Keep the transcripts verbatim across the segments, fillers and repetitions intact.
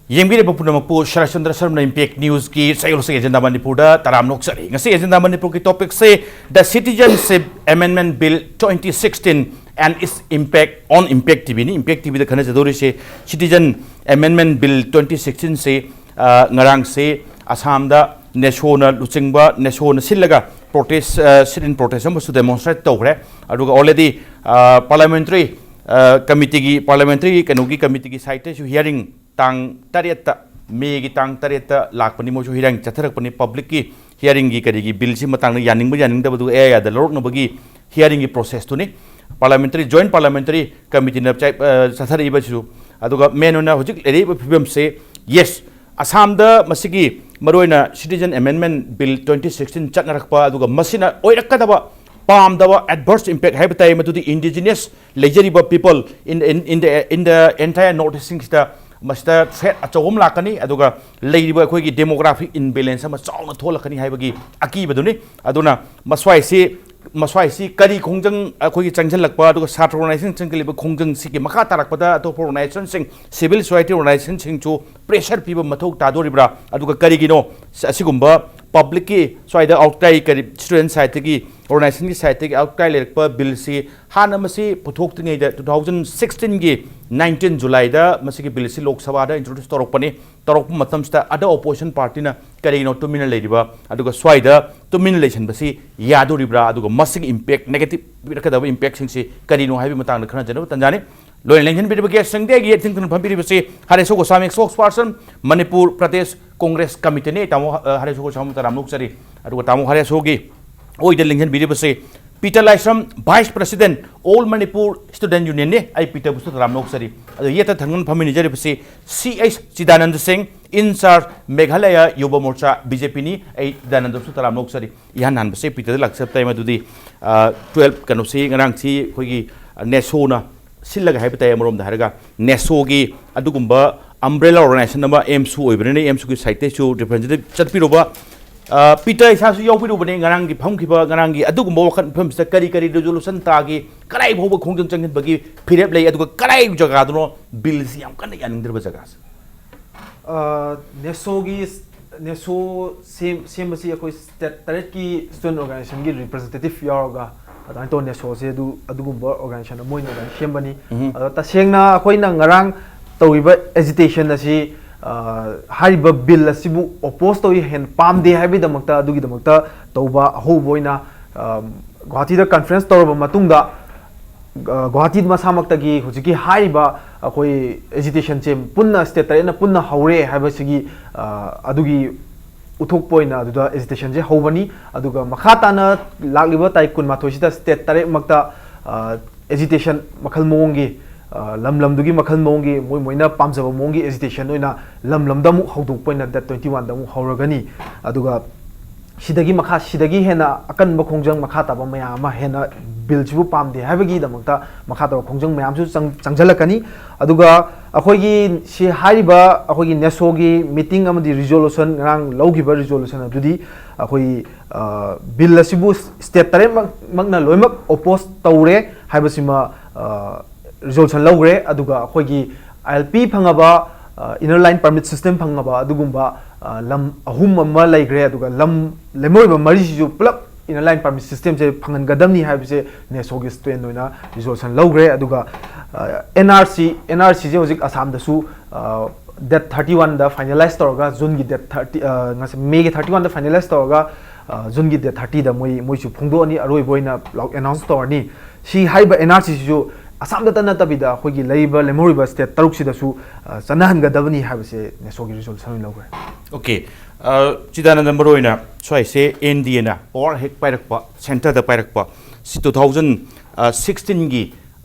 ꯌꯦꯡꯕꯤꯔꯤꯕ ꯄꯨꯝꯅꯃꯛꯄꯨ Saratchandra ꯁꯔꯃꯅ impact ꯅ꯭ꯌꯨꯁꯀꯤ ꯆꯌꯣꯜꯁꯦ agenda ꯃꯅꯤꯄꯨꯔꯗ ꯇꯔꯥꯝꯅ ꯑꯣꯛꯆꯔꯤ꯫ ꯉꯁꯤ ꯑꯦꯖꯦꯟꯗꯥ ꯃꯅꯤꯄꯨꯔꯒꯤ ꯇꯣꯄꯤꯛꯁꯦ The Citizenship Amendment Bill twenty sixteen and its impact on Impact ꯇꯤꯚꯤꯅꯤ꯫ ꯏꯝꯄꯦꯛ ꯇꯤꯚꯤꯗ ꯈꯟꯅꯖꯗꯧꯔꯤꯁꯦ Citizen Amendment Bill twenty sixteen ꯁꯦ, ꯑ, ꯉꯔꯥꯡꯁꯦ ꯑꯁꯥꯝꯗ ꯅꯦꯁꯣꯅ ꯂꯨꯆꯤꯡꯕ, ꯅꯦꯁꯣꯅ ꯁꯤꯜꯂꯒ protest, ꯑ, sit in protest ꯑꯃꯁꯨ demonstrate ꯇꯧꯈ꯭ꯔꯦ꯫ ꯑꯗꯨꯒ already, ꯑ, parliamentary, ꯑ, committeeꯒꯤ, parliamentary ꯀꯩꯅꯣꯒꯤ committeeꯒꯤ sideꯇꯩꯁꯨ hearing ꯇꯥꯡ ꯇꯔꯦꯠꯇ, ꯃꯦꯒꯤ ꯇꯥꯡ ꯇꯔꯦꯠꯇ ꯂꯥꯛꯄꯅꯤ꯫ ꯃꯣꯏꯁꯨ hearing ꯆꯠꯊꯔꯛꯄꯅꯤ꯫ Publicꯀꯤ hearingꯒꯤ ꯀꯔꯤꯒꯤ billꯁꯤ ꯃꯇꯥꯡꯗ ꯌꯥꯅꯤꯡꯕ ꯌꯥꯅꯤꯡꯗꯕꯗꯨ ꯑꯦ ꯑꯥꯏꯗ ꯂꯧꯔꯛꯅꯕꯒꯤ hearingꯒꯤ processꯇꯨꯅꯤ꯫ Parliamentary, Joint Parliamentary Committeeꯅ ꯆꯥꯏ-, ꯑ, ꯆꯠꯊꯔꯛꯏꯕꯁꯤꯁꯨ꯫ ꯑꯗꯨꯒ main ꯑꯣꯏꯅ ꯍꯧꯖꯤꯛ ꯂꯩꯔꯛꯏꯕ ꯐꯤꯕꯝꯁꯦ, yes, ꯑꯁꯥꯝꯗ ꯃꯁꯤꯒꯤ ꯃꯔꯨꯑꯣꯏꯅ Citizen Amendment Bill twenty sixteen ꯆꯠꯅꯔꯛꯄ, ꯑꯗꯨꯒ ꯃꯁꯤꯅ ꯑꯣꯏꯔꯛꯀꯗꯕ ꯄꯥꯝꯗꯕ adverse impact ꯍꯥꯏꯕ ꯇꯥꯏ, ꯃꯗꯨꯗꯤ indigenous ꯂꯩꯖꯔꯤꯕ people in, in, in the, in the entire North Eastꯁꯤꯡꯁꯤꯗ ꯃꯁꯤꯗ threat ꯑꯆꯧꯕ ꯑꯃ ꯂꯥꯛꯀꯅꯤ, ꯑꯗꯨꯒ ꯂꯩꯔꯤꯕ ꯑꯩꯈꯣꯏꯒꯤ demographic imbalance ꯑꯃ ꯆꯥꯎꯅ ꯊꯣꯛꯂꯛꯀꯅꯤ ꯍꯥꯏꯕꯒꯤ ꯑꯀꯤꯕꯗꯨꯅꯤ꯫ ꯑꯗꯨꯅ ꯃꯁ꯭ꯋꯥꯏꯁꯤ, ꯃꯁ꯭ꯋꯥꯏꯁꯤ ꯀꯔꯤ ꯈꯣꯡꯖꯪ ꯑꯩꯈꯣꯏꯒꯤ ꯆꯪꯁꯤꯜꯂꯛꯄ, ꯑꯗꯨꯒ ꯁꯥꯇ꯭ꯔ organization ꯆꯪꯁꯤꯜꯂꯤꯕ ꯈꯣꯡꯖꯪꯁꯤꯒꯤ ꯃꯈꯥ ꯇꯥꯔꯛꯄꯗ ꯑꯇꯣꯞꯄ organizationꯁꯤꯡ, civil society organizationꯁꯤꯡꯁꯨ pressure ꯄꯤꯕ ꯃꯊꯧ ꯇꯥꯗꯣꯔꯤꯕ꯭ꯔꯥ? ꯑꯗꯨꯒ ꯀꯔꯤꯒꯤꯅꯣ ꯑꯁꯤꯒꯨꯝꯕ publicꯀꯤ ꯁ꯭ꯋꯥꯏꯗ outcry, ꯀꯔꯤ student sideꯇꯒꯤ, organizationꯒꯤ sideꯇꯒꯤ outcry ꯂꯩꯔꯛꯄ billꯁꯤ ꯍꯥꯟꯅ ꯃꯁꯤ ꯄꯨꯊꯣꯛꯇ꯭ꯔꯤꯉꯩꯗ two thousand sixteenꯒꯤ nineteen Julyꯗ ꯃꯁꯤꯒꯤ billꯁꯤ ꯂꯣꯛ ꯁꯚꯥꯗ introduce ꯇꯧꯔꯛꯄꯅꯤ꯫ ꯇꯧꯔꯛꯄ ꯃꯇꯝꯁꯤꯗ other opposition partyꯅ ꯀꯔꯤꯒꯤꯅꯣ ꯇꯨꯃꯤꯟꯅ ꯂꯩꯔꯤꯕ? ꯑꯗꯨꯒ ꯁ꯭ꯋꯥꯏꯗ ꯇꯨꯃꯤꯟꯅ ꯂꯩꯁꯟꯕꯁꯤ ꯌꯥꯗꯣꯔꯤꯕ꯭ꯔꯥ? ꯑꯗꯨꯒ ꯃꯁꯤꯒꯤ impact, negative ꯄꯤꯔꯛꯀꯗꯕ impactꯁꯤꯡꯁꯤ ꯀꯔꯤꯅꯣ ꯍꯥꯏꯕꯒꯤ ꯃꯇꯥꯡꯗ ꯈꯟꯅꯖꯅꯕ ꯇꯟꯖꯥꯅꯤ꯫ ꯂꯣꯏꯅ ꯂꯦꯡꯁꯤꯟꯕꯤꯔꯤꯕ guestꯁꯤꯡꯗꯤ ꯑꯩꯒꯤ ꯌꯦꯠ ꯊꯪꯅ ꯐꯝꯕꯤꯔꯤꯕꯁꯤ ꯍꯔꯦꯁꯣ ꯒꯣꯁꯥꯃꯤ, spokesperson, ꯃꯅꯤꯄꯨꯔ ꯄ꯭ꯔꯗꯦꯁ ꯀꯣꯡꯒ꯭ꯔꯦꯁ ꯀꯃꯤꯇꯤꯅꯤ꯫ ꯇꯥꯃꯣ, ꯑ, ꯍꯔꯦꯁꯣ ꯒꯣꯁꯥꯃꯤ ꯇꯔꯥꯝꯅ ꯑꯣꯛꯆꯔꯤ꯫ ꯑꯗꯨꯒ ꯇꯥꯃꯣ ꯍꯔꯦꯁꯣꯒꯤ ꯑꯣꯏꯗ ꯂꯦꯡꯁꯤꯟꯕꯤꯔꯤꯕꯁꯤ ꯄꯤꯇꯔ ꯂꯥꯏꯁ꯭ꯔꯝ, vice president, All Manipur Student Unionꯅꯤ꯫ ꯑꯩ ꯄꯤꯇꯔꯕꯨꯁꯨ ꯇꯔꯥꯝꯅ ꯑꯣꯛꯆꯔꯤ꯫ ꯑꯗꯣ ꯌꯦꯠꯇ ꯊꯪꯅꯅ ꯐꯝꯃꯤꯟꯅꯖꯔꯤꯕꯁꯤ ꯁꯤ ꯑꯩꯆ ꯆꯤꯗꯥꯅꯟꯗ ꯁꯤꯡ, in charge Meghalaya Yuva Morcha, BJPꯅꯤ꯫ ꯑꯩ ꯆꯤꯗꯥꯅꯟꯗꯕꯨꯁꯨ ꯇꯔꯥꯝꯅ ꯑꯣꯛꯆꯔꯤ꯫ ꯏꯍꯥꯟ ꯍꯥꯟꯕꯁꯦ ꯄꯤꯇꯔꯗ ꯂꯥꯛꯆꯕ ꯇꯥꯏ, ꯃꯗꯨꯗꯤ, ꯑ, twelve ꯀꯩꯅꯣꯁꯤ, ꯉꯔꯥꯡꯁꯤ ꯑꯩꯈꯣꯏꯒꯤ, ꯑ, ꯅꯦꯁꯣꯅ ꯁꯤꯜꯂꯒ ꯍꯥꯏꯕ ꯇꯥꯏ꯫ ꯑꯃꯔꯣꯝꯗ ꯍꯥꯏꯔꯒ ꯅꯦꯁꯣꯒꯤ ꯑꯗꯨꯒꯨꯝꯕ umbrella organization ꯑꯃ ꯑꯦꯝꯁꯨ ꯑꯣꯏꯕꯅꯤꯅ ꯑꯦꯝꯁꯨꯒꯤ sideꯇꯩꯁꯨ representative ꯆꯠꯄꯤꯔꯨꯕ, ꯑ, ꯄꯤꯇꯔ ꯏꯁꯥꯁꯨ ꯌꯥꯎꯕꯤꯔꯨꯕꯅꯤ꯫ ꯉꯔꯥꯡꯒꯤ ꯐꯝꯈꯤꯕ, ꯉꯔꯥꯡꯒꯤ ꯑꯗꯨꯒꯨꯝꯕ ꯋꯥꯈꯜ ꯃꯤꯐꯝꯁꯤꯗ ꯀꯔꯤ ꯀꯔꯤ resolution ꯇꯥꯈꯤ, ꯀꯗꯥꯏ ꯐꯥꯎꯕ ꯈꯣꯡꯖꯪ ꯆꯪꯁꯤꯟꯕꯒꯤ ꯐꯤꯔꯦꯞ ꯂꯩ, ꯑꯗꯨꯒ ꯀꯗꯥꯏ ꯖꯒꯥꯗꯅꯣ billꯁꯤ ꯌꯥꯝ ꯀꯟꯅ ꯌꯥꯅꯤꯡꯗ꯭ꯔꯕ ꯖꯒꯥꯁꯦ? ꯅꯦꯁꯣꯒꯤ ꯅꯦꯁꯣ ꯁꯦꯝ ꯁꯦꯝꯕꯁꯤ ꯑꯩꯈꯣꯏ ꯁ꯭ꯇꯦꯠ ꯇꯔꯦꯠꯀꯤ ꯁ꯭ꯇꯨꯗꯦꯟ ꯑꯣꯔꯒꯅꯥꯏꯖꯦꯁꯟꯒꯤ ꯔꯤꯄ꯭ꯔꯖꯦꯟꯇꯦꯇꯤꯚ ꯌꯥꯎꯔꯒ ꯑꯗꯨꯃꯥꯏꯅ ꯇꯧꯔ ꯅꯦꯁꯣꯁꯦ ꯑꯗꯨ ꯑꯗꯨꯒꯨꯝꯕ ꯑꯣꯔꯒꯅꯥꯏꯖꯦꯁꯟ ꯑꯃ ꯑꯣꯏꯅ ꯑꯗꯨꯃꯥꯏꯅ ꯁꯦꯝꯕꯅꯤ꯫ ꯑꯗꯣ ꯇꯁꯦꯡꯅ ꯑꯩꯈꯣꯏꯅ ꯉꯔꯥꯡ ꯇꯧꯔꯤꯕ ꯑꯦꯖꯤꯇꯦꯁꯟ ꯑꯁꯤ ꯍꯥꯏꯔꯤꯕ ꯕꯤꯜ ꯑꯁꯤꯕꯨ ꯑꯣꯄꯣꯖ ꯇꯧꯏ, ꯍꯦꯟꯅ ꯄꯥꯝꯗꯦ ꯍꯥꯏꯕꯒꯤꯗꯃꯛꯇ ꯑꯗꯨꯒꯤꯗꯃꯛꯇ ꯇꯧꯕ ꯑꯍꯧꯕ ꯑꯣꯏꯅ ꯒꯨꯍꯥꯇꯤꯗ ꯀꯟꯐ꯭ꯔꯦꯟꯁ ꯇꯧꯔꯕ ꯃꯇꯨꯡꯗ ꯒꯨꯍꯥꯇꯤ ꯃꯁꯥꯃꯛꯇꯒꯤ ꯍꯧꯖꯤꯛꯀꯤ ꯍꯥꯏꯔꯤꯕ ꯑꯩꯈꯣꯏ ꯑꯦꯖꯤꯇꯦꯁꯟꯁꯦ ꯄꯨꯟꯅ ꯁ꯭ꯇꯦꯠ ꯇꯔꯦꯠꯅ ꯄꯨꯟꯅ ꯍꯧꯔꯦ ꯍꯥꯏꯕꯁꯤꯒꯤ ꯑꯗꯨꯒꯤ ꯎꯠꯊꯣꯛꯄ ꯑꯣꯏꯅ ꯑꯗꯨꯗ ꯑꯦꯖꯤꯇꯦꯁꯟꯁꯦ ꯍꯧꯕꯅꯤ꯫ ꯑꯗꯨꯒ ꯃꯈꯥ ꯇꯥꯅ ꯂꯥꯛꯂꯤꯕ ꯇꯥꯔꯤꯛ ꯀꯨꯟꯃꯥꯊꯣꯏꯁꯤꯗ ꯁ꯭ꯇꯦꯠ ꯇꯔꯦꯠꯃꯛꯇ ꯑꯦꯖꯤꯇꯦꯁꯟ ꯃꯈꯜ ꯃꯑꯣꯡꯒꯤ ꯂꯝ ꯂꯝꯗꯨꯒꯤ ꯃꯈꯜ ꯃꯑꯣꯡꯒꯤ ꯃꯣꯏ ꯃꯣꯏꯅ ꯄꯥꯝꯖꯕ ꯃꯑꯣꯡꯒꯤ ꯑꯦꯖꯤꯇꯦꯁꯟ ꯑꯣꯏꯅ ꯂꯝ ꯂꯝꯗ ꯑꯃꯨꯛ ꯍꯧꯗꯣꯛꯄ ꯑꯣꯏꯅ ꯗꯦꯠ ꯇ꯭ꯋꯦꯟꯇꯤ ꯋꯥꯟꯗ ꯑꯃꯨꯛ ꯍꯧꯔꯒꯅꯤ꯫ ꯑꯗꯨꯒ ꯁꯤꯗꯒꯤ ꯃꯈꯥ ꯁꯤꯗꯒꯤ ꯍꯦꯟꯅ ꯑꯀꯟꯕ ꯈꯣꯡꯖꯪ ꯃꯈꯥ ꯇꯥꯕ ꯃꯌꯥꯝ ꯑꯃ ꯍꯦꯟꯅ ꯕꯤꯜꯁꯤꯕꯨ ꯄꯥꯝꯗꯦ ꯍꯥꯏꯕꯒꯤꯗꯃꯛꯇ ꯃꯈꯥ ꯇꯥꯕ ꯈꯣꯡꯖꯪ ꯃꯌꯥꯝꯁꯨ ꯆꯪ ꯆꯪꯁꯤꯜꯂꯛꯀꯅꯤ꯫ ꯑꯗꯨꯒ ꯑꯩꯈꯣꯏꯒꯤ ꯁꯤ ꯍꯥꯏꯔꯤꯕ ꯑꯩꯈꯣꯏꯒꯤ ꯅꯦꯁꯣꯒꯤ ꯃꯤꯇꯤꯡ ꯑꯃꯗꯤ ꯔꯤꯖꯣꯂꯨꯁꯟ ꯉꯔꯥꯡ ꯂꯧꯈꯤꯕ ꯔꯤꯖꯣꯂꯨꯁꯟ ꯑꯗꯨꯗꯤ ꯑꯩꯈꯣꯏ ꯕꯤꯜ ꯑꯁꯤꯕꯨ ꯁ꯭ꯇꯦꯠ ꯇꯔꯦꯠꯃꯛ ꯃꯛꯅ ꯂꯣꯏꯅꯃꯛ ꯑꯣꯄꯣꯖ ꯇꯧꯔꯦ ꯍꯥꯏꯕꯁꯤꯃ ꯔꯤꯖꯣꯂꯨꯁꯟ ꯂꯧꯈ꯭ꯔꯦ꯫ ꯑꯗꯨꯒ ꯑꯩꯈꯣꯏꯒꯤ ꯑꯥꯏ ꯑꯦꯜ ꯄꯤ ꯐꯪꯉꯕ ꯏꯅꯔ ꯂꯥꯏꯟ ꯄꯔꯃꯤꯠ ꯁꯤꯁꯇꯦꯝ ꯐꯪꯉꯕ ꯑꯗꯨꯒꯨꯝꯕ ꯂꯝ ꯑꯍꯨꯝ ꯑꯃ ꯂꯩꯈ꯭ꯔꯦ꯫ ꯑꯗꯨꯒ ꯂꯝ ꯂꯦꯝꯍꯧꯔꯤꯕ ꯃꯔꯤꯁꯤꯁꯨ ꯄꯨꯂꯞ ꯏꯅꯔ ꯂꯥꯏꯟ ꯄꯔꯃꯤꯠ ꯁꯤꯁꯇꯦꯝꯁꯦ ꯐꯪꯍꯟꯒꯗꯕꯅꯤ ꯍꯥꯏꯕꯁꯦ ꯅꯦꯁꯣꯒꯤ ꯁ꯭ꯇꯨꯗꯦꯟ ꯑꯣꯏꯅ ꯔꯤꯖꯣꯂꯨꯁꯟ ꯂꯧꯈ꯭ꯔꯦ꯫ ꯑꯗꯨꯒ N R C N R ꯁꯤꯁꯦ ꯍꯧꯖꯤꯛ ꯑꯁꯥꯝꯗꯁꯨ ꯗꯦꯠ ꯊꯥꯔꯇꯤ ꯋꯥꯟꯗ ꯐꯥꯏꯅꯦꯂꯥꯏꯁ ꯇꯧꯔꯒ ꯖꯨꯟꯒꯤ ꯗꯦꯠ ꯊꯥꯔꯇꯤ ꯃꯦꯒꯤ ꯊꯥꯔꯇꯤ ꯋꯥꯟꯗ ꯐꯥꯏꯅꯦꯂꯥꯏꯁ ꯇꯧꯔꯒ ꯖꯨꯟꯒꯤ ꯗꯦꯠ ꯊꯥꯔꯇꯤꯗ ꯃꯣꯏ ꯃꯣꯏꯁꯨ ꯐꯣꯡꯗꯣꯛꯑꯅꯤ, ꯑꯔꯣꯏꯕ ꯑꯣꯏꯅ ꯑꯦꯅꯥꯎꯟꯁ ꯇꯧꯔꯅꯤ꯫ ꯁꯤ ꯍꯥꯏꯔꯤꯕ ꯑꯦꯟ ꯑꯥꯔ ꯁꯤꯁꯤꯁꯨ ꯑꯁꯥꯝꯗꯇ ꯅꯠꯇꯕꯤꯗ ꯑꯩꯈꯣꯏꯒꯤ ꯂꯩꯔꯤꯕ ꯂꯦꯝꯍꯧꯔꯤꯕ ꯁ꯭ꯇꯦꯠ ꯇꯔꯨꯛꯁꯤꯗꯁꯨ ꯆꯠꯅꯍꯟꯒꯗꯕꯅꯤ ꯍꯥꯏꯕꯁꯦ ꯅꯦꯁꯣꯒꯤ ꯔꯤꯖꯣꯂꯨꯁꯟ ꯑꯣꯏꯅ ꯂꯧꯈ꯭ꯔꯦ꯫ ꯑꯣꯀꯦ꯫ ꯆꯤꯗꯥꯅꯟꯗ, ꯃꯔꯨꯑꯣꯏꯅ ꯁ꯭ꯋꯥꯏꯁꯦ ꯑꯦꯟ ꯗꯤ ꯑꯦꯅ ꯄꯋꯥꯔ ꯍꯦꯛ ꯄꯥꯏꯔꯛꯄ, ꯁꯦꯟꯇꯔꯗ ꯄꯥꯏꯔꯛꯄ, ꯁꯤ ꯇꯨ ꯊꯥꯎꯖꯟ ꯁꯤꯛꯁꯇꯤꯟꯒꯤ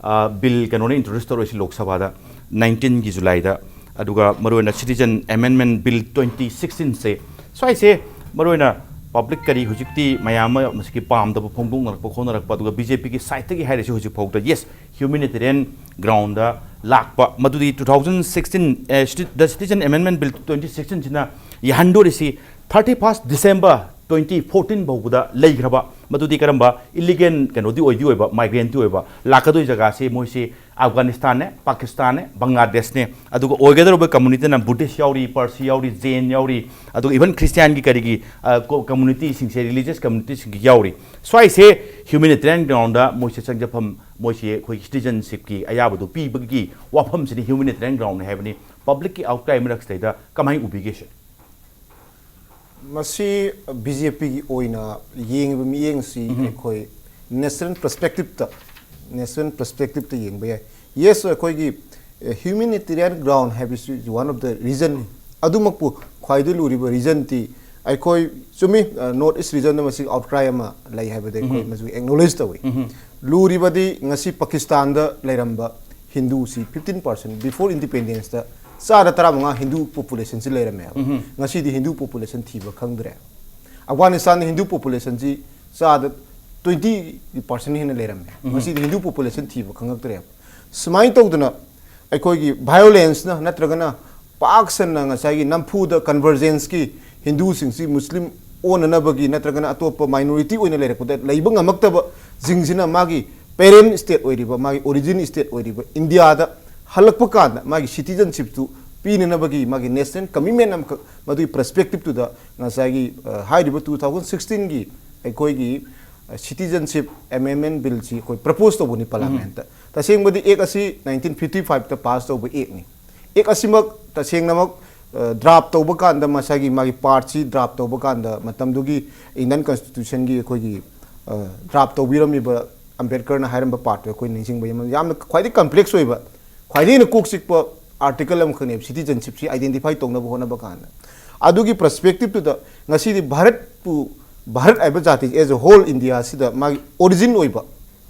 ꯕꯤꯜ ꯀꯩꯅꯣꯅ ꯏꯟꯇ꯭ꯔꯣꯗ꯭ꯌꯨꯁ ꯇꯧꯔꯛꯏꯁꯤ ꯂꯣꯛ ꯁꯚꯥꯗ ꯅꯥꯏꯟꯇꯤꯟꯒꯤ ꯖꯨꯂꯥꯏꯗ꯫ ꯑꯗꯨꯒ ꯃꯔꯨꯑꯣꯏꯅ ꯁꯤꯇꯤꯖꯟ ꯑꯦꯃꯦꯟꯃꯦꯟ ꯕꯤꯜ ꯇ꯭ꯋꯦꯟꯇꯤ ꯁꯤꯛꯁꯇꯤꯟꯁꯦ ꯁ꯭ꯋꯥꯏꯁꯦ ꯃꯔꯨꯑꯣꯏꯅ ꯄꯕ꯭ꯂꯤꯛ ꯀꯔꯤ ꯍꯧꯖꯤꯛꯇꯤ ꯃꯌꯥꯝ ꯑꯃ ꯃꯁꯤꯒꯤ ꯄꯥꯝꯗꯕ ꯐꯣꯡꯗꯣꯛꯅꯔꯛꯄ ꯈꯣꯠꯅꯔꯛꯄ, ꯑꯗꯨꯒ ꯕꯤ ꯖꯦ ꯄꯤꯒꯤ ꯁꯥꯏꯠꯇꯒꯤ ꯍꯥꯏꯔꯤꯁꯤ ꯍꯧꯖꯤꯛ ꯐꯥꯎꯗ ꯌꯦꯁ, ꯍ꯭ꯌꯨꯃꯤꯅꯤꯇꯦꯔꯤꯌꯟ ꯒ꯭ꯔꯥꯎꯟꯗ ꯂꯥꯛꯄ, ꯃꯗꯨꯗꯤ two thousand sixteen the citizen ꯑꯦꯃꯦꯟꯃꯦꯟ ꯕꯤꯜ ꯇ꯭ꯋꯦꯟꯇꯤ ꯁꯤꯛꯁꯇꯤꯟꯁꯤꯅ ꯌꯥꯍꯟꯗꯣꯔꯤꯁꯤ thirty first December twenty fourteen ꯐꯥꯎꯕꯗ ꯂꯩꯈ꯭ꯔꯕ ꯃꯗꯨꯗꯤ ꯀꯔꯝꯕ ꯏꯂꯤꯒꯦꯟ ꯀꯩꯅꯣꯗꯤ ꯑꯣꯏꯗꯤ ꯑꯣꯏꯕ, ꯃꯥꯏꯒ꯭ꯔꯦꯟꯇꯤ ꯑꯣꯏꯕ, ꯂꯥꯛꯀꯗꯣꯏ ꯖꯒꯥꯁꯤ ꯃꯣꯏꯁꯤ ꯑꯐꯒꯥꯅꯤꯁꯇꯥꯟꯅꯦ, ꯄꯥꯀꯤꯁꯇꯥꯟꯅꯦ, ꯕꯪꯒ꯭ꯂꯥꯗꯦꯁꯅꯦ꯫ ꯑꯗꯨꯒ ꯑꯣꯏꯒꯗꯧꯔꯤꯕ ꯀꯝꯃꯨꯅꯤꯇꯤꯅ ꯕꯨꯙꯤꯁ ꯌꯥꯎꯔꯤ, ꯄꯔꯁꯤ ꯌꯥꯎꯔꯤ, ꯖꯦꯟ ꯌꯥꯎꯔꯤ, ꯑꯗꯨꯒ ꯏꯚꯟ ꯈ꯭ꯔꯤꯁꯇꯤꯌꯥꯟꯒꯤ ꯀꯔꯤꯒꯤ, ꯑ, ꯀꯣ-, ꯀꯝꯃꯨꯅꯤꯇꯤꯁꯤꯡꯁꯦ, ꯔꯤꯂꯤꯖꯤꯌꯁ ꯀꯝꯃꯨꯅꯤꯇꯤꯁꯤꯡꯒꯤ ꯌꯥꯎꯔꯤ꯫ ꯁ꯭ꯋꯥꯏꯁꯦ ꯍ꯭ꯌꯨꯃꯦꯅꯤꯇꯦꯔꯤꯌꯟ ꯒ꯭ꯔꯥꯎꯟꯗ ꯃꯣꯏꯁꯦ ꯆꯪꯖꯐꯝ, ꯃꯣꯏꯁꯦ ꯑꯩꯈꯣꯏꯒꯤ ꯁꯤꯇꯤꯖꯟꯁꯤꯞꯀꯤ ꯑꯌꯥꯕꯗꯨ ꯄꯤꯕꯒꯤ ꯋꯥꯐꯝꯁꯤꯅ ꯍ꯭ꯌꯨꯃꯦꯅꯤꯇꯦꯔꯤꯌꯟ ꯒ꯭ꯔꯥꯎꯟꯅꯤ ꯍꯥꯏꯕꯅꯤ꯫ ꯄꯕ꯭ꯂꯤꯛꯀꯤ ꯑꯥꯎꯠꯀ꯭ꯔꯥꯏ ꯃꯔꯛꯁꯤꯗꯩꯗ ꯀꯃꯥꯏꯅ ꯎꯕꯤꯒꯦ ꯁꯦ? ꯃꯁꯤ ꯕꯤ ꯖꯦ ꯄꯤꯒꯤ ꯑꯣꯏꯅ ꯌꯦꯡꯉꯤꯕ ꯃꯤꯠꯌꯦꯡꯁꯤ ꯎꯝ꯫ ꯑꯩꯈꯣꯏ ꯅꯦꯁꯅꯦꯜ ꯄꯔꯁꯄꯦꯛꯇꯤꯞꯇ, ꯅꯦꯁꯅꯦꯜ ꯄꯔꯁꯄꯦꯛꯇꯤꯞꯇ ꯌꯦꯡꯕ ꯌꯥꯏ꯫ ꯌꯦꯁ, ꯑꯩꯈꯣꯏꯒꯤ ꯍ꯭ꯌꯨꯃꯦꯅꯤꯇꯦꯔꯤꯌꯟ ꯒ꯭ꯔꯥꯎꯟ ꯍꯥꯏꯕꯁꯤ ꯏꯁ ꯋꯥꯟ ꯑꯣꯐ ꯗ ꯔꯤꯖꯟꯅꯤ꯫ ꯑꯗꯨꯃꯛꯄꯨ ꯈ꯭ꯋꯥꯏꯗꯒꯤ ꯂꯨꯔꯤꯕ ꯔꯤꯖꯟꯇꯤ ꯑꯩꯈꯣꯏ, ꯆꯨꯝꯃꯤ, ꯅꯣꯔꯠ ꯏꯁ ꯔꯤꯖꯟꯗ ꯃꯁꯤ ꯑꯥꯎꯠꯀ꯭ꯔꯥꯏ ꯑꯃ ꯂꯩ ꯍꯥꯏꯕꯗ ꯑꯩꯈꯣꯏ ꯎꯝ꯫ ꯃꯁꯤ ꯑꯦꯛꯅꯣꯂꯦꯖ ꯇꯧꯏ꯫ ꯎꯝ꯫ ꯂꯨꯔꯤꯕꯗꯤ ꯉꯁꯤ ꯄꯥꯀꯤꯁꯇꯥꯟꯗ ꯂꯩꯔꯝꯕ ꯍꯤꯟꯗꯨꯁꯤ ꯐꯤꯐꯇꯤꯟ ꯄꯥꯔꯁꯦꯟ, ꯕꯤꯐꯣꯔ ꯏꯟꯗꯤꯄꯦꯟꯗꯦꯟꯁꯇ ꯆꯥꯗ ꯇꯔꯥꯃꯉꯥ ꯍꯤꯟꯗꯨ ꯄꯣꯄꯨꯂꯦꯁꯟꯁꯤ ꯂꯩꯔꯝꯃꯦꯕ꯫ ꯎꯝ꯫ ꯉꯁꯤꯗꯤ ꯍꯤꯟꯗꯨ ꯄꯣꯄꯨꯂꯦꯁꯟ ꯊꯤꯕ ꯈꯪꯗ꯭ꯔꯦ꯫ ꯑꯐꯒꯥꯅꯤꯁꯇꯥꯟꯗ ꯍꯤꯟꯗꯨ ꯄꯣꯄꯨꯂꯦꯁꯟꯁꯤ ꯆꯥꯗ ꯇ꯭ꯋꯦꯟꯇꯤ ꯄꯥꯔꯁꯦꯟ ꯍꯦꯟꯅ ꯂꯩꯔꯝꯃꯦ꯫ ꯎꯝ꯫ ꯉꯁꯤꯗꯤ ꯍꯤꯟꯗꯨ ꯄꯣꯄꯨꯂꯦꯁꯟ ꯊꯤꯕ ꯈꯪꯉꯛꯇ꯭ꯔꯦꯕ꯫ ꯁꯨꯃꯥꯏꯅ ꯇꯧꯗꯅ ꯑꯩꯈꯣꯏꯒꯤ ꯚꯥꯏꯑꯣꯂꯦꯟꯁꯅ ꯅꯠꯇ꯭ꯔꯒꯅ ꯄꯥꯛ ꯁꯟꯅ ꯉꯁꯥꯏꯒꯤ ꯅꯝꯐꯨꯗ ꯀꯟꯚꯔꯖꯦꯟꯁꯀꯤ ꯍꯤꯟꯗꯨꯁꯤꯡꯁꯤ ꯃꯨꯁꯂꯤꯝ ꯑꯣꯟꯅꯅꯕꯒꯤ ꯅꯠꯇ꯭ꯔꯒꯅ ꯑꯇꯣꯞꯄ ꯃꯥꯏꯅꯣꯔꯤꯇꯤ ꯑꯣꯏꯅ ꯂꯩꯔꯛꯄꯗ ꯂꯩꯕ ꯉꯝꯃꯛꯇꯕꯁꯤꯡꯁꯤꯅ ꯃꯥꯒꯤ ꯄꯦꯔꯦꯟ ꯁ꯭ꯇꯦꯠ ꯑꯣꯏꯔꯤꯕ, ꯃꯥꯒꯤ ꯑꯣꯔꯤꯖꯤꯟ ꯁ꯭ꯇꯦꯠ ꯑꯣꯏꯔꯤꯕ ꯏꯟꯗꯤꯌꯥꯗ ꯍꯜꯂꯛꯄ ꯀꯥꯟꯗ ꯃꯥꯒꯤ ꯁꯤꯇꯤꯖꯟꯁꯤꯞꯇꯨ ꯄꯤꯅꯅꯕꯒꯤ ꯃꯥꯒꯤ ꯅꯦꯁꯅꯦꯜ ꯀꯃꯤꯠꯃꯦꯟ ꯑꯃꯈꯛ, ꯃꯗꯨꯒꯤ ꯄꯔꯁꯄꯦꯛꯇꯤꯞꯇꯨꯗ ꯉꯁꯥꯏꯒꯤ, ꯑ, ꯍꯥꯏꯔꯤꯕ ꯇꯨ ꯊꯥꯎꯖꯟ ꯁꯤꯛꯁꯇꯤꯟꯒꯤ ꯑꯩꯈꯣꯏꯒꯤ, ꯑ, ꯁꯤꯇꯤꯖꯟꯁꯤꯞ ꯑꯦꯃꯦꯟꯃꯦꯟ ꯕꯤꯜꯁꯤ ꯑꯩꯈꯣꯏ ꯄ꯭ꯔꯄꯣꯖ ꯇꯧꯕꯅꯤ ꯄꯥꯔꯂꯥꯃꯦꯟꯠꯇ꯫ ꯎꯝ꯫ ꯇꯁꯦꯡꯕꯗꯤ ꯑꯦꯛ ꯑꯁꯤ ꯅꯥꯏꯟꯇꯤꯟ ꯐꯤꯐꯇꯤ ꯐꯥꯏꯚꯇ ꯄꯥꯁ ꯇꯧꯕ ꯑꯦꯛꯅꯤ꯫ ꯑꯦꯛ ꯑꯁꯤꯃꯛ ꯇꯁꯦꯡꯅꯃꯛ, ꯑ, ꯗ꯭ꯔꯥꯐ ꯇꯧꯕ ꯀꯥꯟꯗ ꯃꯁꯥꯒꯤ ꯃꯥꯒꯤ ꯄꯥꯔꯠꯁꯤ ꯗ꯭ꯔꯥꯐ ꯇꯧꯕ ꯀꯥꯟꯗ ꯃꯇꯝꯗꯨꯒꯤ ꯏꯟꯗꯤꯌꯟ ꯀꯟꯁꯇꯤꯇ꯭ꯌꯨꯁꯟꯒꯤ ꯑꯩꯈꯣꯏꯒꯤ, ꯑ, ꯗ꯭ꯔꯥꯐ ꯇꯧꯕꯤꯔꯝꯃꯤꯕ ꯑꯝꯕꯦꯗꯀꯔꯅ ꯍꯥꯏꯔꯝꯕ ꯄꯥꯔꯠꯇꯨ ꯑꯩꯈꯣꯏ ꯅꯤꯡꯁꯤꯡꯕ ꯌꯥꯝꯅ, ꯌꯥꯝꯅ ꯈ꯭ꯋꯥꯏꯗꯒꯤ ꯀꯝꯄ꯭ꯂꯦꯛꯁ ꯑꯣꯏꯕ, ꯈ꯭ꯋꯥꯏꯗꯒꯤ ꯍꯦꯟꯅ ꯀꯣꯛ ꯆꯤꯛꯄ ꯑꯥꯔꯇꯤꯀꯜ ꯑꯃꯈꯛꯅꯦꯕ ꯁꯤꯇꯤꯖꯟꯁꯤꯞꯁꯤ ꯑꯥꯏꯗꯦꯟꯇꯤꯐꯥꯏ ꯇꯧꯅꯕ ꯍꯣꯠꯅꯕ ꯀꯥꯟꯗ꯫ ꯑꯗꯨꯒꯤ ꯄꯔꯁꯄꯦꯛꯇꯤꯞꯇꯨꯗ ꯉꯁꯤꯗꯤ ꯚꯥꯔꯠꯄꯨ, ꯚꯥꯔꯠ ꯍꯥꯏꯕ ꯖꯥꯇꯤꯁꯤ ꯑꯦꯖ ꯑ ꯍꯣꯜ ꯏꯟꯗꯤꯌꯥꯁꯤꯗ ꯃꯥꯒꯤ ꯑꯣꯔꯤꯖꯤꯟ ꯑꯣꯏꯕ,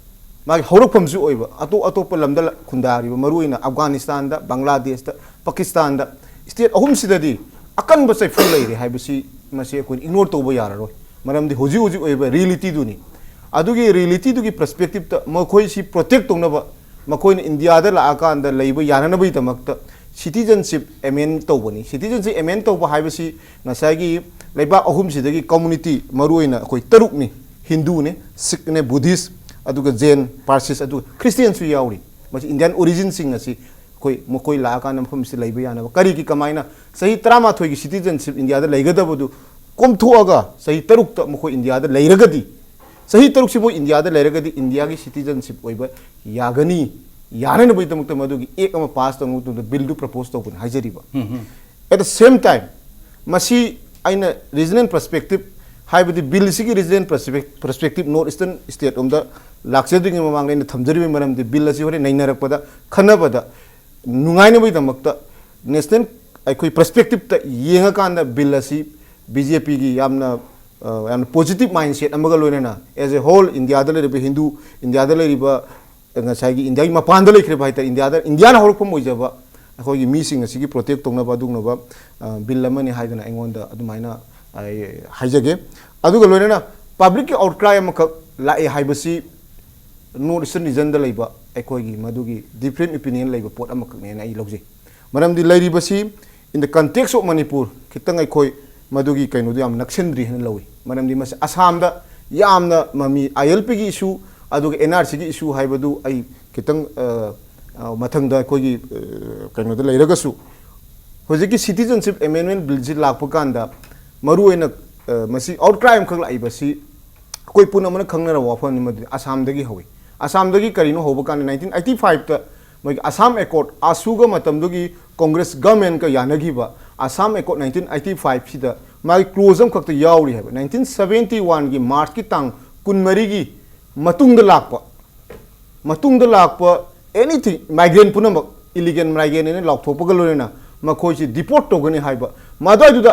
ꯃꯥꯒꯤ ꯍꯧꯔꯛꯐꯝꯁꯨ ꯑꯣꯏꯕ ꯑꯇꯣꯞ ꯑꯇꯣꯞꯄ ꯂꯝꯗ ꯈꯨꯟꯗꯥꯔꯤꯕ, ꯃꯔꯨꯑꯣꯏꯅ ꯑꯐꯒꯥꯅꯤꯁꯇꯥꯟꯗ, ꯕꯪꯒ꯭ꯂꯥꯗꯦꯁꯇ, ꯄꯥꯀꯤꯁꯇꯥꯟꯗ, ꯁ꯭ꯇꯦꯠ ꯑꯍꯨꯝꯁꯤꯗꯗꯤ ꯑꯀꯟꯕ ꯆꯩꯐꯨ ꯂꯩꯔꯦ ꯍꯥꯏꯕꯁꯤ ꯃꯁꯤ ꯑꯩꯈꯣꯏꯅ ꯏꯒꯅꯣꯔ ꯇꯧꯕ ꯌꯥꯔꯔꯣꯏ꯫ ꯃꯔꯝꯗꯤ ꯍꯧꯖꯤꯛ ꯍꯧꯖꯤꯛ ꯑꯣꯏꯔꯤꯕ ꯔꯤꯌꯦꯂꯤꯇꯤꯗꯨꯅꯤ꯫ ꯑꯗꯨꯒꯤ ꯔꯤꯌꯦꯂꯤꯇꯤꯗꯨꯒꯤ ꯄꯔꯁꯄꯦꯛꯇꯤꯞꯇ ꯃꯈꯣꯏꯁꯤ ꯄ꯭ꯔꯣꯇꯦꯛ ꯇꯧꯅꯕ, ꯃꯈꯣꯏꯅ ꯏꯟꯗꯤꯌꯥꯗ ꯂꯥꯛꯑꯀꯥꯟꯗ ꯂꯩꯕ ꯌꯥꯅꯅꯕꯒꯤꯗꯃꯛꯇ ꯁꯤꯇꯤꯖꯟꯁꯤꯞ ꯑꯦꯃꯦꯟ ꯇꯧꯕꯅꯤ꯫ ꯁꯤꯇꯤꯖꯟꯁꯤꯞ ꯑꯦꯃꯦꯟ ꯇꯧꯕ ꯍꯥꯏꯕꯁꯤ ꯉꯁꯥꯏꯒꯤ ꯂꯩꯕꯥꯛ ꯑꯍꯨꯝꯁꯤꯗꯒꯤ ꯀꯝꯃꯨꯅꯤꯇꯤ, ꯃꯔꯨꯑꯣꯏꯅ ꯑꯩꯈꯣꯏ ꯇꯔꯨꯛꯅꯤ꯫ ꯍꯤꯟꯗꯨꯅꯦ, ꯁꯤꯈꯅꯦ, ꯕꯨꯙꯤꯁ, ꯑꯗꯨꯒ ꯖꯦꯟ, ꯄꯥꯔꯁꯤꯁ, ꯑꯗꯨꯒ ꯈ꯭ꯔꯤꯁꯇꯤꯌꯥꯟꯁꯨ ꯌꯥꯎꯔꯤ꯫ ꯃꯁꯤ ꯏꯟꯗꯤꯌꯥꯟ ꯑꯣꯔꯤꯖꯤꯟꯁꯤꯡ ꯑꯁꯤ ꯑꯩꯈꯣꯏ ꯃꯈꯣꯏ ꯂꯥꯛꯑꯀꯥꯟꯗ ꯃꯐꯝꯁꯤꯗ ꯂꯩꯕ ꯌꯥꯅꯕ꯫ ꯀꯔꯤꯒꯤ, ꯀꯃꯥꯏꯅ? ꯆꯍꯤ ꯇꯔꯥꯃꯥꯊꯣꯏꯒꯤ ꯁꯤꯇꯤꯖꯟꯁꯤꯞ ꯏꯟꯗꯤꯌꯥꯗ ꯂꯩꯒꯗꯕꯗꯨ ꯀꯣꯝꯊꯣꯛꯑꯒ ꯆꯍꯤ ꯇꯔꯨꯛꯇ ꯃꯈꯣꯏ ꯏꯟꯗꯤꯌꯥꯗ ꯂꯩꯔꯒꯗꯤ, ꯆꯍꯤ ꯇꯔꯨꯛꯁꯤ ꯃꯣꯏ ꯏꯟꯗꯤꯌꯥꯗ ꯂꯩꯔꯒꯗꯤ ꯏꯟꯗꯤꯌꯥꯒꯤ ꯁꯤꯇꯤꯖꯟꯁꯤꯞ ꯑꯣꯏꯕ ꯌꯥꯒꯅꯤ, ꯌꯥꯅꯅꯕꯒꯤꯗꯃꯛꯇ ꯃꯗꯨꯒꯤ ꯑꯦꯛ ꯑꯃ ꯄꯥꯁ ꯇꯧꯅꯕ ꯃꯇꯝꯗ ꯕꯤꯜꯗꯨ ꯄ꯭ꯔꯄꯣꯁ ꯇꯧꯕꯅꯤ ꯍꯥꯏꯖꯔꯤꯕ꯫ At the same time, ꯃꯁꯤ ꯑꯩꯅ ꯔꯤꯖꯅꯦꯜ ꯄꯔꯁꯄꯦꯛꯇꯤꯞ, ꯍꯥꯏꯕꯗꯤ ꯕꯤꯜ ꯑꯁꯤꯒꯤ regional perspective north eastern state ꯂꯣꯝꯗ ꯂꯥꯛꯆꯗ꯭ꯔꯤꯉꯩ ꯃꯃꯥꯡꯗ ꯑꯩꯅ ꯊꯝꯖꯔꯤꯕꯒꯤ ꯃꯔꯝꯗꯤ ꯕꯤꯜ ꯑꯁꯤ ꯍꯣꯔꯦꯟ ꯅꯩꯅꯔꯛꯄꯗ ꯈꯟꯅꯕꯗ ꯅꯨꯡꯉꯥꯏꯅꯕꯒꯤꯗꯃꯛꯇ ꯅꯦꯁꯅꯦꯜ ꯑꯩꯈꯣꯏ ꯄꯔꯁꯄꯦꯛꯇꯤꯞꯇ ꯌꯦꯡꯉꯀꯥꯟꯗ ꯕꯤꯜ ꯑꯁꯤ ꯕꯤ ꯖꯦ ꯄꯤꯒꯤ ꯌꯥꯝꯅ, ꯑ, ꯌꯥꯝꯅ ꯄꯣꯖꯤꯇꯤꯞ ꯃꯥꯏꯟꯁꯦꯠ ꯑꯃꯒ ꯂꯣꯏꯅꯅ, ꯑꯦꯖ ꯑꯦ ꯍꯣꯜ ꯏꯟꯗꯤꯌꯥꯗ ꯂꯩꯔꯤꯕ ꯍꯤꯟꯗꯨ, ꯏꯟꯗꯤꯌꯥꯗ ꯂꯩꯔꯤꯕ ꯉꯁꯥꯏꯒꯤ ꯏꯟꯗꯤꯌꯥꯒꯤ ꯃꯄꯥꯟꯗ ꯂꯩꯈ꯭ꯔꯤꯕ ꯍꯥꯏꯇꯥꯔꯦ, ꯏꯟꯗꯤꯌꯥꯗ, ꯏꯟꯗꯤꯌꯥꯅ ꯍꯧꯔꯛꯐꯝ ꯑꯣꯏꯖꯕ ꯑꯩꯈꯣꯏꯒꯤ ꯃꯤꯁꯤꯡ ꯑꯁꯤꯒꯤ ꯄ꯭ꯔꯣꯇꯦꯛ ꯇꯧꯅꯕ ꯑꯗꯨꯒꯨꯝꯂꯕ, ꯑ, ꯕꯤꯜ ꯑꯃꯅꯤ ꯍꯥꯏꯗꯅ ꯑꯩꯉꯣꯟꯗ ꯑꯗꯨꯃꯥꯏꯅ ꯑꯩ ꯍꯥꯏꯖꯒꯦ꯫ ꯑꯗꯨꯒ ꯂꯣꯏꯅꯅ ꯄꯕ꯭ꯂꯤꯛꯀꯤ ꯑꯥꯎꯠꯀ꯭ꯔꯥꯏ ꯑꯃꯈꯛ ꯂꯥꯛꯑꯦ ꯍꯥꯏꯕꯁꯤ ꯅꯣꯔꯠ ꯏꯁꯇꯔꯟ ꯔꯤꯖꯟꯗ ꯂꯩꯕ ꯑꯩꯈꯣꯏꯒꯤ ꯃꯗꯨꯒꯤ ꯗꯤꯐ꯭ꯔꯦꯟ ꯑꯣꯄꯤꯅꯤꯌꯟ ꯂꯩꯕ ꯄꯣꯠ ꯑꯃꯈꯛꯅꯦꯅ ꯑꯩ ꯂꯧꯖꯩ꯫ ꯃꯔꯝꯗꯤ ꯂꯩꯔꯤꯕꯁꯤ in the context of Manipur, ꯈꯤꯇꯪ ꯑꯩꯈꯣꯏ ꯃꯗꯨꯒꯤ ꯀꯩꯅꯣꯗꯣ ꯌꯥꯝ ꯅꯛꯁꯤꯟꯗ꯭ꯔꯤ ꯍꯥꯏꯅ ꯂꯧꯏ꯫ ꯃꯔꯝꯗꯤ ꯃꯁꯤ ꯑꯁꯥꯝꯗ ꯌꯥꯝꯅ ꯃꯃꯤ, ꯑꯥꯏ ꯑꯦꯜ ꯄꯤꯒꯤ ꯏꯁꯨ, ꯑꯗꯨꯒ ꯑꯦꯟ ꯑꯥꯔ ꯁꯤꯒꯤ ꯏꯁꯨ ꯍꯥꯏꯕꯗꯨ ꯑꯩ ꯈꯤꯇꯪ, ꯑ, ꯑ, ꯃꯊꯪꯗ ꯑꯩꯈꯣꯏꯒꯤ, ꯑ, ꯀꯩꯅꯣꯗ ꯂꯩꯔꯒꯁꯨ, ꯍꯧꯖꯤꯛꯀꯤ ꯁꯤꯇꯤꯖꯟꯁꯤꯞ ꯑꯦꯃꯦꯟꯃꯦꯟ ꯕꯤꯜꯁꯤ ꯂꯥꯛꯄ ꯀꯥꯟꯗ ꯃꯔꯨꯑꯣꯏꯅ, ꯑ, ꯃꯁꯤ ꯑꯥꯎꯠꯀ꯭ꯔꯥꯏ ꯑꯃꯈꯛ ꯂꯥꯛꯏꯕꯁꯤ ꯑꯩꯈꯣꯏ ꯄꯨꯝꯅꯃꯛꯅ ꯈꯪꯅꯔꯕ ꯋꯥꯐꯝꯅꯤ꯫ ꯃꯗꯨꯗꯤ ꯑꯁꯥꯝꯗꯒꯤ ꯍꯧꯏ꯫ ꯑꯁꯥꯝꯗꯒꯤ ꯀꯔꯤꯅꯣ ꯍꯧꯕ ꯀꯥꯟꯗ, ꯅꯥꯏꯟꯇꯤꯟ ꯑꯩꯠꯇꯤ ꯐꯥꯏꯚꯇ ꯃꯣꯏꯒꯤ ꯑꯁꯥꯝ ꯑꯦꯀꯣꯔꯗ, ꯑꯁꯨꯒ ꯃꯇꯝꯗꯨꯒꯤ ꯀꯣꯡꯒ꯭ꯔꯦꯁ ꯒꯃꯦꯟꯀ ꯌꯥꯅꯈꯤꯕ ꯑꯁꯥꯝ ꯑꯦꯀꯣꯔꯗ ꯅꯥꯏꯟꯇꯤꯟ ꯑꯩꯠꯇꯤ ꯐꯥꯏꯚꯁꯤꯗ ꯃꯥꯒꯤ ꯀ꯭ꯂꯣꯖ ꯑꯃꯈꯛꯇ ꯌꯥꯎꯔꯤ ꯍꯥꯏꯕ꯫ ꯅꯥꯏꯟꯇꯤꯟ ꯁꯕꯦꯟꯇꯤ ꯋꯥꯟꯒꯤ ꯃꯥꯔꯆꯀꯤ ꯇꯥꯡ ꯀꯨꯟꯃꯔꯤꯒꯤ ꯃꯇꯨꯡꯗ ꯂꯥꯛꯄ, ꯃꯇꯨꯡꯗ ꯂꯥꯛꯄ ꯑꯦꯅꯤꯊꯤꯡ, ꯃꯥꯏꯒ꯭ꯔꯦꯟ ꯄꯨꯝꯅꯃꯛ ꯏꯂꯤꯒꯦꯜ ꯃꯥꯏꯒ꯭ꯔꯦꯟ ꯍꯥꯏꯅ ꯂꯥꯎꯊꯣꯛꯄꯒ ꯂꯣꯏꯅꯅ ꯃꯈꯣꯏꯁꯤ ꯗꯤꯄꯣꯔꯠ ꯇꯧꯒꯅꯤ ꯍꯥꯏꯕ꯫ ꯃꯗꯨꯋꯥꯏꯗꯨꯗ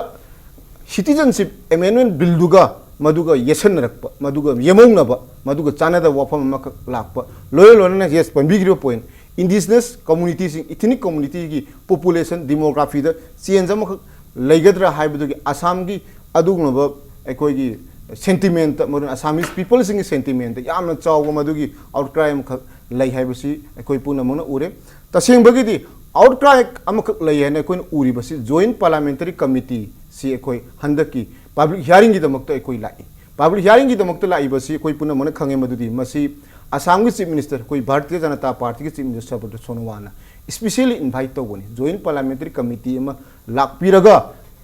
ꯁꯤꯇꯤꯖꯟꯁꯤꯞ ꯑꯦꯃꯦꯟꯃꯦꯟ ꯕꯤꯜꯗꯨꯒ ꯃꯗꯨꯒ ꯌꯦꯠꯁꯟꯅꯔꯛꯄ, ꯃꯗꯨꯒ ꯌꯦꯃꯧꯅꯕ, ꯃꯗꯨꯒ ꯆꯥꯟꯅꯗꯕ ꯋꯥꯐꯝ ꯑꯃꯈꯛ ꯂꯥꯛꯄ꯫ ꯂꯣꯏꯅ ꯂꯣꯏꯅꯅ ꯌꯦꯁ ꯄꯟꯕꯤꯈ꯭ꯔꯤꯕ ꯄꯣꯏꯟ, ꯏꯟꯗꯤꯖꯤꯅꯁ ꯀꯝꯃꯨꯅꯤꯇꯤꯁꯤꯡ, ꯏꯊꯤꯅꯤꯛ ꯀꯝꯃꯨꯅꯤꯇꯤꯒꯤ ꯄꯣꯄꯨꯂꯦꯁꯟ ꯗꯤꯃꯣꯒ꯭ꯔꯥꯐꯤꯗ ꯆꯦꯟꯖ ꯑꯃꯈꯛ ꯂꯩꯒꯗ꯭ꯔꯥ ꯍꯥꯏꯕꯗꯨꯒꯤ ꯑꯁꯥꯝꯒꯤ ꯑꯗꯨꯒꯨꯝꯂꯕ ꯑꯩꯈꯣꯏꯒꯤ ꯁꯦꯟꯇꯤꯃꯦꯟꯇ, ꯃꯔꯨ ꯑꯁꯥꯃꯤꯁ ꯄꯤꯄꯜꯁꯤꯡꯒꯤ ꯁꯦꯟꯇꯤꯃꯦꯟꯇ ꯌꯥꯝꯅ ꯆꯥꯎꯕ ꯃꯗꯨꯒꯤ ꯑꯥꯎꯠꯀ꯭ꯔꯥꯏ ꯑꯃꯈꯛ ꯂꯩ ꯍꯥꯏꯕꯁꯤ ꯑꯩꯈꯣꯏ ꯄꯨꯝꯅꯃꯛꯅ ꯎꯔꯦ꯫ ꯇꯁꯦꯡꯕꯒꯤꯗꯤ ꯑꯥꯎꯠꯀ꯭ꯔꯥꯏ ꯑꯃꯈꯛ ꯂꯩ ꯍꯥꯏꯅ ꯑꯩꯈꯣꯏꯅ ꯎꯔꯤꯕꯁꯤ ꯖꯣꯏꯟꯠ ꯄꯥꯔꯂꯥꯃꯦꯟꯇꯔꯤ ꯀꯃꯤꯇꯤꯁꯤ ꯑꯩꯈꯣꯏ ꯍꯟꯗꯛꯀꯤ ꯄꯕ꯭ꯂꯤꯛ ꯍꯤꯌꯥꯔꯤꯡꯒꯤꯗꯃꯛꯇ ꯑꯩꯈꯣꯏ ꯂꯥꯛꯏ꯫ ꯄꯕ꯭ꯂꯤꯛ ꯍꯤꯌꯥꯔꯤꯡꯒꯤꯗꯃꯛꯇ ꯂꯥꯛꯏꯕꯁꯤ ꯑꯩꯈꯣꯏ ꯄꯨꯝꯅꯃꯛꯅ ꯈꯪꯉꯦ ꯃꯗꯨꯗꯤ ꯃꯁꯤ ꯑꯁꯥꯝꯒꯤ ꯆꯤꯐ ꯃꯤꯅꯤꯁꯇꯔ, ꯑꯩꯈꯣꯏ ꯚꯥꯔꯇꯤꯌ ꯖꯅꯇꯥ ꯄꯥꯔꯇꯤꯒꯤ ꯆꯤꯐ ꯃꯤꯅꯤꯁꯇꯔ ꯁꯔꯕꯥꯅꯟꯗ ꯁꯣꯅꯣꯋꯥꯜꯅ ꯏꯁꯄꯤꯁꯤꯌꯦꯜꯂꯤ ꯏꯟꯚꯥꯏꯠ ꯇꯧꯕꯅꯤ꯫ ꯖꯣꯏꯟꯠ ꯄꯥꯔꯂꯤꯌꯥꯃꯦꯟꯇꯔꯤ ꯀꯃꯤꯇꯤ ꯑꯃ ꯂꯥꯛꯄꯤꯔꯒ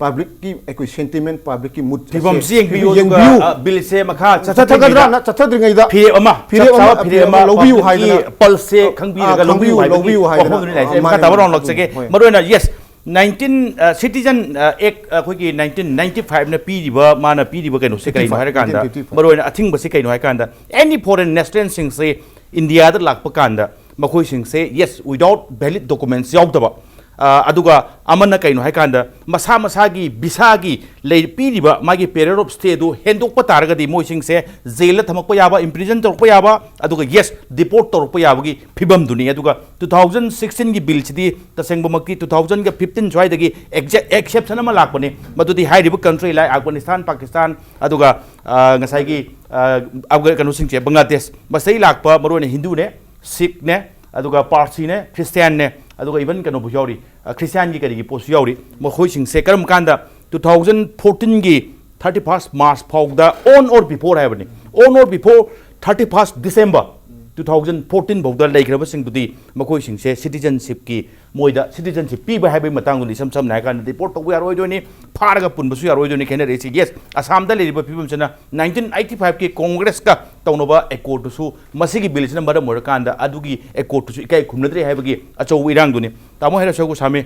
ꯄꯕ꯭ꯂꯤꯛꯀꯤ ꯑꯩꯈꯣꯏ ꯁꯦꯟꯇꯤꯃꯦꯟ, ꯄꯕ꯭ꯂꯤꯛꯀꯤ ꯃꯨꯗ ꯐꯤꯕꯝꯁꯤ ꯌꯦꯡꯕꯤꯌꯨ, ꯑꯗꯨꯒ, ꯌꯦꯡꯕꯤꯌꯨ꯫ ꯑ, ꯕꯤꯜꯁꯦ ꯃꯈꯥ ꯆꯠꯊꯒꯗ꯭ꯔꯥꯅ ꯆꯠꯊꯗ꯭ꯔꯤꯉꯩꯗ ꯐꯤꯔꯦꯞ ꯑꯃ, ꯐꯤꯔꯦꯞ ꯆꯞ ꯆꯥꯕ ꯑꯃ, ꯐꯤꯔꯦꯞ ꯑꯃ ꯂꯧꯕꯤꯌꯨ ꯄꯕ꯭ꯂꯤꯛꯀꯤ ꯍꯥꯏꯗꯅ ꯄꯜꯁꯁꯦ ꯑ, ꯈꯪꯕꯤꯔꯒ ꯈꯪꯕꯤꯌꯨ, ꯂꯧꯕꯤꯌꯨ ꯍꯥꯏꯕꯒꯤ ꯂꯧꯕꯤꯌꯨ ꯍꯥꯏꯗꯅ, ꯋꯥꯐꯝꯗꯨꯅꯤ ꯂꯥꯛꯏꯁꯦ꯫ ꯑ, ꯃꯈꯥ ꯃꯥꯅꯦ, ꯇꯥꯕ ꯃꯥꯅꯦ, ꯔꯥꯎꯟ ꯂꯥꯛꯆꯒꯦ꯫ ꯍꯣꯏ꯫ ꯃꯔꯨꯑꯣꯏꯅ, ꯌꯦꯁ, ꯅꯥꯏꯟꯇꯤꯟ, ꯑ, ꯁꯤꯇꯤꯖꯟ, ꯑ, ꯑꯦꯛ, ꯑꯩꯈꯣꯏꯒꯤ ꯅꯥꯏꯟꯇꯤꯟ ꯅꯥꯏꯟꯇꯤ ꯐꯥꯏꯚꯅ ꯄꯤꯔꯤꯕ, ꯃꯥꯅ ꯄꯤꯔꯤꯕ ꯀꯩꯅꯣꯁꯦ ꯀꯩꯅꯣ ꯍꯥꯏꯔꯀꯥꯟꯗ, ꯅꯥꯏꯟꯇꯤꯟ ꯐꯤꯐꯇꯤ ꯐꯥꯏꯚ꯫ ꯃꯔꯨꯑꯣꯏꯅ ꯑꯊꯤꯡꯕꯁꯦ ꯀꯩꯅꯣ ꯍꯥꯏꯔꯀꯥꯟꯗ, ꯑꯦꯅꯤ ꯐꯣꯔꯦꯟ ꯅꯦꯁꯅꯦꯜꯁꯤꯡꯁꯦ ꯏꯟꯗꯤꯌꯥꯗ ꯂꯥꯛꯄ ꯀꯥꯟꯗ ꯃꯈꯣꯏꯁꯤꯡꯁꯦ, ꯌꯦꯁ, ꯋꯤꯗꯥꯎꯠ ꯚꯦꯂꯤꯠ ꯗꯣꯀꯨꯃꯦꯟꯠꯁ ꯌꯥꯎꯗꯕ, ꯑ, ꯑꯗꯨꯒ ꯑꯃꯅ ꯀꯩꯅꯣ ꯍꯥꯏꯀꯥꯟꯗ, ꯃꯁꯥ ꯃꯁꯥꯒꯤ ꯚꯤꯁꯥꯒꯤ ꯂꯩ, ꯄꯤꯔꯤꯕ ꯃꯥꯒꯤ ꯄꯦꯔꯤꯌꯗ ꯑꯣꯐ ꯁ꯭ꯇꯦꯗꯨ ꯍꯦꯟꯗꯣꯛꯄ ꯇꯥꯔꯒꯗꯤ ꯃꯣꯏꯁꯤꯡꯁꯦ ꯖꯦꯜꯗ ꯊꯝꯃꯛꯄ ꯌꯥꯕ, ꯏꯝꯄ꯭ꯔꯤꯖꯟ ꯇꯧꯔꯛꯄ ꯌꯥꯕ, ꯑꯗꯨꯒ, ꯌꯦꯁ, ꯗꯤꯄꯣꯔꯠ ꯇꯧꯔꯛꯄ ꯌꯥꯕꯒꯤ ꯐꯤꯕꯝꯗꯨꯅꯤ꯫ ꯑꯗꯨꯒ ꯇꯨ ꯊꯥꯎꯖꯟ ꯁꯤꯛꯁꯇꯤꯟꯒꯤ ꯕꯤꯜꯁꯤꯗꯤ ꯇꯁꯦꯡꯕꯃꯛꯇꯤ ꯇꯨ ꯊꯥꯎꯖꯟꯒ ꯐꯤꯐꯇꯤꯟ ꯁ꯭ꯋꯥꯏꯗꯒꯤ ꯑꯦꯛꯖꯦ-, ꯑꯦꯛꯁꯦꯞꯁꯟ ꯑꯃ ꯂꯥꯛꯄꯅꯤ꯫ ꯃꯗꯨꯗꯤ ꯍꯥꯏꯔꯤꯕ ꯀꯟꯇ꯭ꯔꯤ ꯂꯥꯏꯛ ꯑꯐꯒꯥꯅꯤꯁꯇꯥꯟ, ꯄꯥꯀꯤꯁꯇꯥꯟ, ꯑꯗꯨꯒ, ꯑ, ꯉꯁꯥꯏꯒꯤ, ꯑ, ꯑꯐꯒꯥ-, ꯀꯩꯅꯣꯁꯤꯡꯁꯦ, ꯕꯪꯒ꯭ꯂꯥꯗꯦꯁ, ꯃꯁꯤꯗꯩ ꯂꯥꯛꯄ ꯃꯔꯨꯑꯣꯏꯅ ꯍꯤꯟꯗꯨꯅꯦ, ꯁꯤꯈꯅꯦ, ꯑꯗꯨꯒ ꯄꯥꯔꯁꯤꯅꯦ, ꯈ꯭ꯔꯤꯁꯇꯤꯌꯥꯟꯅꯦ, ꯑꯗꯨꯒ ꯏꯚꯟ ꯀꯩꯅꯣꯕꯨ ꯌꯥꯎꯔꯤ, ꯑ, ꯈ꯭ꯔꯤꯁꯇꯤꯌꯥꯟꯒꯤ ꯀꯔꯤꯒꯤ ꯄꯣꯠꯁꯨ ꯌꯥꯎꯔꯤ꯫ ꯃꯈꯣꯏꯁꯤꯡꯁꯦ ꯀꯔꯝ ꯀꯥꯟꯗ, ꯇꯨ ꯊꯥꯎꯖꯟ ꯐꯣꯔꯇꯤꯟꯒꯤ ꯊꯥꯔꯇꯤ ꯐꯥꯔꯁ ꯃꯥꯔꯆ ꯐꯥꯎꯗ, on or before ꯍꯥꯏꯕꯅꯤ, on or before thirty first December two thousand fourteen ꯐꯥꯎꯗ ꯂꯩꯈ꯭ꯔꯕꯁꯤꯡꯗꯨꯗꯤ ꯃꯈꯣꯏꯁꯤꯡꯁꯦ ꯁꯤꯇꯤꯖꯟꯁꯤꯞꯀꯤ, ꯃꯣꯏꯗ ꯁꯤꯇꯤꯖꯟꯁꯤꯞ ꯄꯤꯕ ꯍꯥꯏꯕꯒꯤ ꯃꯇꯥꯡꯗꯨꯗꯤ ꯏꯁꯝ ꯁꯝꯅ ꯍꯥꯏꯔꯀꯥꯟꯗ ꯗꯤꯄꯣꯔꯠ ꯇꯧꯕ ꯌꯥꯔꯣꯏꯗꯣꯏꯅꯤ, ꯐꯥꯔꯒ ꯄꯨꯟꯕꯁꯨ ꯌꯥꯔꯣꯏꯗꯣꯏꯅꯤ꯫ ꯈꯦꯠꯅꯔꯛꯏꯁꯤ, ꯌꯦꯁ, ꯑꯁꯥꯝꯗ ꯂꯩꯔꯤꯕ ꯐꯤꯕꯝꯁꯤꯅ ꯅꯥꯏꯟꯇꯤꯟ ꯑꯩꯠꯇꯤ ꯐꯥꯏꯚꯀꯤ ꯀꯣꯡꯒ꯭ꯔꯦꯁꯀ ꯇꯧꯅꯕ ꯑꯦꯀꯣꯔꯗꯇꯨꯁꯨ ꯃꯁꯤꯒꯤ ꯕꯤꯜꯁꯤꯅ ꯃꯔꯝ ꯑꯣꯏꯔꯀꯥꯟꯗ ꯑꯗꯨꯒꯤ ꯑꯦꯀꯣꯔꯗꯇꯨꯁꯨ ꯏꯀꯥꯏ ꯈꯨꯝꯅꯗ꯭ꯔꯦ ꯍꯥꯏꯕꯒꯤ ꯑꯆꯧꯕ ꯏꯔꯥꯡꯗꯨꯅꯤ꯫ ꯇꯥꯃꯣ ꯍꯩꯔꯥ ꯁꯒꯣꯁꯥꯃꯤ,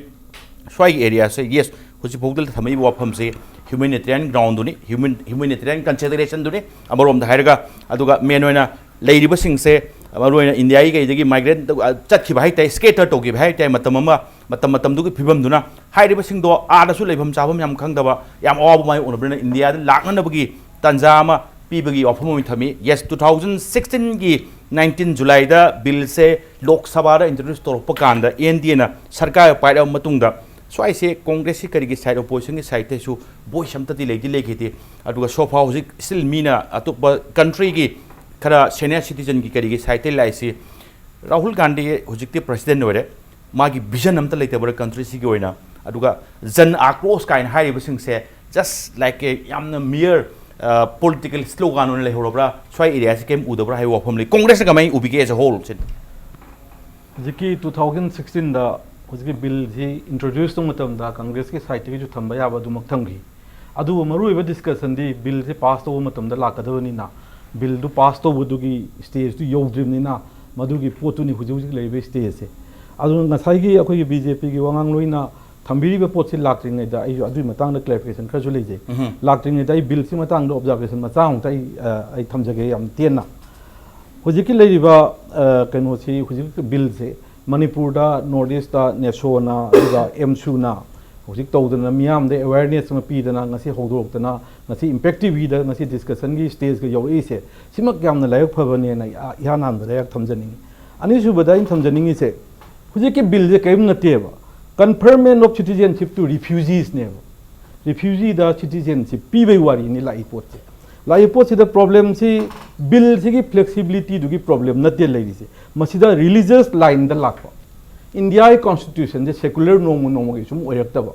ꯁ꯭ꯋꯥꯏꯒꯤ ꯑꯦꯔꯤꯌꯥꯁꯦ, ꯌꯦꯁ, ꯍꯧꯖꯤꯛꯐꯥꯎꯗ ꯊꯝꯃꯛꯏꯕ ꯋꯥꯐꯝꯁꯦ ꯍ꯭ꯌꯨꯃꯦꯅꯤꯇꯦꯔꯤꯌꯟ ꯒ꯭ꯔꯥꯎꯟꯗꯨꯅꯤ, ꯍ꯭ꯌꯨꯃꯦꯟ, ꯍ꯭ꯌꯨꯃꯦꯅꯤꯇꯦꯔꯤꯌꯟ ꯀꯟꯁꯤꯗꯔꯦꯁꯟꯗꯨꯅꯤ꯫ ꯑꯃꯔꯣꯝꯗ ꯍꯥꯏꯔꯒ, ꯑꯗꯨꯒ ꯃꯦꯟ ꯑꯣꯏꯅ ꯂꯩꯔꯤꯕꯁꯤꯡꯁꯦ, ꯃꯔꯨꯑꯣꯏꯅ ꯏꯟꯗꯤꯌꯥꯒꯤ ꯀꯩꯗꯒꯤ ꯃꯥꯏꯒ꯭ꯔꯦꯠ ꯇꯧ-, ꯑ, ꯆꯠꯈꯤꯕ ꯍꯥꯏ ꯇꯥꯏ, ꯁ꯭ꯀꯦꯇꯔ ꯇꯧꯈꯤꯕ ꯍꯥꯏ ꯇꯥꯏ, ꯃꯇꯝ ꯑꯃ, ꯃꯇꯝ ꯃꯇꯝꯗꯨꯒꯤ ꯐꯤꯕꯝꯗꯨꯅ ꯍꯥꯏꯔꯤꯕꯁꯤꯡꯗꯣ ꯑꯥꯗꯁꯨ ꯂꯩꯐꯝ ꯆꯥꯐꯝ ꯌꯥꯝ ꯈꯪꯗꯕ, ꯌꯥꯝ ꯑꯋꯥꯕ ꯃꯥꯏꯌꯣꯛꯅꯕꯅꯤꯅ ꯏꯟꯗꯤꯌꯥꯗ ꯂꯥꯛꯅꯅꯕꯒꯤ ꯇꯥꯟꯖꯥ ꯑꯃ ꯄꯤꯕꯒꯤ ꯋꯥꯐꯝ ꯑꯃ ꯊꯝꯃꯤ꯫ ꯌꯦꯁ, ꯇꯨ ꯊꯥꯎꯖꯟ ꯁꯤꯛꯁꯇꯤꯟꯒꯤ ꯅꯥꯏꯟꯇꯤꯟ ꯖꯨꯂꯥꯏꯗ ꯕꯤꯜꯁꯦ ꯂꯣꯛ ꯁꯚꯥꯗ ꯏꯟꯇ꯭ꯔꯣꯗ꯭ꯌꯨꯁ ꯇꯧꯔꯛꯄ ꯀꯥꯟꯗ, ꯑꯦꯟ ꯗꯤ ꯑꯦꯅ ꯁꯔꯀꯥꯔ ꯄꯥꯏꯔꯛꯑꯕ ꯃꯇꯨꯡꯗ, ꯁ꯭ꯋꯥꯏꯁꯦ ꯀꯣꯡꯒ꯭ꯔꯦꯁꯀꯤ ꯀꯔꯤꯒꯤ ꯁꯥꯏꯠ, ꯑꯣꯄꯣꯖꯤꯁꯟꯒꯤ ꯁꯥꯏꯠꯇꯁꯨ ꯚꯣꯏꯁ ꯑꯝꯇꯗꯤ ꯂꯩꯗꯤ ꯂꯩꯈꯤꯗꯦ꯫ ꯑꯗꯨꯒ ꯁꯣꯐꯥ ꯍꯧꯖꯤꯛ ꯁ꯭ꯇꯤꯜ ꯃꯤꯅ ꯑꯇꯣꯞꯄ ꯀꯟꯇ꯭ꯔꯤꯒꯤ ꯈꯔ ꯁꯦꯅꯤꯌꯔ ꯁꯤꯇꯤꯖꯟꯒꯤ ꯀꯔꯤꯒꯤ ꯁꯥꯏꯠꯇ ꯂꯥꯛꯏꯁꯤ, ꯔꯥꯍꯨꯜ ꯒꯥꯟꯙꯤ ꯍꯧꯖꯤꯛꯇꯤ ꯄ꯭ꯔꯁꯤꯗꯦꯟ ꯑꯣꯏꯔꯦ, ꯃꯥꯒꯤ ꯚꯤꯖꯟ ꯑꯝꯇ ꯂꯩꯇꯕ꯭ꯔꯥ ꯀꯟꯇ꯭ꯔꯤꯁꯤꯒꯤ ꯑꯣꯏꯅ? ꯑꯗꯨꯒ ꯖꯟ ꯑꯥꯀ꯭ꯔꯣꯁ ꯀꯥꯏꯅ ꯍꯥꯏꯔꯤꯕꯁꯤꯡꯁꯦ, ꯖꯁ ꯂꯥꯏꯛ ꯑꯦ ꯌꯥꯝꯅ ꯃꯤꯌꯔ ꯄꯣꯂꯤꯇꯤꯀꯦꯜ ꯁ꯭ꯂꯣꯒꯥꯟ ꯑꯣꯏꯅ ꯂꯩꯍꯧꯔꯕ꯭ꯔꯥ? ꯁ꯭ꯋꯥꯏ ꯑꯦꯔꯤꯌꯥꯁꯤ ꯀꯩꯝ ꯎꯗꯕ꯭ꯔꯥ ꯍꯥꯏꯕ ꯋꯥꯐꯝ ꯂꯩ꯫ ꯀꯣꯡꯒ꯭ꯔꯦꯁꯅ ꯀꯃꯥꯏꯅ ꯎꯕꯤꯒꯦ as a whole? ꯍꯧꯖꯤꯛꯀꯤ ꯇꯨ ꯊꯥꯎꯖꯟ ꯁꯤꯛꯁꯇꯤꯟꯗ ꯍꯧꯖꯤꯛꯀꯤ ꯕꯤꯜꯁꯤ ꯏꯟꯇ꯭ꯔꯣꯗ꯭ꯌꯨꯁ ꯇꯧꯕ ꯃꯇꯝꯗ ꯀꯪꯒ꯭ꯔꯦꯁꯀꯤ ꯁꯥꯏꯠꯇꯒꯤꯁꯨ ꯊꯝꯕ ꯌꯥꯕ ꯑꯗꯨꯃꯛ ꯊꯝꯈꯤ꯫ ꯑꯗꯨꯕꯨ ꯃꯔꯨꯑꯣꯏꯕ ꯗꯤꯁꯀꯁꯟꯗꯤ ꯕꯤꯜꯁꯤ ꯄꯥꯁ ꯇꯧꯕ ꯃꯇꯝꯗ ꯂꯥꯛꯀꯗꯕꯅꯤꯅ, ꯕꯤꯜꯗꯨ ꯄꯥꯁ ꯇꯧꯕꯗꯨꯒꯤ ꯁ꯭ꯇꯦꯖꯇꯨ ꯌꯧꯗ꯭ꯔꯤꯕꯅꯤꯅ, ꯃꯗꯨꯒꯤ ꯄꯣꯠꯇꯨꯅꯤ ꯍꯧꯖꯤꯛ ꯍꯧꯖꯤꯛ ꯂꯩꯔꯤꯕ ꯁ꯭ꯇꯦꯖꯁꯦ꯫ ꯑꯗꯨꯅ ꯉꯁꯥꯏꯒꯤ ꯑꯩꯈꯣꯏꯒꯤ ꯕꯤ ꯖꯦ ꯄꯤꯒꯤ ꯋꯥꯉꯥꯡꯂꯣꯏꯅ ꯊꯝꯕꯤꯔꯤꯕ ꯄꯣꯠꯁꯤ ꯂꯥꯛꯇ꯭ꯔꯤꯉꯩꯗ ꯑꯩꯁꯨ ꯑꯗꯨꯒꯤ ꯃꯇꯥꯡꯗ ꯀ꯭ꯂꯦꯔꯤꯐꯤꯀꯦꯁꯟ ꯈꯔꯁꯨ ꯂꯩꯖꯩ꯫ ꯎꯝꯍꯨꯝ꯫ ꯂꯥꯛꯇ꯭ꯔꯤꯉꯩꯗ ꯑꯩ ꯕꯤꯜꯁꯤ ꯃꯇꯥꯡꯗ ꯑꯣꯕꯖꯥꯔꯕꯦꯁꯟ ꯃꯆꯥ ꯑꯃꯨꯛꯇ ꯑꯩ ꯑ, ꯑꯩ ꯊꯝꯖꯒꯦ, ꯌꯥꯝ ꯇꯦꯟꯅ꯫ ꯍꯧꯖꯤꯛꯀꯤ ꯂꯩꯔꯤꯕ ꯑ, ꯀꯩꯅꯣꯁꯤ, ꯍꯧꯖꯤꯛ ꯕꯤꯜꯁꯦ ꯃꯅꯤꯄꯨꯔꯗ ꯅꯣꯔꯠ ꯏꯁꯇ ꯅꯦꯁꯣꯅ, ꯑꯗꯨꯒ ꯑꯦꯝꯁꯨꯅ ꯍꯧꯖꯤꯛ ꯇꯧꯗꯅ, ꯃꯤꯌꯥꯝꯗ ꯑꯦꯋꯦꯔꯅꯦꯁ ꯑꯃ ꯄꯤꯗꯅ, ꯉꯁꯤ ꯍꯧꯗꯣꯔꯛꯇꯅ, ꯉꯁꯤ ꯏꯝꯄꯦꯛ ꯇꯤ ꯚꯤꯗ ꯉꯁꯤ ꯗꯤꯁꯀꯁꯟꯒꯤ ꯁ꯭ꯇꯦꯖꯀ ꯌꯧꯔꯛꯏꯁꯦ, ꯁꯤꯃꯛ ꯌꯥꯝꯅ ꯂꯥꯏꯕꯛ ꯐꯕꯅꯦꯅ ꯑꯩ ꯏꯍꯥꯟ ꯍꯥꯟꯕꯗ ꯑꯩꯍꯥꯛ ꯊꯝꯖꯅꯤꯡꯉꯤ꯫ ꯑꯅꯤꯁꯨꯕꯗ ꯑꯩꯅ ꯊꯝꯖꯅꯤꯡꯉꯤꯁꯦ, ꯍꯧꯖꯤꯛꯀꯤ ꯕꯤꯜꯁꯦ ꯀꯔꯤꯝ ꯅꯠꯇꯦꯕ, Conferment of Citizenship to Refugeesꯅꯦꯕ꯫ ꯔꯤꯐ꯭ꯌꯨꯖꯤꯗ ꯁꯤꯇꯤꯖꯦꯟꯁꯤꯞ ꯄꯤꯕꯩ ꯋꯥꯔꯤꯅꯤ ꯂꯥꯛꯏ ꯄꯣꯠꯁꯦ꯫ ꯂꯥꯛꯏ ꯄꯣꯠꯁꯤꯗ ꯄ꯭ꯔꯣꯕ꯭ꯂꯦꯝꯁꯤ, ꯕꯤꯜꯁꯤꯒꯤ ꯐ꯭ꯂꯦꯛꯁꯤꯕꯤꯂꯤꯇꯤꯗꯨꯒꯤ ꯄ꯭ꯔꯣꯕ꯭ꯂꯦꯝ ꯅꯠꯇꯦ ꯂꯩꯔꯤꯁꯦ, ꯃꯁꯤꯗ ꯔꯤꯂꯤꯖꯁ ꯂꯥꯏꯟꯗ ꯂꯥꯛꯄ꯫ ꯏꯟꯗꯤꯌꯥꯒꯤ ꯀꯣꯟꯁꯇꯤꯇ꯭ꯌꯨꯁꯟꯁꯦ ꯁꯦꯀꯨꯂꯔ ꯅꯣꯡꯃ ꯅꯣꯡꯃꯒꯤ ꯁꯨꯝ ꯑꯣꯏꯔꯛꯇꯕ꯫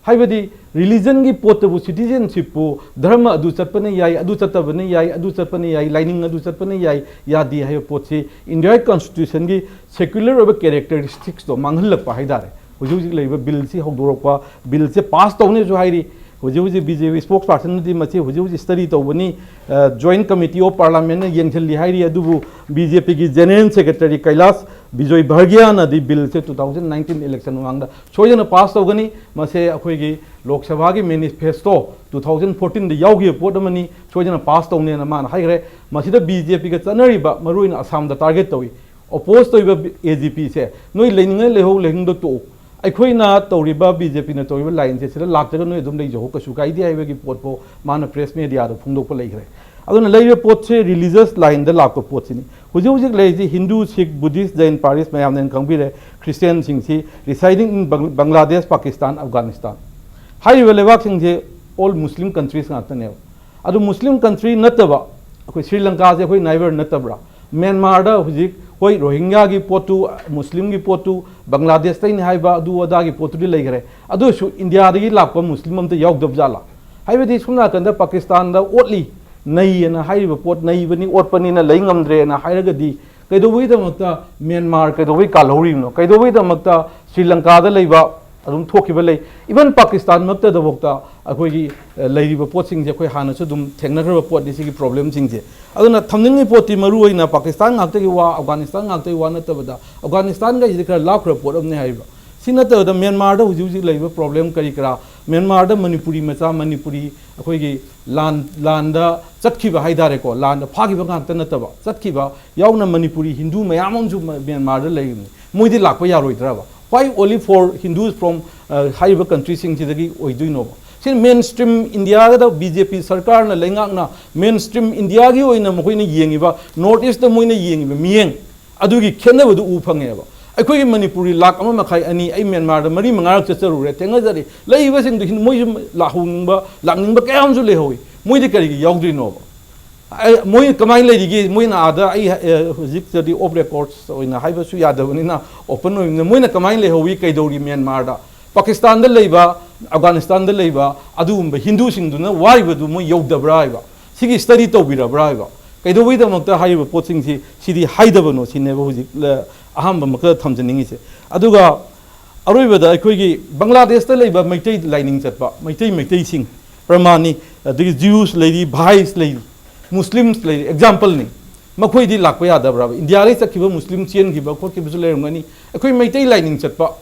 ꯍꯥꯏꯕꯗꯤ, ꯔꯤꯂꯤꯖꯟꯒꯤ ꯄꯣꯠꯇꯕꯨ, ꯁꯤꯇꯤꯖꯦꯟꯁꯤꯞꯄꯨ, ꯙꯔꯃ ꯑꯗꯨ ꯆꯠꯄꯅ ꯌꯥꯏ, ꯑꯗꯨ ꯆꯠꯇꯕꯅ ꯌꯥꯏ, ꯑꯗꯨ ꯆꯠꯄꯅ ꯌꯥꯏ, ꯂꯥꯏꯅꯤꯡ ꯑꯗꯨ ꯆꯠꯄꯅ ꯌꯥꯏ, ꯌꯥꯗꯦ ꯍꯥꯏꯕ ꯄꯣꯠꯁꯤ ꯏꯟꯗꯤꯌꯥꯒꯤ ꯀꯣꯟꯁꯇꯤꯇ꯭ꯌꯨꯁꯟꯒꯤ ꯁꯦꯀꯨꯂꯔ ꯑꯣꯏꯕ ꯀꯦꯔꯦꯛꯇꯔꯤꯁꯇꯤꯛꯁꯇꯣ ꯃꯥꯡꯍꯜꯂꯛꯄ ꯍꯥꯏꯇꯥꯔꯦ꯫ ꯍꯧꯖꯤꯛ ꯍꯧꯖꯤꯛ ꯂꯩꯔꯤꯕ ꯕꯤꯜꯁꯤ ꯍꯧꯗꯣꯔꯛꯄ, ꯕꯤꯜꯁꯦ ꯄꯥꯁ ꯇꯧꯅꯦꯁꯨ ꯍꯥꯏꯔꯤ꯫ ꯍꯧꯖꯤꯛ ꯍꯧꯖꯤꯛ ꯕꯤ ꯖꯦ ꯄꯤ ꯁ꯭ꯄꯣꯛꯁ ꯄꯥꯔꯁꯟꯅꯗꯤ ꯃꯁꯤ ꯍꯧꯖꯤꯛ ꯍꯧꯖꯤꯛ ꯁ꯭ꯇꯗꯤ ꯇꯧꯕꯅꯤ, ꯖꯣꯏꯟ ꯀꯃꯤꯇꯤ ꯑꯣꯐ ꯄꯥꯔꯂꯥꯃꯦꯟꯅ ꯌꯦꯡꯁꯤꯜꯂꯤ ꯍꯥꯏꯔꯤ꯫ ꯑꯗꯨꯕꯨ ꯕꯤ ꯖꯦ ꯄꯤꯒꯤ ꯖꯦꯅꯔꯦꯜ ꯁꯦꯀ꯭ꯔꯦꯇꯔꯤ ꯀꯩꯂꯥꯁ ꯕꯤꯖꯣꯏ ꯚꯔꯒꯤꯌꯥꯅꯗꯤ ꯕꯤꯜꯁꯦ ꯇꯨ ꯊꯥꯎꯖꯟ ꯅꯥꯏꯟꯇꯤꯟ ꯏꯂꯦꯛꯁꯟ ꯃꯃꯥꯡꯗ ꯁꯣꯏꯗꯅ ꯄꯥꯁ ꯇꯧꯒꯅꯤ, ꯃꯁꯦ ꯑꯩꯈꯣꯏꯒꯤ ꯂꯣꯛ ꯁꯚꯥꯒꯤ ꯃꯦꯅꯤꯐꯦꯁꯇꯣ ꯇꯨ ꯊꯥꯎꯖꯟ ꯐꯣꯔꯇꯤꯟꯗ ꯌꯥꯎꯈꯤꯕ ꯄꯣꯠ ꯑꯃꯅꯤ, ꯁꯣꯏꯗꯅ ꯄꯥꯁ ꯇꯧꯅꯦꯅ ꯃꯥꯅ ꯍꯥꯏꯈ꯭ꯔꯦ꯫ ꯃꯁꯤꯗ ꯕꯤ ꯖꯦ ꯄꯤꯒ ꯆꯠꯅꯔꯤꯕ, ꯃꯔꯨꯑꯣꯏꯅ ꯑꯁꯥꯝꯗ ꯇꯥꯔꯒꯦꯠ ꯇꯧꯏ꯫ ꯑꯣꯄꯣꯖ ꯇꯧꯔꯤꯕ ꯑꯦ ꯖꯤ ꯄꯤꯁꯦ, ꯅꯣꯏ ꯂꯩꯅꯤꯡꯉꯥꯏ ꯂꯩꯍꯧ, ꯂꯩꯅꯤꯡꯗ ꯇꯣꯛꯎ, ꯑꯩꯈꯣꯏꯅ ꯇꯧꯔꯤꯕ, ꯕꯤ ꯖꯦ ꯄꯤꯅ ꯇꯧꯔꯤꯕ ꯂꯥꯏꯟꯁꯦ ꯁꯤꯗ ꯂꯥꯛꯇ꯭ꯔꯒ ꯅꯣꯏ ꯑꯗꯨꯝ ꯂꯩꯖꯍꯧ, ꯀꯩꯁꯨ ꯀꯥꯏꯗꯦ ꯍꯥꯏꯕꯒꯤ ꯄꯣꯠꯄꯨ ꯃꯥꯅ ꯄ꯭ꯔꯦꯁ ꯃꯦꯗꯤꯌꯥꯗ ꯐꯣꯡꯗꯣꯛꯄ ꯂꯩꯈ꯭ꯔꯦ꯫ ꯑꯗꯨꯅ ꯂꯩꯔꯤꯕ ꯄꯣꯠꯁꯦ ꯔꯤꯂꯤꯖꯁ ꯂꯥꯏꯟꯗ ꯂꯥꯛꯄ ꯄꯣꯠꯁꯤꯅꯤ꯫ ꯍꯧꯖꯤꯛ ꯍꯧꯖꯤꯛ ꯂꯩꯔꯤꯁꯤ ꯍꯤꯟꯗꯨ, ꯁꯤꯈ, ꯕꯨꯙꯤꯁ, ꯖꯩꯟ, ꯄꯥꯔꯤꯁ ꯃꯌꯥꯝꯅ ꯍꯦꯟꯅ ꯈꯪꯕꯤꯔꯦ, ꯈ꯭ꯔꯤꯁꯇꯤꯌꯥꯟꯁꯤꯡꯁꯤ residing in Bang- Bangladesh, Pakistan, Afghanistan꯫ ꯍꯥꯏꯔꯤꯕ ꯂꯩꯕꯥꯛꯁꯤꯡꯁꯦ ꯑꯣꯜ ꯃꯨꯁꯂꯤꯝ ꯀꯟꯇ꯭ꯔꯤꯁ ꯉꯥꯛꯇꯅꯦꯕ꯫ ꯑꯗꯨ ꯃꯨꯁꯂꯤꯝ ꯀꯟꯇ꯭ꯔꯤ ꯅꯠꯇꯕ, ꯑꯩꯈꯣꯏ ꯁ꯭ꯔꯤ ꯂꯪꯀꯥꯁꯦ ꯑꯩꯈꯣꯏ ꯅꯥꯏꯕꯔ ꯅꯠꯇꯕ꯭ꯔꯥ? ꯃ꯭ꯌꯥꯟꯃꯥꯔꯗ ꯍꯧꯖꯤꯛ, ꯍꯣꯏ, ꯔꯣꯍꯤꯡꯒ꯭ꯌꯥꯒꯤ ꯄꯣꯠꯇꯨ, ꯃꯨꯁꯂꯤꯝꯒꯤ ꯄꯣꯠꯇꯨ, ꯕꯪꯒ꯭ꯂꯥꯗꯦꯁꯇꯩꯅꯤ ꯍꯥꯏꯕ ꯑꯗꯨ ꯑꯗꯥꯒꯤ ꯄꯣꯠꯇꯨꯗꯤ ꯂꯩꯈ꯭ꯔꯦ, ꯑꯗꯨ ꯑꯣꯏꯔꯁꯨ ꯏꯟꯗꯤꯌꯥꯗꯒꯤ ꯂꯥꯛꯄ ꯃꯨꯁꯂꯤꯝ ꯑꯝꯇ ꯌꯥꯎꯗꯕ ꯖꯥꯠꯂꯥ? ꯍꯥꯏꯕꯗꯤ ꯁꯣꯝ ꯅꯥꯀꯟꯗ ꯄꯥꯀꯤꯁꯇꯥꯟꯗ ꯑꯣꯠꯂꯤ, ꯅꯩꯌꯦꯅ ꯍꯥꯏꯔꯤꯕ ꯄꯣꯠ, ꯅꯩꯕꯅꯤ, ꯑꯣꯠꯄꯅꯤꯅ ꯂꯩ ꯉꯝꯗ꯭ꯔꯦꯅ ꯍꯥꯏꯔꯒꯗꯤ ꯀꯩꯗꯧꯕꯒꯤꯗꯃꯛꯇ ꯃ꯭ꯌꯥꯟꯃꯥꯔ ꯀꯩꯗꯧꯕꯒꯤ ꯀꯥꯜꯍꯧꯔꯤꯕꯅꯣ? ꯀꯩꯗꯧꯕꯒꯤꯗꯃꯛꯇ ꯁ꯭ꯔꯤ ꯂꯪꯀꯥꯗ ꯂꯩꯕ ꯑꯗꯨꯝ ꯊꯣꯛꯈꯤꯕ ꯂꯩ? ꯏꯚꯟ ꯄꯥꯀꯤꯁꯇꯥꯟꯃꯛꯇꯗꯐꯥꯎꯗ ꯑꯩꯈꯣꯏꯒꯤ, ꯑ, ꯂꯩꯔꯤꯕ ꯄꯣꯠꯁꯤꯡꯁꯦ ꯑꯩꯈꯣꯏ ꯍꯥꯟꯅꯁꯨ ꯑꯗꯨꯝ ꯊꯦꯡꯅꯈ꯭ꯔꯕ ꯄꯣꯠꯅꯤ ꯁꯤꯒꯤ ꯄ꯭ꯔꯣꯕ꯭ꯂꯦꯝꯁꯤꯡꯁꯦ꯫ ꯑꯗꯨꯅ ꯊꯝꯅꯤꯡꯉꯤ ꯄꯣꯠꯇꯤ ꯃꯔꯨ ꯑꯣꯏꯅ ꯄꯥꯀꯤꯁꯇꯥꯟ ꯉꯥꯛꯇꯒꯤ ꯋꯥ, ꯑꯐꯒꯥꯅꯤꯁꯇꯥꯟ ꯉꯥꯛꯇꯒꯤ ꯋꯥ ꯅꯠꯇꯕꯗ, ꯑꯐꯒꯥꯅꯤꯁꯇꯥꯟꯒ ꯑꯩꯁꯤꯗꯤ ꯈꯔ ꯂꯥꯞꯈ꯭ꯔꯕ ꯄꯣꯠ ꯑꯃꯅꯤ ꯍꯥꯏꯔꯤꯕ꯫ ꯁꯤ ꯅꯠꯇꯕꯗ ꯃ꯭ꯌꯥꯟꯃꯥꯔꯗ ꯍꯧꯖꯤꯛ ꯍꯧꯖꯤꯛ ꯂꯩꯔꯤꯕ ꯄ꯭ꯔꯣꯕ꯭ꯂꯦꯝ ꯀꯔꯤ ꯀꯔꯥ, ꯃ꯭ꯌꯥꯟꯃꯥꯔꯗ ꯃꯅꯤꯄꯨꯔꯤ ꯃꯆꯥ, ꯃꯅꯤꯄꯨꯔꯤ ꯑꯩꯈꯣꯏꯒꯤ ꯂꯥꯟ, ꯂꯥꯟꯗ ꯆꯠꯈꯤꯕ ꯍꯥꯏ ꯇꯥꯔꯦꯀꯣ, ꯂꯥꯟꯗ ꯐꯥꯈꯤꯕ ꯉꯥꯛꯇ ꯅꯠꯇꯕ, ꯆꯠꯈꯤꯕ ꯌꯥꯎꯅ ꯃꯅꯤꯄꯨꯔꯤ ꯍꯤꯟꯗꯨ ꯃꯌꯥꯝ ꯑꯃꯁꯨ ꯃ-, ꯃ꯭ꯌꯥꯟꯃꯥꯔꯗ ꯂꯩꯔꯤꯕꯅꯤ꯫ ꯃꯣꯏꯗꯤ ꯂꯥꯛꯄ ꯌꯥꯔꯣꯏꯗ꯭ꯔꯕ? Why only for Hindus from, ꯑ, ꯍꯥꯏꯔꯤꯕ ꯀꯟꯇ꯭ꯔꯤꯁꯤꯡꯁꯤꯗꯒꯤ ꯑꯣꯏꯗꯣꯏꯅꯣꯕ? ꯁꯤ ꯃꯦꯟ ꯁ꯭ꯇ꯭ꯔꯤꯝ ꯏꯟꯗꯤꯌꯥꯗ ꯕꯤ ꯖꯦ ꯄꯤ ꯁꯔꯀꯥꯔꯅ, ꯂꯩꯉꯥꯛꯅ ꯃꯦꯟ ꯁ꯭ꯇ꯭ꯔꯤꯝ ꯏꯟꯗꯤꯌꯥꯒꯤ ꯑꯣꯏꯅ ꯃꯈꯣꯏꯅ ꯌꯦꯡꯉꯤꯕ, ꯅꯣꯔꯠ ꯏꯁꯇ ꯃꯣꯏꯅ ꯌꯦꯡꯉꯤꯕ ꯃꯤꯠꯌꯦꯡ ꯑꯗꯨꯒꯤ ꯈꯦꯠꯅꯕꯗꯨ ꯎ ꯐꯪꯉꯦꯕ꯫ ꯑꯩꯈꯣꯏꯒꯤ ꯃꯅꯤꯄꯨꯔꯤ ꯂꯥꯛ ꯑꯃ ꯃꯈꯥꯏ, ꯑꯅꯤ, ꯑꯩ ꯃ꯭ꯌꯥꯟꯃꯥꯔꯗ ꯃꯔꯤ ꯃꯉꯥꯔꯛ ꯆꯠꯆꯔꯨꯔꯦ, ꯊꯦꯡꯅꯖꯔꯦ꯫ ꯂꯩꯔꯤꯕꯁꯤꯡꯗꯨ ꯍꯤꯟ-, ꯃꯣꯏꯁꯨ ꯂꯥꯛꯍꯧꯅꯤꯡꯕ, ꯂꯥꯛꯅꯤꯡꯕ ꯀꯌꯥ ꯑꯃꯁꯨ ꯂꯩꯍꯧꯋꯤ꯫ ꯃꯣꯏꯗꯤ ꯀꯔꯤꯒꯤ ꯌꯥꯎꯗ꯭ꯔꯤꯅꯣꯕ? ꯑꯩ, ꯃꯣꯏ ꯀꯃꯥꯏꯅ ꯂꯩꯔꯤꯒꯦ? ꯃꯣꯏꯅ ꯑꯥꯗ, ꯑꯩ, ꯑꯦ, ꯍꯧꯖꯤꯛꯇꯗꯤ off records ꯑꯣꯏꯅ ꯍꯥꯏꯕꯁꯨ ꯌꯥꯗꯕꯅꯤꯅ open ꯑꯣꯏꯕꯅꯤꯅ, ꯃꯣꯏꯅ ꯀꯃꯥꯏꯅ ꯂꯩꯍꯧꯋꯤ, ꯀꯩꯗꯧꯔꯤ ꯃ꯭ꯌꯥꯟꯃꯥꯔꯗ? ꯄꯥꯀꯤꯁꯇꯥꯟꯗ ꯂꯩꯕ, ꯑꯐꯒꯥꯅꯤꯁꯇꯥꯟꯗ ꯂꯩꯕ ꯑꯗꯨꯒꯨꯝꯕ ꯍꯤꯟꯗꯨꯁꯤꯡꯗꯨꯅ ꯋꯥꯔꯤꯕꯗꯨ ꯃꯣꯏ ꯌꯧꯗꯕ꯭ꯔꯥ ꯍꯥꯏꯕ? ꯁꯤꯒꯤ study ꯇꯧꯕꯤꯔꯕ꯭ꯔꯥ ꯍꯥꯏꯕ? ꯀꯩꯗꯧꯕꯒꯤꯗꯃꯛꯇ ꯍꯥꯏꯔꯤꯕ ꯄꯣꯠꯁꯤꯡꯁꯤ, ꯁꯤꯗꯤ ꯍꯥꯏꯗꯕꯅꯣ ꯁꯤꯅꯦꯕ ꯍꯧꯖꯤꯛ, ꯑ, ꯑꯍꯥꯟꯕ ꯑꯃꯈꯛ ꯊꯝꯖꯅꯤꯡꯉꯤꯁꯦ꯫ ꯑꯗꯨꯒ ꯑꯔꯣꯏꯕꯗ ꯑꯩꯈꯣꯏꯒꯤ ꯕꯪꯒ꯭ꯂꯥꯗꯦꯁꯇ ꯂꯩꯕ ꯃꯩꯇꯩ ꯂꯥꯏꯅꯤꯡ ꯆꯠꯄ, ꯃꯩꯇꯩ, ꯃꯩꯇꯩꯁꯤꯡ, ꯄ꯭ꯔꯃꯥꯅꯤ, ꯑꯗꯒꯤ ꯖ꯭ꯌꯨꯁ ꯂꯩꯔꯤ, ꯚꯥꯏꯁ ꯂꯩꯔꯤ, ꯃꯨꯁꯂꯤꯝꯁ ꯂꯩꯔꯤ, ꯑꯦꯛꯖꯥꯝꯄꯜꯅꯤ꯫ ꯃꯈꯣꯏꯗꯤ ꯂꯥꯛꯄ ꯌꯥꯗꯕ꯭ꯔꯕ? ꯏꯟꯗꯤꯌꯥꯗꯒꯤ ꯆꯠꯈꯤꯕ ꯃꯨꯁꯂꯤꯝ ꯆꯦꯟꯈꯤꯕ ꯈꯣꯠꯈꯤꯕꯁꯨ ꯂꯩꯔꯝꯒꯅꯤ꯫ ꯑꯩꯈꯣꯏ ꯃꯩꯇꯩ ꯂꯥꯏꯅꯤꯡ ꯆꯠꯄ,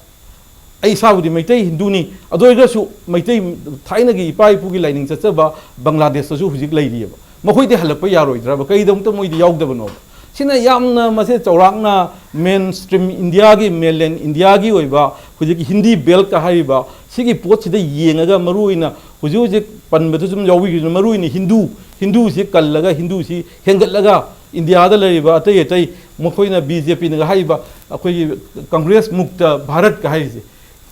ꯑꯩ ꯏꯁꯥꯕꯨꯗꯤ ꯃꯩꯇꯩ ꯍꯤꯟꯗꯨꯅꯤ, ꯑꯗꯨ ꯑꯣꯏꯔꯒꯁꯨ ꯃꯩꯇꯩ ꯊꯥꯏꯅꯒꯤ ꯏꯄꯥ ꯏꯄꯨꯒꯤ ꯂꯥꯏꯅꯤꯡ ꯆꯠꯆꯕ ꯕꯪꯒ꯭ꯂꯥꯗꯦꯁꯇꯁꯨ ꯍꯧꯖꯤꯛ ꯂꯩꯔꯤꯑꯕ꯫ ꯃꯈꯣꯏꯗꯤ ꯍꯜꯂꯛꯄ ꯌꯥꯔꯣꯏꯗ꯭ꯔꯕ? ꯀꯔꯤꯗꯃꯛꯇ ꯃꯣꯏꯗꯤ ꯌꯥꯎꯗꯕꯅꯣꯕ? ꯁꯤꯅ ꯌꯥꯝꯅ ꯃꯁꯤ ꯆꯥꯎꯔꯥꯛꯅ ꯃꯦꯟ ꯁ꯭ꯇ꯭ꯔꯤꯝ ꯏꯟꯗꯤꯌꯥꯒꯤ, ꯃꯦꯟꯂꯦꯟ ꯏꯟꯗꯤꯌꯥꯒꯤ ꯑꯣꯏꯕ ꯍꯧꯖꯤꯛꯀꯤ ꯍꯤꯟꯗꯤ ꯕꯦꯜꯠꯀ ꯍꯥꯏꯔꯤꯕ ꯁꯤꯒꯤ ꯄꯣꯠꯁꯤꯗ ꯌꯦꯡꯉꯒ, ꯃꯔꯨꯑꯣꯏꯅ ꯍꯧꯖꯤꯛ ꯍꯧꯖꯤꯛ ꯄꯟꯕꯗ ꯁꯨꯝ ꯌꯥꯎꯕꯤꯈꯤꯕ, ꯃꯔꯨꯑꯣꯏꯅ ꯍꯤꯟꯗꯨ, ꯍꯤꯟꯗꯨꯁꯤ ꯀꯜꯂꯒ, ꯍꯤꯟꯗꯨꯁꯤ ꯍꯦꯟꯒꯠꯂꯒ, ꯏꯟꯗꯤꯌꯥꯗ ꯂꯩꯔꯤꯕ ꯑꯇꯩ ꯑꯇꯩ, ꯃꯈꯣꯏꯅ ꯕꯤ ꯖꯦ ꯄꯤꯅꯒ ꯍꯥꯏꯔꯤꯕ ꯑꯩꯈꯣꯏꯒꯤ ꯀꯪꯒ꯭ꯔꯦꯁ ꯃꯨꯛꯇ ꯚꯥꯔꯠꯀ ꯍꯥꯏꯔꯤꯁꯦ,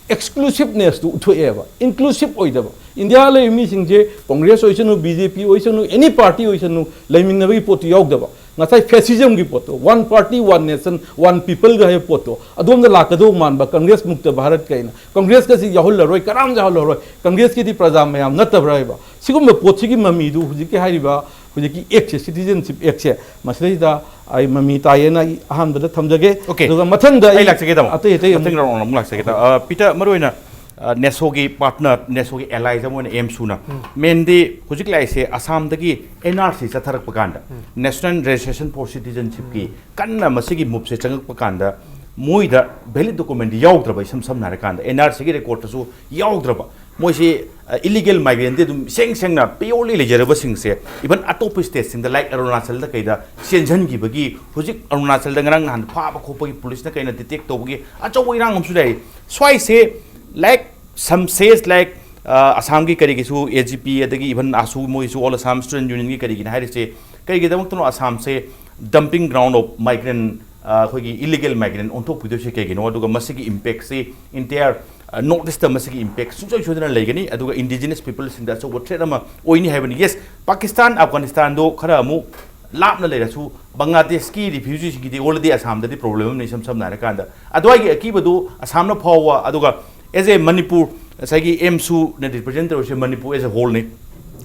ꯑꯦꯛꯁꯀ꯭ꯂꯨꯁꯤꯞꯅꯦꯁꯇꯨ ꯎꯠꯊꯣꯛꯑꯦꯕ, ꯏꯟꯀ꯭ꯂꯨꯁꯤꯞ ꯑꯣꯏꯗꯕ꯫ ꯏꯟꯗꯤꯌꯥ ꯂꯩꯔꯤꯕ ꯃꯤꯁꯤꯡꯁꯦ ꯀꯣꯡꯒ꯭ꯔꯦꯁ ꯑꯣꯏꯁꯅꯨ, ꯕꯤ ꯖꯦ ꯄꯤ ꯑꯣꯏꯁꯅꯨ, ꯑꯦꯅꯤ ꯄꯥꯔꯇꯤ ꯑꯣꯏꯁꯅꯨ, ꯂꯩꯃꯤꯟꯅꯕꯒꯤ ꯄꯣꯠꯇꯨ ꯌꯥꯎꯗꯕ꯫ ꯉꯁꯥꯏ ꯐꯦꯁꯤꯖꯝꯒꯤ ꯄꯣꯠꯇꯣ, one party one nation one ꯄꯤꯄꯜꯒ ꯍꯥꯏꯕ ꯄꯣꯠꯇꯣ, ꯑꯗꯣꯝꯗ ꯂꯥꯛꯀꯗꯧꯕ ꯃꯥꯟꯕ ꯀꯪꯒ꯭ꯔꯦꯁ ꯃꯨꯛꯇ ꯚꯥꯔꯠ ꯀꯥꯏꯅ꯫ ꯀꯪꯒ꯭ꯔꯦꯁꯀꯁꯤ ꯌꯥꯎꯍꯜꯂꯔꯣꯏ, ꯀꯅꯥꯝ ꯌꯥꯎꯍꯜꯂꯔꯣꯏ, ꯀꯪꯒ꯭ꯔꯦꯁꯀꯤꯗꯤ ꯄ꯭ꯔꯖꯥ ꯃꯌꯥꯝ ꯅꯠꯇꯕ꯭ꯔꯥ ꯍꯥꯏꯕ꯫ ꯁꯤꯒꯨꯝꯕ ꯄꯣꯠꯁꯤꯒꯤ ꯃꯃꯤꯗꯨ ꯍꯧꯖꯤꯛꯀꯤ ꯍꯥꯏꯔꯤꯕ, ꯍꯧꯖꯤꯛꯀꯤ ꯑꯦꯛꯁꯦ, ꯁꯤꯇꯤꯖꯦꯟꯁꯤꯞ ꯑꯦꯛꯁꯦ, ꯃꯁꯤꯗꯩꯗ ꯑꯩ ꯃꯃꯤ ꯇꯥꯏꯌꯦꯅ ꯑꯩ ꯑꯍꯥꯟꯕꯗ ꯊꯝꯖꯒꯦ꯫ Okay. ꯑꯗꯨꯒ ꯃꯊꯪꯗ ꯑꯩ ꯑꯩ ꯂꯥꯛꯆꯒꯦ, ꯇꯥꯃꯣ꯫ ꯑꯇꯩ ꯑꯇꯩ ꯑꯃꯨꯛ ꯃꯊꯪ ꯔꯥꯎꯟ ꯑꯃꯨꯛ ꯂꯥꯛꯆꯒꯦ꯫ ꯇꯥꯃꯣ꯫ ꯑ, ꯄꯤꯇꯔ, ꯃꯔꯨꯑꯣꯏꯅ, ꯑ, ꯅꯦꯁꯣꯒꯤ ꯄꯥꯔꯠꯅꯔ, ꯅꯦꯁꯣꯒꯤ ꯑꯦꯂꯥꯏꯁ ꯑꯃ ꯑꯣꯏꯅ ꯑꯦꯝꯁꯨꯅ, ꯃꯦꯟꯗꯤ ꯍꯧꯖꯤꯛ ꯂꯥꯛꯏꯁꯦ ꯑꯁꯥꯝꯗꯒꯤ ꯑꯦꯟ ꯑꯥꯔ ꯁꯤ ꯆꯠꯊꯔꯛꯄ ꯀꯥꯟꯗ, National Registration for Citizenshipꯀꯤ ꯀꯟꯅ ꯃꯁꯤꯒꯤ ꯃꯨꯞꯁꯦ ꯆꯪꯉꯛꯄ ꯀꯥꯟꯗ, ꯃꯣꯏꯗ ꯚꯦꯂꯤꯠ ꯗꯣꯀꯨꯃꯦꯟꯗꯤ ꯌꯥꯎꯗ꯭ꯔꯕ, ꯏꯁꯝ ꯁꯝꯅ ꯍꯥꯏꯔꯀꯥꯟꯗ ꯑꯦꯟ ꯑꯥꯔ ꯁꯤꯒꯤ ꯔꯦꯀꯣꯔꯠꯇꯁꯨ ꯌꯥꯎꯗ꯭ꯔꯕ꯫ ꯃꯣꯏꯁꯤ ꯏꯂꯤꯒꯦꯜ ꯃꯥꯏꯒ꯭ꯔꯦꯟꯗꯤ ꯑꯗꯨꯝ ꯏꯁꯦꯡ ꯁꯦꯡꯅ ꯄꯤꯌꯣꯔꯂꯤ ꯂꯩꯖꯔꯕꯁꯤꯡꯁꯦ, ꯏꯚꯟ ꯑꯇꯣꯞꯄ ꯁ꯭ꯇꯦꯠꯁꯤꯡꯗ, ꯂꯥꯏꯛ ꯑꯔꯨꯅꯥꯆꯜꯗ ꯀꯩꯗ ꯆꯦꯟꯁꯤꯟꯈꯤꯕꯒꯤ, ꯍꯧꯖꯤꯛ ꯑꯔꯨꯅꯥꯆꯜꯗ ꯉꯔꯥꯡ ꯅꯍꯥꯟ ꯐꯥꯕ ꯈꯣꯠꯄꯒꯤ ꯄꯨꯂꯤꯁꯅ ꯀꯩꯅ ꯗꯤꯇꯦꯛ ꯇꯧꯕꯒꯤ ꯑꯆꯧꯕ ꯏꯔꯥꯡ ꯑꯃꯁꯨ ꯂꯩ꯫ ꯁ꯭ꯋꯥꯏꯁꯦ, ꯂꯥꯏꯛ, ꯁꯝ ꯁꯦꯁ, ꯂꯥꯏꯛ, ꯑꯁꯥꯝꯒꯤ ꯀꯔꯤꯒꯤꯁꯨ, ꯑꯦ ꯖꯤ ꯄꯤ, ꯑꯗꯒꯤ ꯏꯚꯟ ꯑꯥꯁꯨ, ꯃꯣꯏꯁꯨ, ꯑꯣꯜ ꯑꯁꯥꯝ ꯁ꯭ꯇꯨꯗꯦꯟ ꯌꯨꯅꯤꯌꯟꯒꯤ ꯀꯔꯤꯒꯤꯅ ꯍꯥꯏꯔꯤꯁꯦ, ꯀꯔꯤꯒꯤꯗꯃꯛꯇꯅꯣ ꯑꯁꯥꯝꯁꯦ dumping ground of migrant, ꯑ, ꯑꯩꯈꯣꯏꯒꯤ ꯏꯂꯤꯒꯦꯜ ꯃꯥꯏꯒ꯭ꯔꯦꯟ ꯑꯣꯟꯊꯣꯛꯄꯤꯗꯣꯏꯁꯦ ꯀꯩꯒꯤꯅꯣ? ꯑꯗꯨꯒ ꯃꯁꯤꯒꯤ ꯏꯝꯄꯦꯛꯁꯤ entire, ꯑ, ꯅꯣꯔꯠ ꯏꯁꯇ ꯃꯁꯤꯒꯤ ꯏꯝꯄꯦꯛ ꯁꯨꯡꯁꯣꯏ ꯁꯣꯏꯗꯅ ꯂꯩꯒꯅꯤ꯫ ꯑꯗꯨꯒ ꯏꯟꯗꯤꯖꯤꯅꯁ ꯄꯤꯄꯜꯁꯤꯡꯗ ꯑꯆꯧꯕ ꯊ꯭ꯔꯦꯠ ꯑꯃ ꯑꯣꯏꯅꯤ ꯍꯥꯏꯕꯅꯤ꯫ ꯌꯦꯁ, ꯄꯥꯀꯤꯁꯇꯥꯟ, ꯑꯐꯒꯥꯅꯤꯁꯇꯥꯟꯗꯣ ꯈꯔ ꯑꯃꯨꯛ ꯂꯥꯞꯅ ꯂꯩꯔꯁꯨ, ꯕꯪꯒ꯭ꯂꯥꯗꯦꯁꯀꯤ ꯔꯤꯐ꯭ꯌꯨꯖꯤꯁꯤꯡꯒꯤꯗꯤ already ꯑꯁꯥꯝꯗꯗꯤ ꯄ꯭ꯔꯣꯕ꯭ꯂꯦꯝ ꯑꯃꯅꯤ, ꯏꯁꯝ ꯁꯝꯅ ꯍꯥꯏꯔꯀꯥꯟꯗ꯫ ꯑꯗꯨꯋꯥꯏꯒꯤ ꯑꯀꯤꯕꯗꯨ ꯑꯁꯥꯝꯅ ꯐꯥꯎꯕ, ꯑꯗꯨꯒ as a ꯃꯅꯤꯄꯨꯔ, ꯉꯁꯥꯏꯒꯤ ꯑꯦꯝꯁꯨꯅ ꯔꯤꯄ꯭ꯔꯖꯦꯟ ꯇꯧꯔꯤꯁꯦ ꯃꯅꯤꯄꯨꯔ as a wholeꯅꯤ꯫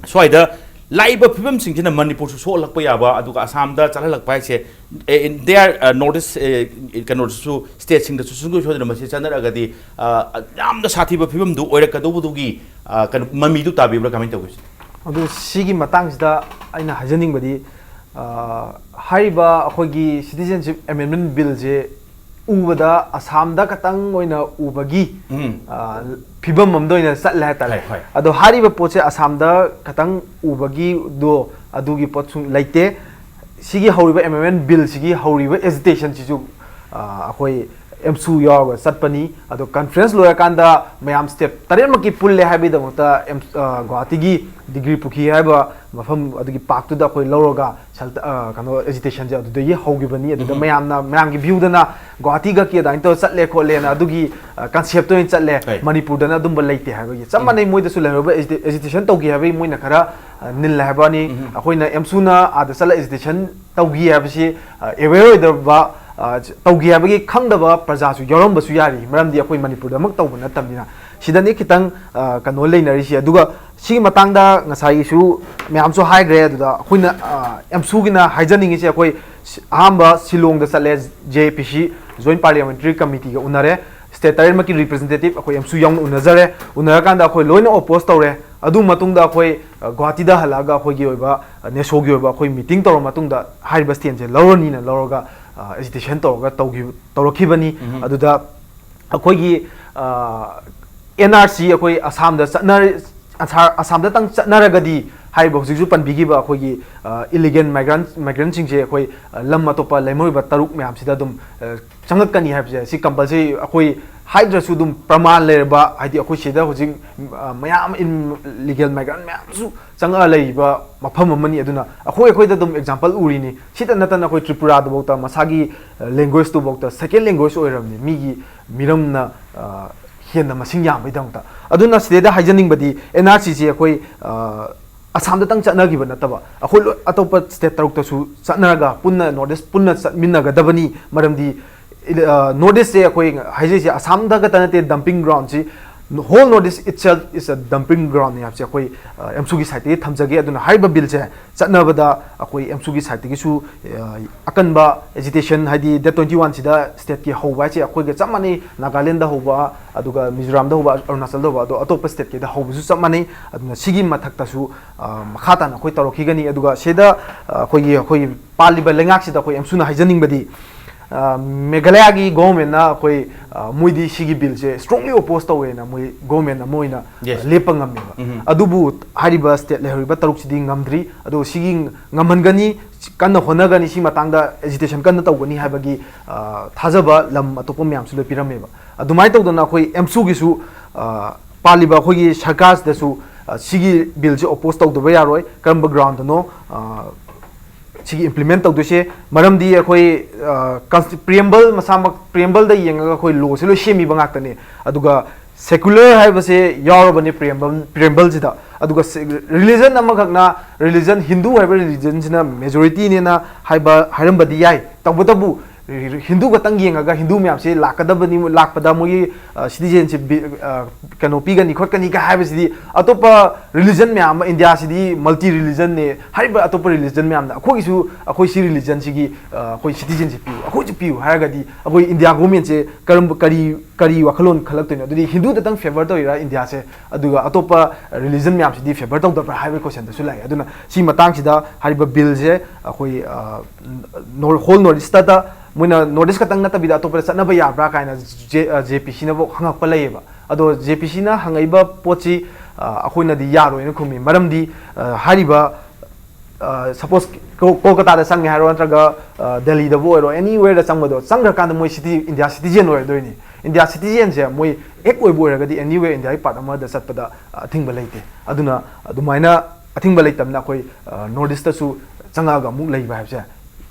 ꯁ꯭ꯋꯥꯏꯗ ꯂꯥꯛꯏꯕ ꯐꯤꯕꯝꯁꯤꯡꯁꯤꯅ ꯃꯅꯤꯄꯨꯔꯁꯨ ꯁꯣꯛꯍꯜꯂꯛꯄ ꯌꯥꯕ, ꯑꯗꯨꯒ ꯑꯁꯥꯝꯗ ꯆꯠꯍꯜꯂꯛꯄ ꯍꯥꯏꯁꯦ, entire, ꯑ, ꯅꯣꯔꯠ ꯏꯁ, ꯑ, ꯀꯩꯅꯣꯗꯁꯨ, ꯁ꯭ꯇꯦꯠꯁꯤꯡꯗꯁꯨ ꯁꯨꯡꯁꯣꯏ ꯁꯣꯏꯗꯅ ꯃꯁꯤ ꯆꯠꯅꯔꯒꯗꯤ, ꯑ, ꯌꯥꯝꯅ ꯁꯥꯊꯤꯕ ꯐꯤꯕꯝꯗꯨ ꯑꯣꯏꯔꯛꯀꯗꯧꯕꯗꯨꯒꯤ, ꯑ, ꯀꯩꯅꯣ, ꯃꯃꯤꯗꯨ ꯇꯥꯕꯤꯕ꯭ꯔꯥ, ꯀꯃꯥꯏꯅ ꯇꯧꯒꯦ? ꯑꯗꯨ ꯁꯤꯒꯤ ꯃꯇꯥꯡꯁꯤꯗ ꯑꯩꯅ ꯍꯥꯏꯖꯅꯤꯡꯕꯗꯤ, ꯑ, ꯍꯥꯏꯔꯤꯕ ꯑꯩꯈꯣꯏꯒꯤ Citizenship Amendment Billꯁꯦ ꯎꯕꯗ ꯑꯁꯥꯝꯗ ꯈꯛꯇꯪ ꯑꯣꯏꯅ ꯎꯕꯒꯤ, ꯎꯝ꯫ ꯑ, ꯐꯤꯕꯝ ꯑꯃꯗ ꯑꯣꯏꯅ ꯆꯠꯂꯦ ꯍꯥꯏꯇꯥꯔꯦ꯫ ꯍꯣꯏ, ꯍꯣꯏ꯫ ꯑꯗꯣ ꯍꯥꯏꯔꯤꯕ ꯄꯣꯠꯁꯦ ꯑꯁꯥꯝꯗ ꯈꯛꯇꯪ ꯎꯕꯒꯤꯗꯣ ꯑꯗꯨꯒꯤ ꯄꯣꯠꯁꯨ ꯂꯩꯇꯦ꯫ ꯁꯤꯒꯤ ꯍꯧꯔꯤꯕ Amendment Billꯁꯤꯒꯤ ꯍꯧꯔꯤꯕ agitationꯁꯤꯁꯨ, ꯑ, ꯑꯩꯈꯣꯏ ꯑꯦꯝꯁꯨ ꯌꯥꯎꯔꯒ ꯆꯠꯄꯅꯤ꯫ ꯑꯗꯣ conference ꯂꯣꯏꯔꯀꯥꯟꯗ ꯃꯌꯥꯝ state ꯇꯔꯦꯠꯃꯛꯀꯤ ꯄꯨꯜꯂꯦ ꯍꯥꯏꯕꯒꯤꯗꯃꯛꯇ ꯑꯦꯝ-, ꯑ, ꯒꯨꯋꯥꯍꯥꯇꯤꯒꯤ ꯗꯤꯒ꯭ꯔꯤ ꯄꯨꯈ꯭ꯔꯤ ꯍꯥꯏꯕ ꯃꯐꯝ ꯑꯗꯨꯒꯤ ꯄꯥꯔꯛꯇꯨꯗ ꯑꯩꯈꯣꯏ ꯂꯧꯔꯒ ꯁꯦꯜꯇ-, ꯑ, ꯀꯩꯅꯣ, ꯑꯦꯖꯤꯇꯦꯁꯟꯁꯦ ꯑꯗꯨꯗꯒꯤ ꯍꯧꯈꯤꯕꯅꯤ꯫ ꯑꯗꯨꯗ ꯎꯝ꯫ ꯃꯌꯥꯝꯅ, ꯃꯌꯥꯝꯒꯤ ꯚ꯭ꯌꯨꯗꯅ ꯒꯨꯋꯥꯍꯥꯇꯤꯒ ꯀꯤ ꯑꯗꯨꯃꯥꯏꯅ ꯇꯧꯔ ꯆꯠꯂꯦ ꯈꯣꯠꯂꯦꯅ ꯑꯗꯨꯒꯤ, ꯑ, ꯀꯟꯁꯦꯞꯇ ꯑꯣꯏꯅ ꯆꯠꯂꯦ꯫ ꯍꯣꯏ꯫ ꯃꯅꯤꯄꯨꯔꯗꯅ ꯑꯗꯨꯝꯕ ꯂꯩꯇꯦ ꯍꯥꯏꯕꯒꯤ꯫ ꯆꯞ ꯎꯝ꯫ ꯃꯥꯟꯅꯩ, ꯃꯣꯏꯗꯁꯨ ꯂꯩꯍꯧꯔꯤꯕ ꯑꯦꯖꯤꯇꯦ-, ꯑꯦꯖꯤꯇꯦꯁꯟ ꯇꯧꯈꯤ ꯍꯥꯏꯕꯒꯤ ꯃꯣꯏꯅ ꯈꯔ, ꯑ, ꯅꯤꯜꯂꯦ ꯍꯥꯏꯕ ꯋꯥꯅꯤ꯫ ꯎꯝ꯫ ꯑꯩꯈꯣꯏꯅ ꯑꯦꯝꯁꯨꯅ ꯑꯥꯗ ꯆꯠꯂ ꯑꯦꯖꯤꯇꯦꯁꯟ ꯇꯧꯈꯤ ꯍꯥꯏꯕꯁꯤ, ꯑ, ꯑꯦꯋꯦꯌꯔ ꯑꯣꯏꯗꯕ, ꯑ, ꯇꯧꯈꯤ ꯍꯥꯏꯕꯒꯤ ꯈꯪꯗꯕ ꯄ꯭ꯔꯖꯥꯁꯨ ꯌꯥꯎꯔꯝꯕꯁꯨ ꯌꯥꯔꯤ, ꯃꯔꯝꯗꯤ ꯑꯩꯈꯣꯏ ꯃꯅꯤꯄꯨꯔꯗꯃꯛ ꯇꯧꯕ ꯅꯠꯇꯕꯅꯤꯅ꯫ ꯁꯤꯗꯅꯤ ꯈꯤꯇꯪ, ꯑ, ꯀꯩꯅꯣ ꯂꯩꯅꯔꯤꯁꯤ꯫ ꯑꯗꯨꯒ ꯁꯤꯒꯤ ꯃꯇꯥꯡꯗ ꯉꯁꯥꯏꯒꯤꯁꯨ ꯃꯌꯥꯝꯁꯨ ꯍꯥꯏꯈ꯭ꯔꯦ꯫ ꯑꯗꯨꯗ ꯑꯩꯈꯣꯏꯅ, ꯑ, ꯑꯦꯝꯁꯨꯒꯤꯅ ꯍꯥꯏꯖꯅꯤꯡꯉꯤꯁꯦ, ꯑꯩꯈꯣꯏ ꯁꯤ-, ꯑꯍꯥꯟꯕ ꯁꯤꯂꯣꯡꯗ ꯆꯠꯂꯦ, ꯖꯦ ꯑꯦ ꯄꯤ ꯁꯤ, ꯖꯣꯏꯟ ꯄꯥꯔꯂꯤꯌꯥꯃꯦꯟꯇꯔꯤ ꯀꯃꯤꯇꯤꯒ ꯎꯅꯔꯦ꯫ ꯁ꯭ꯇꯦꯠ ꯇꯔꯦꯠꯃꯛꯀꯤ ꯔꯤꯄ꯭ꯔꯖꯦꯟꯇꯦꯇꯤꯚ ꯑꯩꯈꯣꯏ ꯑꯦꯝꯁꯨ ꯌꯥꯎꯅ ꯎꯅꯖꯔꯦ꯫ ꯎꯅꯔꯀꯥꯟꯗ ꯑꯩꯈꯣꯏ ꯂꯣꯏꯅ ꯑꯣꯄꯣꯖ ꯇꯧꯔꯦ꯫ ꯑꯗꯨ ꯃꯇꯨꯡꯗ ꯑꯩꯈꯣꯏ, ꯑ, ꯒꯨꯋꯥꯍꯥꯇꯤꯗ ꯍꯜꯂꯛꯑꯒ ꯑꯩꯈꯣꯏꯒꯤ ꯑꯣꯏꯕ, ꯑ, ꯅꯦꯁꯣꯒꯤ ꯑꯣꯏꯕ ꯑꯩꯈꯣꯏ ꯃꯤꯇꯤꯡ ꯇꯧꯔ ꯃꯇꯨꯡꯗ ꯍꯥꯏꯔꯤꯕ ꯁ꯭ꯇꯦꯟꯁꯦ ꯂꯧꯔꯅꯤꯅ ꯂꯧꯔꯒ, ꯑ, ꯑꯦꯖꯤꯇꯦꯁꯟ ꯇꯧꯔꯒ ꯇꯧꯈꯤꯕ, ꯇꯧꯔꯛꯈꯤꯕꯅꯤ꯫ ꯎꯝ꯫ ꯑꯗꯨꯗ ꯑꯩꯈꯣꯏꯒꯤ, ꯑ, ꯑꯦꯟ ꯑꯥꯔ ꯁꯤ ꯑꯩꯈꯣꯏ ꯑꯁꯥꯝꯗ ꯆꯠꯅꯔ-, ꯑꯁꯥ-, ꯑꯁꯥꯝꯗꯇꯪ ꯆꯠꯅꯔꯒꯗꯤ ꯍꯥꯏꯔꯤꯕ ꯍꯧꯖꯤꯛꯁꯨ ꯄꯟꯕꯤꯈꯤꯕ ꯑꯩꯈꯣꯏꯒꯤ, ꯑ, ꯏꯂꯤꯒꯦꯜ ꯃꯥꯏꯒ꯭ꯔꯦꯟ-, ꯃꯥꯏꯒ꯭ꯔꯦꯟꯁꯤꯡꯁꯦ ꯑꯩꯈꯣꯏ, ꯑ, ꯂꯝ ꯑꯇꯣꯞꯄ ꯂꯩꯃꯔꯨꯕ ꯇꯔꯨꯛ ꯃꯌꯥꯝꯁꯤꯗ ꯑꯗꯨꯝ, ꯑ, ꯆꯪꯉꯛꯀꯅꯤ ꯍꯥꯏꯕꯁꯦ ꯁꯤ ꯀꯝꯄꯜꯁꯔꯤ ꯑꯩꯈꯣꯏ ꯍꯥꯏꯗ꯭ꯔꯁꯨ ꯑꯗꯨꯝ ꯄ꯭ꯔꯃꯥꯟ ꯂꯩꯔꯕ, ꯍꯥꯏꯗꯤ ꯑꯩꯈꯣꯏ ꯁꯤꯗ ꯍꯧꯖꯤꯛ, ꯑ, ꯃꯌꯥꯝ ꯏꯂꯤꯒꯦꯜ ꯃꯥꯏꯒ꯭ꯔꯦꯟ ꯃꯌꯥꯝꯁꯨ ꯆꯪꯉꯛꯑ ꯂꯩꯔꯤꯕ ꯃꯐꯝ ꯑꯃꯅꯤ꯫ ꯑꯗꯨꯅ ꯑꯩꯈꯣꯏ, ꯑꯩꯈꯣꯏꯗ ꯑꯗꯨꯝ ꯑꯦꯛꯖꯥꯝꯄꯜ ꯎꯔꯤꯅꯤ꯫ ꯁꯤꯇ ꯅꯠꯇꯅ ꯑꯩꯈꯣꯏ ꯇ꯭ꯔꯤꯄꯨꯔꯥꯗꯐꯥꯎꯗ ꯃꯁꯥꯒꯤ, ꯑ, ꯂꯦꯡꯒ꯭ꯋꯦꯖꯇꯨꯐꯥꯎꯗ ꯁꯦꯀꯦꯟ ꯂꯦꯡꯒ꯭ꯋꯦꯖ ꯑꯣꯏꯔꯕꯅꯤ ꯃꯤꯒꯤ ꯃꯤꯔꯝꯅ, ꯑ, ꯍꯦꯟꯅ ꯃꯁꯤꯡ ꯌꯥꯝꯕꯒꯤꯗꯃꯛꯇ꯫ ꯑꯗꯨꯅ ꯁꯤꯗꯩꯗ ꯍꯥꯏꯖꯅꯤꯡꯕꯗꯤ ꯑꯦꯟ ꯑꯥꯔ ꯁꯤꯁꯤ ꯑꯩꯈꯣꯏ, ꯑ, ꯑꯁꯥꯝꯗꯇꯪ ꯆꯠꯅꯈꯤꯕ ꯅꯠꯇꯕ ꯑꯩꯈꯣꯏ ꯂꯣꯏ ꯑꯇꯣꯞꯄ ꯁ꯭ꯇꯦꯠ ꯇꯔꯨꯛꯇꯁꯨ ꯆꯠꯅꯔꯒ ꯄꯨꯟꯅ ꯅꯣꯔꯠ ꯏꯁ ꯄꯨꯟꯅ ꯆꯠꯃꯤꯟꯅꯒꯗꯕꯅꯤ꯫ ꯃꯔꯝꯗꯤ ꯏꯂ-, ꯑ, ꯅꯣꯔꯠ ꯏꯁꯁꯦ ꯑꯩꯈꯣꯏ ꯍꯥꯏꯖꯔꯤꯁꯦ ꯑꯁꯥꯝꯗ ꯈꯛꯇ ꯅꯠꯇꯦ dumping ꯒ꯭ꯔꯥꯎꯟꯁꯤ, whole North East itself is a dumping ground ꯅꯤ ꯍꯥꯏꯕꯁꯦ ꯑꯩꯈꯣꯏ, ꯑ, ꯑꯦꯝꯁꯨꯒꯤ ꯁꯥꯏꯠꯇꯒꯤ ꯊꯝꯖꯒꯦ꯫ ꯑꯗꯨꯅ ꯍꯥꯏꯔꯤꯕ ꯕꯤꯜꯁꯦ ꯆꯠꯅꯕꯗ ꯑꯩꯈꯣꯏ ꯑꯦꯝꯁꯨꯒꯤ ꯁꯥꯏꯠꯇꯒꯤꯁꯨ, ꯑ, ꯑꯀꯟꯕ ꯑꯦꯖꯤꯇꯦꯁꯟ, ꯍꯥꯏꯗꯤ ꯗꯦꯠ ꯇ꯭ꯋꯦꯟꯇꯤ ꯋꯥꯟꯁꯤꯗ ꯁ꯭ꯇꯦꯠꯀꯤ ꯍꯧꯕ ꯍꯥꯏꯁꯦ ꯑꯩꯈꯣꯏꯒ ꯆꯞ ꯃꯥꯟꯅꯩ, ꯅꯥꯒꯥꯂꯦꯟꯗ ꯍꯧꯕ, ꯑꯗꯨꯒ ꯃꯤꯖꯣꯔꯥꯝꯗ ꯍꯧꯕ, ꯑꯔꯨꯅꯥꯆꯜꯗ ꯍꯧꯕ, ꯑꯗꯣ ꯑꯇꯣꯞꯄ ꯁ꯭ꯇꯦꯠꯀꯤꯗ ꯍꯧꯕꯁꯨ ꯆꯞ ꯃꯥꯟꯅꯩ꯫ ꯑꯗꯨꯅ ꯁꯤꯒꯤ ꯃꯊꯛꯇꯁꯨ, ꯑ, ꯃꯈꯥ ꯇꯥꯅ ꯑꯩꯈꯣꯏ ꯇꯧꯔꯛꯈꯤꯒꯅꯤ꯫ ꯑꯗꯨꯒ ꯁꯤꯗ, ꯑ, ꯑꯩꯈꯣꯏꯒꯤ, ꯑꯩꯈꯣꯏꯒꯤ ꯄꯥꯜꯂꯤꯕ ꯂꯩꯉꯥꯛꯁꯤꯗ ꯑꯩꯈꯣꯏ ꯑꯦꯝꯁꯨꯅ ꯍꯥꯏꯖꯅꯤꯡꯕꯗꯤ, ꯑ, ꯃꯦꯘꯥꯂꯌꯥꯒꯤ ꯒꯣꯚꯔꯟꯃꯦꯟꯠꯅ ꯑꯩꯈꯣꯏ, ꯑ, ꯃꯣꯏꯗꯤ ꯁꯤꯒꯤ ꯕꯤꯜꯁꯦ ꯁ꯭ꯇꯔꯣꯡꯂꯤ ꯑꯣꯄꯣꯖ ꯇꯧꯋꯦꯅ ꯃꯣꯏ ꯒꯣꯚꯔꯟꯃꯦꯟꯠ ꯑꯃ ꯑꯣꯏꯅ, ꯑ, Yes. ꯂꯦꯞꯄ ꯉꯝꯃꯦꯕ꯫ ꯎꯝ꯫ ꯑꯗꯨꯕꯨ ꯍꯥꯏꯔꯤꯕ ꯁ꯭ꯇꯦꯠ ꯂꯩꯍꯧꯔꯤꯕ ꯇꯔꯨꯛꯁꯤꯗꯤ ꯉꯝꯗ꯭ꯔꯤ꯫ ꯑꯗꯣ ꯁꯤꯒꯤ ꯉꯝꯍꯟꯒꯅꯤ, ꯀꯟꯅ ꯍꯣꯠꯅꯒꯅꯤ, ꯁꯤ ꯃꯇꯥꯡꯗ ꯑꯦꯖꯤꯇꯦꯁꯟ ꯀꯟꯅ ꯇꯧꯒꯅꯤ ꯍꯥꯏꯕꯒꯤ, ꯑ, ꯊꯥꯖꯕ ꯂꯝ ꯑꯇꯣꯞꯄ ꯃꯌꯥꯝꯁꯨ ꯂꯣꯏ ꯄꯤꯔꯝꯃꯦꯕ꯫ ꯑꯗꯨꯃꯥꯏꯅ ꯇꯧꯗꯅ ꯑꯩꯈꯣꯏ ꯑꯦꯝꯁꯨꯒꯤꯁꯨ, ꯑ, ꯄꯥꯜꯂꯤꯕ ꯑꯩꯈꯣꯏꯒꯤ ꯁꯔꯀꯥꯔꯁꯤꯗꯁꯨ ꯑ, ꯁꯤꯒꯤ ꯕꯤꯜꯁꯦ ꯑꯣꯄꯣꯖ ꯇꯧꯗꯕ ꯌꯥꯔꯣꯏ꯫ ꯀꯔꯝꯕ ꯒ꯭ꯔꯥꯎꯟꯗꯅꯣ, ꯑ, ꯁꯤꯒꯤ ꯏꯝꯄ꯭ꯂꯤꯃꯦꯟ ꯇꯧꯗꯣꯏꯁꯦ? ꯃꯔꯝꯗꯤ ꯑꯩꯈꯣꯏ, ꯑ, ꯀꯟꯁꯇꯤ-, ꯄ꯭ꯔꯤꯌꯦꯝꯕꯜ ꯃꯁꯥꯃꯛ, ꯄ꯭ꯔꯤꯌꯦꯝꯕꯜꯗ ꯌꯦꯡꯉꯒ ꯑꯩꯈꯣꯏ ꯂꯣꯁꯦ ꯂꯣꯏ ꯁꯦꯝꯃꯤꯕ ꯉꯥꯛꯇꯅꯤ꯫ ꯑꯗꯨꯒ ꯁꯦꯀꯨꯂꯔ ꯍꯥꯏꯕꯁꯦ ꯌꯥꯎꯔꯕꯅꯤ ꯄ꯭ꯔꯤꯌꯦꯝꯕꯜ, ꯄ꯭ꯔꯤꯌꯦꯝꯕꯜꯁꯤꯗ꯫ ꯑꯗꯨꯒ ꯁꯦ-, ꯔꯤꯂꯤꯖꯟ ꯑꯃꯈꯛꯅ, ꯔꯤꯂꯤꯖꯟ, ꯍꯤꯟꯗꯨ ꯍꯥꯏꯕ ꯔꯤꯂꯤꯖꯟꯁꯤꯅ ꯃꯦꯖꯣꯔꯤꯇꯤꯅꯦꯅ ꯍꯥꯏꯕ, ꯍꯥꯏꯔꯝꯕꯗꯤ ꯌꯥꯏ꯫ ꯇꯧꯕꯇꯕꯨ ꯍꯤꯟꯗꯨ ꯈꯛꯇꯪ ꯌꯦꯡꯉꯒ ꯍꯤꯟꯗꯨ ꯃꯌꯥꯝꯁꯦ ꯂꯥꯛꯀꯗꯕꯅꯤ, ꯂꯥꯛꯄꯗ ꯃꯣꯏꯒꯤ, ꯑ, ꯁꯤꯇꯤꯖꯦꯟꯁꯤꯞ ꯕꯤ-, ꯑ, ꯀꯩꯅꯣ ꯄꯤꯒꯅꯤ ꯈꯣꯠꯀꯅꯤ ꯀ ꯍꯥꯏꯕꯁꯤꯗꯤ ꯑꯇꯣꯞꯄ ꯔꯤꯂꯤꯖꯟ ꯃꯌꯥꯝ ꯑꯃ, ꯏꯟꯗꯤꯌꯥꯁꯤꯗꯤ ꯃꯜꯇꯤ ꯔꯤꯂꯤꯖꯟꯅꯦ꯫ ꯍꯥꯏꯔꯤꯕ ꯑꯇꯣꯞꯄ ꯔꯤꯂꯤꯖꯟ ꯃꯌꯥꯝꯅ ꯑꯩꯈꯣꯏꯒꯤꯁꯨ, ꯑꯩꯈꯣꯏ ꯁꯤ ꯔꯤꯂꯤꯖꯟꯁꯤꯒꯤ, ꯑ, ꯑꯩꯈꯣꯏ ꯁꯤꯇꯤꯖꯦꯟꯁꯤꯞ ꯄꯤꯌꯨ, ꯑꯩꯈꯣꯏꯁꯨ ꯄꯤꯌꯨ ꯍꯥꯏꯔꯒꯗꯤ ꯑꯩꯈꯣꯏ ꯏꯟꯗꯤꯌꯥ ꯒꯣꯔꯃꯦꯟꯁꯦ ꯀꯔꯝꯕ, ꯀꯔꯤ, ꯀꯔꯤ ꯋꯥꯈꯜꯂꯣꯟ ꯈꯜꯂꯛꯇꯣꯏꯅꯣ? ꯑꯗꯨꯗꯤ ꯍꯤꯟꯗꯨꯗꯇꯪ ꯐꯦꯚꯔ ꯇꯧꯔꯤꯔꯥ ꯏꯟꯗꯤꯌꯥꯁꯦ, ꯑꯗꯨꯒ ꯑꯇꯣꯞꯄ ꯔꯤꯂꯤꯖꯟ ꯃꯌꯥꯝꯁꯤꯗꯤ ꯐꯦꯚꯔ ꯇꯧꯗꯕ꯭ꯔꯥ ꯍꯥꯏꯕꯒꯤ ꯀꯣꯏꯁꯟꯗꯨꯁꯨ ꯂꯥꯛꯑꯦ꯫ ꯑꯗꯨꯅ ꯁꯤ ꯃꯇꯥꯡꯁꯤꯗ ꯍꯥꯏꯔꯤꯕ ꯕꯤꯜꯁꯦ ꯑꯩꯈꯣꯏ, ꯑ, ꯅꯣꯔ-, ꯍꯣꯜ ꯅꯣꯔꯠ ꯏꯁꯇꯗ ꯃꯣꯏꯅ ꯅꯣꯔꯠ ꯏꯁ ꯈꯛꯇꯪ ꯅꯠꯇꯕꯤꯗ ꯑꯇꯣꯞꯄꯗ ꯆꯠꯅꯕ ꯌꯥꯕ꯭ꯔꯥ ꯀꯥꯏꯅ ꯖꯦ-, ꯑ, ꯖꯦ ꯄꯤ ꯁꯤꯅꯐꯥꯎ ꯍꯪꯉꯛꯄ ꯂꯩꯌꯦꯕ꯫ ꯑꯗꯣ ꯖꯦ ꯄꯤ ꯁꯤꯅ ꯍꯪꯉꯛꯏꯕ ꯄꯣꯠꯁꯤ, ꯑ, ꯑꯩꯈꯣꯏꯅꯗꯤ ꯌꯥꯔꯣꯏꯅ ꯈꯨꯝꯃꯤ꯫ ꯃꯔꯝꯗꯤ, ꯑ, ꯍꯥꯏꯔꯤꯕ, ꯑ, ꯁꯄꯣꯁ ꯀꯣ-, ꯀꯣꯜꯀꯇꯥꯗ ꯆꯪꯉꯦ ꯍꯥꯏꯔꯣ, ꯅꯠꯇ꯭ꯔꯒ, ꯑ, ꯗꯦꯜꯂꯤꯗꯕꯨ ꯑꯣꯏꯔꯣ, ꯑꯦꯅꯤꯋꯦꯔꯗ ꯆꯪꯕꯗꯣ, ꯆꯪꯈ꯭ꯔꯀꯥꯟꯗ ꯃꯣꯏ ꯁꯤꯇꯤ, ꯏꯟꯗꯤꯌꯥ ꯁꯤꯇꯤꯖꯦꯟ ꯑꯣꯏꯔꯗꯣꯏꯅꯤ꯫ ꯏꯟꯗꯤꯌꯥ ꯁꯤꯇꯤꯖꯦꯟꯁꯦ ꯃꯣꯏ ꯍꯦꯛ ꯑꯣꯏꯕ ꯑꯣꯏꯔꯒꯗꯤ ꯑꯦꯅꯤꯋꯦ ꯏꯟꯗꯤꯌꯥꯒꯤ ꯄꯥꯔꯠ ꯑꯃꯗ ꯆꯠꯄꯗ, ꯑ, ꯑꯊꯤꯡꯕ ꯂꯩꯇꯦ꯫ ꯑꯗꯨꯅ ꯑꯗꯨꯃꯥꯏꯅ ꯑꯊꯤꯡꯕ ꯂꯩꯇꯕꯅ ꯑꯩꯈꯣꯏ, ꯑ, ꯅꯣꯔꯠ ꯏꯁꯇꯁꯨ ꯆꯪꯉꯛꯑꯒ ꯑꯃꯨꯛ ꯂꯩꯕ ꯍꯥꯏꯕꯁꯦ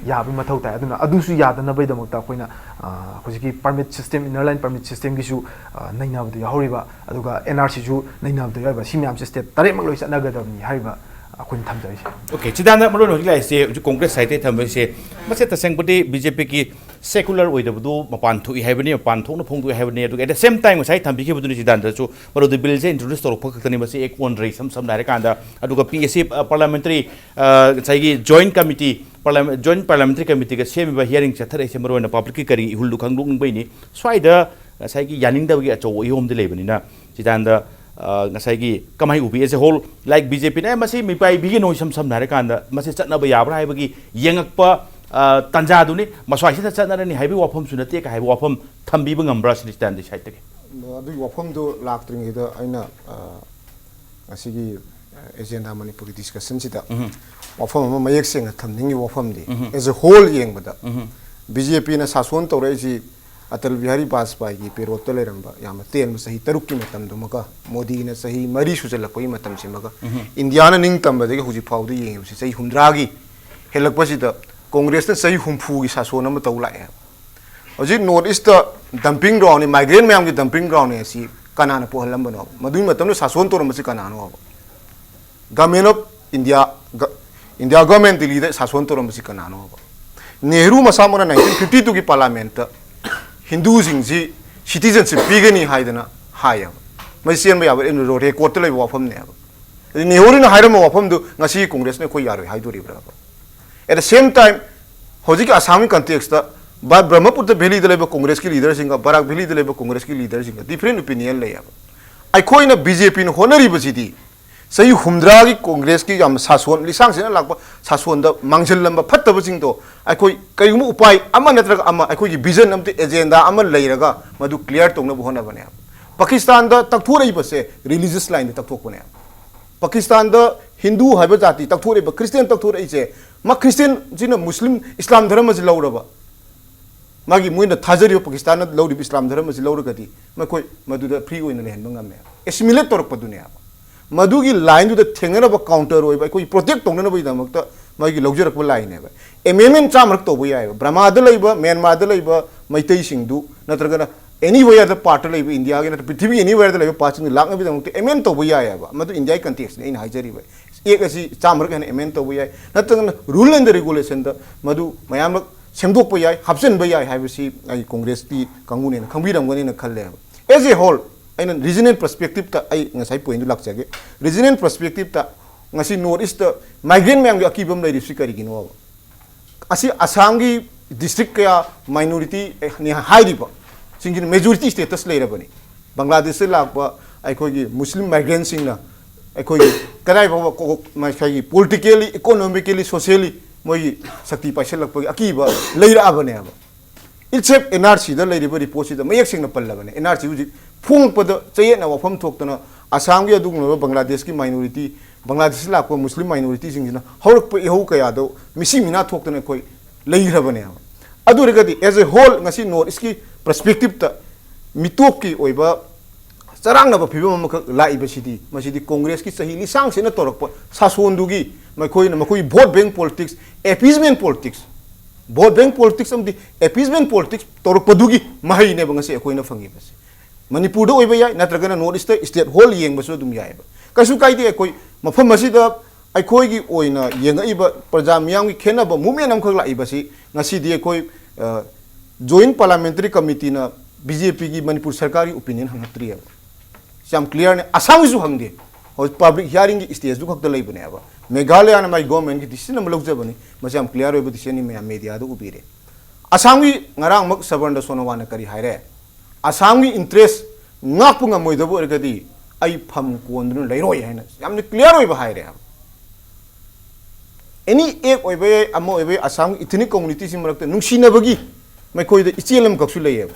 ꯌꯥꯕꯒꯤ ꯃꯊꯧ ꯇꯥꯏ꯫ ꯑꯗꯨꯅ ꯑꯗꯨꯁꯨ ꯌꯥꯗꯅꯕꯒꯤꯗꯃꯛꯇ ꯑꯩꯈꯣꯏꯅ, ꯑ, ꯍꯧꯖꯤꯛꯀꯤ permit system, inner line permit ꯁꯤꯁꯇꯦꯝꯒꯤꯁꯨ, ꯑ, ꯅꯩꯅꯕꯗ ꯌꯥꯎꯍꯧꯔꯤꯕ, ꯑꯗꯨꯒ ꯑꯦꯟ ꯑꯥꯔ ꯁꯤꯁꯨ ꯅꯩꯅꯕꯗ ꯌꯥꯎꯔꯤꯕ, ꯁꯤ ꯃꯌꯥꯝꯁꯦ ꯁ꯭ꯇꯦꯠ ꯇꯔꯦꯠꯃꯛ ꯂꯣꯏ ꯆꯠꯅꯒꯗꯕꯅꯤ ꯍꯥꯏꯔꯤꯕ ꯑꯩꯈꯣꯏꯅ ꯊꯝꯖꯔꯤꯁꯦ꯫ ꯑꯣꯀꯦ, ꯆꯤꯇꯥꯟꯗ ꯃꯔꯨ ꯑꯣꯏꯅ ꯍꯧꯖꯤꯛ ꯂꯥꯛꯏꯁꯦ, ꯍꯧꯖꯤꯛ ꯀꯣꯡꯒ꯭ꯔꯦꯁ ꯁꯥꯏꯠꯇꯒꯤ ꯊꯝꯕꯁꯦ, ꯃꯁꯤ ꯇꯁꯦꯡꯕꯗꯤ ꯕꯤ ꯖꯦ ꯄꯤꯒꯤ ꯁꯦꯀꯨꯂꯔ ꯑꯣꯏꯗꯕꯗꯨ ꯃꯄꯥꯟ ꯊꯣꯛꯏ ꯍꯥꯏꯕꯅꯤ, ꯃꯄꯥꯟ ꯊꯣꯛꯅ ꯐꯣꯡꯗꯣꯛꯏ ꯍꯥꯏꯕꯅꯤ꯫ ꯑꯗꯨꯒ at the same time ꯉꯁꯥꯏ ꯊꯝꯕꯤꯈꯤꯕꯗꯨꯅꯤ ꯆꯤꯇꯥꯟꯗꯁꯨ, ꯃꯔꯨꯗꯤ ꯕꯤꯜꯁꯦ ꯏꯟꯇ꯭ꯔꯣꯗ꯭ꯌꯨꯁ ꯇꯧꯔꯛꯄ ꯈꯛꯇꯅꯤ, ꯃꯁꯤ ꯑꯦꯛ ꯑꯣꯟꯗ꯭ꯔꯦ꯫ ꯏꯁꯝ ꯁꯝꯅ ꯍꯥꯏꯔꯀꯥꯟꯗ, ꯑꯗꯨꯒ ꯄꯤ ꯑꯦꯁ ꯁꯤ, ꯑ, ꯄꯥꯔꯂꯥꯃꯦꯟꯇꯔꯤ, ꯑ, ꯉꯁꯥꯏꯒꯤ ꯖꯣꯏꯟ ꯀꯃꯤꯇꯤ, ꯄꯥꯔꯂꯥꯃꯦꯟ-, ꯖꯣꯏꯟ ꯄꯥꯔꯂꯥꯃꯦꯟꯇꯔꯤ ꯀꯃꯤꯇꯤꯒ ꯁꯦꯝꯃꯤꯕ ꯍꯤꯌꯥꯔꯤꯡ ꯆꯠꯊꯔꯛꯏꯁꯦ ꯃꯔꯨ ꯑꯣꯏꯅ ꯄꯕ꯭ꯂꯤꯛꯀꯤ ꯀꯔꯤ ꯏꯍꯨꯜꯗꯨ ꯈꯪꯗꯣꯛꯅꯤꯡꯕꯩꯅꯤ꯫ ꯁ꯭ꯋꯥꯏꯗ ꯉꯁꯥꯏꯒꯤ ꯌꯥꯅꯤꯡꯗꯕꯒꯤ ꯑꯆꯧꯕ ꯏꯍꯨꯜ ꯑꯃꯗꯤ ꯂꯩꯕꯅꯤꯅ, ꯆꯤꯇꯥꯟꯗ, ꯑ, ꯉꯁꯥꯏꯒꯤ ꯀꯃꯥꯏꯅ ꯎꯕꯤ? As a whole, like, B J ꯄꯤꯅ, "ꯑꯦ, ꯃꯁꯤ ꯃꯤꯄꯥꯏꯕꯤꯒꯅꯣ, ꯏꯁꯝ ꯁꯝꯅ ꯍꯥꯏꯔꯀꯥꯟꯗ ꯃꯁꯤ ꯆꯠꯅꯕ ꯌꯥꯕ꯭ꯔꯥ?" ꯍꯥꯏꯕꯒꯤ ꯌꯦꯡꯉꯛꯄ, ꯑ, ꯇꯥꯟꯖꯥꯗꯨꯅꯤ꯫ ꯃꯁ꯭ꯋꯥꯏꯁꯤꯗ ꯆꯠꯅꯔꯅꯤ ꯍꯥꯏꯕꯒꯤ ꯋꯥꯐꯝꯁꯨ ꯅꯠꯇꯦ ꯀ ꯍꯥꯏꯕ ꯋꯥꯐꯝ ꯊꯝꯕꯤꯕ ꯉꯝꯕ꯭ꯔꯥ ꯁꯤꯅꯤ ꯆꯤꯇꯥꯟꯗꯤ ꯁꯥꯏꯠꯇꯒꯤ? ꯑꯗꯨꯒꯤ ꯋꯥꯐꯝꯗꯨ ꯂꯥꯛꯇ꯭ꯔꯤꯉꯩꯗ ꯑꯩꯅ, ꯑ, ꯉꯁꯤꯒꯤ, ꯑ, ꯑꯦꯖꯦꯟꯗꯥ ꯃꯅꯤꯄꯨꯔꯒꯤ ꯗꯤꯁꯀꯁꯟꯁꯤꯗ ꯎꯝ꯫ ꯋꯥꯐꯝ ꯑꯃ ꯃꯌꯦꯛ ꯁꯦꯡꯅ ꯊꯝꯅꯤꯡꯉꯤ꯫ ꯋꯥꯐꯝꯗꯤ ꯎꯝ꯫ As a whole ꯌꯦꯡꯕꯗ ꯎꯝ꯫ ꯕꯤ ꯖꯦ ꯄꯤꯅ ꯁꯥꯁꯣꯟ ꯇꯧꯔꯛꯏꯁꯤ, ꯑꯇꯜ ꯕꯤꯍꯥꯔꯤ ꯕꯥꯖꯄꯥꯏꯒꯤ ꯄꯦꯔꯣꯠꯇ ꯂꯩꯔꯝꯕ ꯌꯥꯝꯅ ꯇꯦꯟꯕ ꯆꯍꯤ ꯇꯔꯨꯛꯀꯤ ꯃꯇꯝꯗꯨꯃꯒ, ꯃꯣꯗꯤꯅ ꯆꯍꯤ ꯃꯔꯤ ꯁꯨꯖꯜꯂꯛꯄꯒꯤ ꯃꯇꯝꯁꯤꯃꯒ, ꯎꯝ꯫ ꯏꯟꯗꯤꯌꯥꯅ ꯅꯤꯡꯇꯝꯕꯗꯒꯤ ꯍꯧꯖꯤꯛ ꯐꯥꯎꯗ ꯌꯦꯡꯉꯤꯕꯁꯤ ꯆꯍꯤ ꯍꯨꯝꯗ꯭ꯔꯥꯒꯤ ꯍꯦꯜꯂꯛꯄꯁꯤꯗ ꯀꯣꯡꯒ꯭ꯔꯦꯁꯅ ꯆꯍꯤ ꯍꯨꯝꯐꯨꯒꯤ ꯁꯥꯁꯣꯟ ꯑꯃ ꯇꯧ ꯂꯥꯛꯑꯦ꯫ ꯍꯧꯖꯤꯛ North East ꯇ dumping ground ꯅꯤ, migrant ꯃꯌꯥꯝꯒꯤ dumping ground ꯅꯤ꯫ ꯑꯁꯤ ꯀꯅꯥꯅ ꯄꯣꯛꯍꯜꯂꯝꯕꯅꯣ? ꯃꯗꯨꯒꯤ ꯃꯇꯝꯗ ꯁꯥꯁꯣꯟ ꯇꯧꯔꯝꯕꯁꯤ ꯀꯅꯥꯅꯣ ꯍꯥꯏꯕ? Government of India, ꯒ-, India government ꯗꯤꯜꯂꯤꯗ ꯁꯥꯁꯣꯟ ꯇꯧꯔꯝꯕꯁꯤ ꯀꯅꯥꯅꯣ ꯍꯥꯏꯕ? ꯅꯦꯍꯔꯨ ꯃꯁꯥꯃꯛꯅ nineteen fifty two ꯒꯤ parliament ꯇ ꯍꯤꯟꯗꯨꯁꯤꯡꯁꯤ citizenship ꯄꯤꯒꯅꯤ ꯍꯥꯏꯗꯅ ꯍꯥꯏꯌꯦꯕ꯫ ꯃꯁꯤ ꯆꯦꯟꯕ ꯌꯥꯕ record ꯇ ꯂꯩꯕ ꯋꯥꯐꯝꯅꯦꯕ꯫ ꯑꯗꯩ ꯅꯦꯍꯔꯨꯅ ꯍꯥꯏꯔꯝꯕ ꯋꯥꯐꯝꯗꯨ ꯉꯁꯤ ꯀꯣꯡꯒ꯭ꯔꯦꯁꯅ ꯑꯩꯈꯣꯏ ꯌꯥꯔꯣꯏ ꯍꯥꯏꯗꯣꯔꯤꯕ꯭ꯔꯕ? At the same time, ꯍꯧꯖꯤꯛꯀꯤ ꯑꯁꯥꯝꯒꯤ context ꯇ ꯕ-, ꯕ꯭ꯔꯍꯃꯄꯨꯇ꯭ꯔ valley ꯗ ꯂꯩꯕ ꯀꯣꯡꯒ꯭ꯔꯦꯁꯀꯤ leader ꯁꯤꯡꯒ ꯕꯔꯥꯛ valley ꯗ ꯂꯩꯕ ꯀꯣꯡꯒ꯭ꯔꯦꯁꯀꯤ leader ꯁꯤꯡꯒ different opinion ꯂꯩꯌꯦꯕ꯫ ꯑꯩꯈꯣꯏꯅ B J P ꯅ ꯍꯣꯠꯅꯔꯤꯕꯁꯤꯗꯤ ꯆꯍꯤ ꯍꯨꯝꯗ꯭ꯔꯥꯒꯤ ꯀꯣꯡꯒ꯭ꯔꯦꯁꯀꯤ ꯌꯥꯝ ꯁꯥꯁꯣꯟ, ꯂꯤꯁꯥꯡ ꯁꯤꯠꯅ ꯂꯥꯛꯄ ꯁꯥꯁꯣꯟꯗ ꯃꯥꯡꯖꯤꯜꯂꯝꯕ ꯐꯠꯇꯕꯁꯤꯡꯗꯣ ꯑꯩꯈꯣꯏ ꯀꯔꯤꯒꯨꯝꯕ ꯎꯄꯥꯏ ꯑꯃ ꯅꯠꯇ꯭ꯔꯒ ꯑꯃ, ꯑꯩꯈꯣꯏꯒꯤ vision ꯑꯃꯗꯤ, agenda ꯑꯃ ꯂꯩꯔꯒ ꯃꯗꯨ clear ꯇꯧꯅꯕ ꯍꯣꯠꯅꯕꯅꯦꯕ꯫ ꯄꯥꯀꯤꯁꯇꯥꯟꯗ ꯇꯛꯊꯣꯔꯛꯏꯕꯁꯦ religious line ꯗ ꯇꯛꯊꯣꯛꯄꯅꯦꯕ꯫ ꯄꯥꯀꯤꯁꯇꯥꯟꯗ ꯍꯤꯟꯗꯨ ꯍꯥꯏꯕ ꯖꯥꯇꯤ ꯇꯛꯊꯣꯔꯛꯏꯕ, ꯈ꯭ꯔꯤꯁꯇꯤꯌꯥꯟ ꯇꯛꯊꯣꯔꯛꯏꯁꯦ, ꯃꯥ ꯈ꯭ꯔꯤꯁꯇꯤꯌꯥꯟꯁꯤꯅ ꯃꯨꯁꯂꯤꯝ, ꯏꯁꯂꯥꯝ ꯙꯔꯃꯁꯤ ꯂꯧꯔꯕ, ꯃꯥꯒꯤ ꯃꯣꯏꯅ ꯊꯥꯖꯔꯤꯕ ꯄꯥꯀꯤꯁꯇꯥꯟꯅ ꯂꯧꯔꯤꯕ ꯏꯁꯂꯥꯝ ꯙꯔꯃꯁꯤ ꯂꯧꯔꯒꯗꯤ ꯃꯈꯣꯏ ꯃꯗꯨꯗ free ꯑꯣꯏꯅ ꯂꯩꯍꯟꯕ ꯉꯝꯃꯦ꯫ Assimilate ꯇꯧꯔꯛꯄꯗꯨꯅꯦꯕ꯫ ꯃꯗꯨꯒꯤ line ꯗꯨꯗ ꯊꯦꯡꯅꯅꯕ counter ꯑꯣꯏꯕ, ꯑꯩꯈꯣꯏꯒꯤ protect ꯇꯧꯅꯅꯕꯒꯤꯗꯃꯛꯇ ꯃꯣꯏꯒꯤ ꯂꯧꯖꯔꯛꯄ line ꯅꯦꯕ꯫ Amendment ꯆꯥꯝꯃꯔꯛ ꯇꯧꯕ ꯌꯥꯏꯑꯕ꯫ ꯕ꯭ꯔꯃꯥꯗ ꯂꯩꯕ, ꯃ꯭ꯌꯥꯟꯃꯥꯔꯗ ꯂꯩꯕ ꯃꯩꯇꯩꯁꯤꯡꯗꯨ, ꯅꯠꯇ꯭ꯔꯒꯅ anywhere ꯗ part ꯇ ꯂꯩꯕ, ꯏꯟꯗꯤꯌꯥꯒꯤ ꯅꯠꯇ꯭ꯔ ꯄ꯭ꯔꯤꯊꯤꯕꯤꯒꯤ anywhere ꯗ ꯂꯩꯕ part ꯁꯤꯡꯗꯨ ꯂꯥꯛꯅꯕꯒꯤꯗꯃꯛꯇ amend ꯇꯧꯕ ꯌꯥꯏꯑꯕ꯫ ꯃꯗꯨ ꯏꯟꯗꯤꯌꯥꯒꯤ context ꯅꯤ ꯑꯩꯅ ꯍꯥꯏꯖꯔꯤꯕ꯫ Act ꯑꯁꯤ ꯆꯥꯝꯃꯔꯛ ꯍꯦꯟꯅ amend ꯇꯧꯕ ꯌꯥꯏ, ꯅꯠꯇ꯭ꯔꯒꯅ rule and regulation ꯗ ꯃꯗꯨ ꯃꯌꯥꯝꯂꯛ ꯁꯦꯝꯗꯣꯛꯄ ꯌꯥꯏ, ꯍꯥꯞꯆꯤꯟꯕ ꯌꯥꯏ ꯍꯥꯏꯕꯁꯤ ꯑꯩ ꯀꯣꯡꯒ꯭ꯔꯦꯁꯀꯤ ꯀꯥꯡꯕꯨꯅꯦꯅ ꯈꯪꯕꯤꯔꯝꯒꯅꯤꯅ ꯈꯜꯂꯦꯕ꯫ As a whole, ꯑꯩꯅ regional perspective ꯇ ꯑꯩ ꯉꯁꯥꯏ point ꯗꯨ ꯂꯥꯛꯆꯒꯦ꯫ Regional perspective ꯇ ꯉꯁꯤ North East ꯇ migrant ꯃꯌꯥꯝꯒꯤ ꯑꯀꯤꯕ ꯑꯃ ꯂꯩꯔꯤꯕꯁꯤ ꯀꯔꯤꯒꯤꯅꯣꯕ? ꯑꯁꯤ ꯑꯁꯥꯝꯒꯤ district ꯀꯌꯥ minority ꯅꯤ ꯍꯥꯏꯔꯤꯕ ꯁꯤꯡꯁꯤꯅ majority status ꯂꯩꯔꯕꯅꯤ꯫ ꯕꯪꯒ꯭ꯂꯥꯗꯦꯁꯇ ꯂꯥꯛꯄ ꯑꯩꯈꯣꯏꯒꯤ ꯃꯨꯁꯂꯤꯝ migrant ꯁꯤꯡꯅ ꯑꯩꯈꯣꯏꯒꯤ ꯀꯗꯥꯏ ꯐꯥꯎꯕ ꯀꯣ-, ꯉꯁꯥꯏꯒꯤ politically, economically, socially ꯃꯣꯏꯒꯤ ꯁꯛꯇꯤ ꯄꯥꯏꯁꯜꯂꯛꯄꯒꯤ ꯑꯀꯤꯕ ꯂꯩꯔꯛꯑꯕꯅꯦꯕ꯫ Itself N R C ꯗ ꯂꯩꯔꯤꯕ report ꯁꯤꯗ ꯃꯌꯦꯛ ꯁꯦꯡꯅ ꯄꯜꯂꯕꯅꯦ꯫ N R C ꯍꯧꯖꯤꯛ ꯐꯣꯡꯉꯛꯄꯗ ꯆꯌꯦꯠꯅ ꯋꯥꯐꯝ ꯊꯣꯛꯇꯅ ꯑꯁꯥꯝꯒꯤ ꯑꯗꯨꯒꯨꯝꯂꯕ ꯕꯪꯒ꯭ꯂꯥꯗꯦꯁꯀꯤ minority, ꯕꯪꯒ꯭ꯂꯥꯗꯦꯁꯇ ꯂꯥꯛꯄ ꯃꯨꯁꯂꯤꯝ minority ꯁꯤꯡꯁꯤꯅ ꯍꯧꯔꯛꯄ ꯏꯍꯧ ꯀꯌꯥꯗꯣ ꯃꯤꯁꯤ ꯃꯤꯅꯥ ꯊꯣꯛꯇꯅ ꯑꯩꯈꯣꯏ ꯂꯩꯈ꯭ꯔꯕꯅꯦꯕ꯫ ꯑꯗꯨ ꯑꯣꯏꯔꯒꯗꯤ as a whole ꯉꯁꯤ North East ꯀꯤ ꯄꯔꯁꯄꯦꯛꯇꯤꯞꯇ ꯃꯤꯇꯣꯞꯀꯤ ꯑꯣꯏꯕ ꯆꯔꯥꯡꯅꯕ ꯐꯤꯕꯝ ꯑꯃꯈꯛ ꯂꯥꯛꯏꯕꯁꯤꯗꯤ, ꯃꯁꯤꯗꯤ ꯀꯣꯡꯒ꯭ꯔꯦꯁꯀꯤ ꯆꯍꯤ ꯂꯤꯁꯥꯡ ꯁꯤꯠꯅ ꯇꯧꯔꯛꯄ ꯁꯥꯁꯣꯟꯗꯨꯒꯤ ꯃꯈꯣꯏꯅ, ꯃꯈꯣꯏꯒꯤ vote bank politics, appeasement politics, vote bank politics ꯑꯃꯗꯤ ꯑꯦꯄꯤꯁꯃꯦꯟ ꯄꯣꯂꯤꯇꯤꯛꯁ ꯇꯧꯔꯛꯄꯗꯨꯒꯤ ꯃꯍꯩꯅꯦꯕ ꯉꯁꯤ ꯑꯩꯈꯣꯏꯅ ꯐꯪꯉꯤꯕꯁꯦ꯫ ꯃꯅꯤꯄꯨꯔꯗ ꯑꯣꯏꯕ ꯌꯥꯏ, ꯅꯠꯇ꯭ꯔꯒꯅ ꯅꯣꯔꯠ ꯏꯁꯇ ꯁ꯭ꯇꯦꯠ ꯍꯣꯜ ꯌꯦꯡꯕꯁꯨ ꯑꯗꯨꯝ ꯌꯥꯏꯑꯕ꯫ ꯀꯩꯁꯨ ꯀꯥꯏꯗꯦ꯫ ꯑꯩꯈꯣꯏ ꯃꯐꯝ ꯑꯁꯤꯗ ꯑꯩꯈꯣꯏꯒꯤ ꯑꯣꯏꯅ ꯌꯦꯡꯉꯛꯏꯕ ꯄ꯭ꯔꯖꯥ ꯃꯤꯌꯥꯝꯒꯤ ꯈꯦꯠꯅꯕ ꯃꯨꯞꯃꯦꯟ ꯑꯃꯈꯛ ꯂꯥꯛꯏꯕꯁꯤ ꯉꯁꯤꯗꯤ ꯑꯩꯈꯣꯏ, ꯑ, ꯖꯣꯏꯟꯠ ꯄꯥꯔꯂꯤꯌꯥꯃꯦꯟꯇꯔꯤ ꯀꯃꯤꯇꯤꯅ ꯕꯤ ꯖꯦ ꯄꯤꯒꯤ ꯃꯅꯤꯄꯨꯔ ꯁꯔꯀꯥꯔꯒꯤ ꯑꯣꯄꯤꯅꯤꯌꯟ ꯍꯪꯉꯛꯇ꯭ꯔꯤꯑꯕ꯫ ꯌꯥꯝ ꯀ꯭ꯂꯤꯌꯥꯔꯅꯤ꯫ ꯑꯁꯥꯝꯒꯤꯁꯨ ꯍꯪꯗꯦ꯫ ꯍꯧꯖꯤꯛ ꯄꯕ꯭ꯂꯤꯛ ꯍꯤꯌꯥꯔꯤꯡꯒꯤ ꯁ꯭ꯇꯦꯖꯇꯨ ꯈꯛꯇ ꯂꯩꯕꯅꯦꯕ꯫ ꯃꯦꯘꯥꯂꯌꯥꯅ ꯃꯥꯒꯤ ꯒꯣꯔꯃꯦꯟꯒꯤ ꯗꯤꯁꯤꯖꯟ ꯑꯃ ꯂꯧꯖꯕꯅꯤ꯫ ꯃꯁꯤ ꯌꯥꯝ ꯀ꯭ꯂꯤꯌꯥꯔ ꯑꯣꯏꯕ ꯗꯤꯁꯤꯖꯟꯅꯤ, ꯃꯌꯥꯝ ꯃꯦꯗꯤꯌꯥꯗ ꯎꯕꯤꯔꯦ꯫ ꯑꯁꯥꯝꯒꯤ ꯉꯔꯥꯡꯃꯛ ꯁꯔꯕꯥꯅꯟꯗ ꯁꯣꯅꯣꯋꯥꯜꯅ ꯀꯔꯤ ꯍꯥꯏꯔꯦ? "ꯑꯁꯥꯝꯒꯤ ꯏꯟꯇꯔꯦꯁ ꯉꯥꯛꯄ ꯉꯝꯃꯣꯏꯗꯕ ꯑꯣꯏꯔꯒꯗꯤ ꯑꯩ ꯐꯝ ꯀꯣꯟꯗꯨꯅ ꯂꯩꯔꯣꯏ" ꯍꯥꯏꯅ ꯌꯥꯝꯅ ꯀ꯭ꯂꯤꯌꯥꯔ ꯑꯣꯏꯕ ꯍꯥꯏꯔꯦ ꯍꯥꯏꯕ꯫ ꯑꯦꯅꯤ ꯑꯦꯛ ꯑꯣꯏꯕ ꯌꯥꯏ, ꯑꯃ ꯑꯣꯏꯕ ꯌꯥꯏ, ꯑꯁꯥꯝꯒꯤ ꯏꯊꯅꯤꯛ ꯀꯝꯃꯨꯅꯤꯇꯤꯁꯤꯡ ꯃꯔꯛꯇ ꯅꯨꯡꯁꯤꯅꯕꯒꯤ ꯃꯈꯣꯏꯗ ꯏꯆꯦꯜ ꯑꯃꯈꯛꯁꯨ ꯂꯩꯌꯦꯕ꯫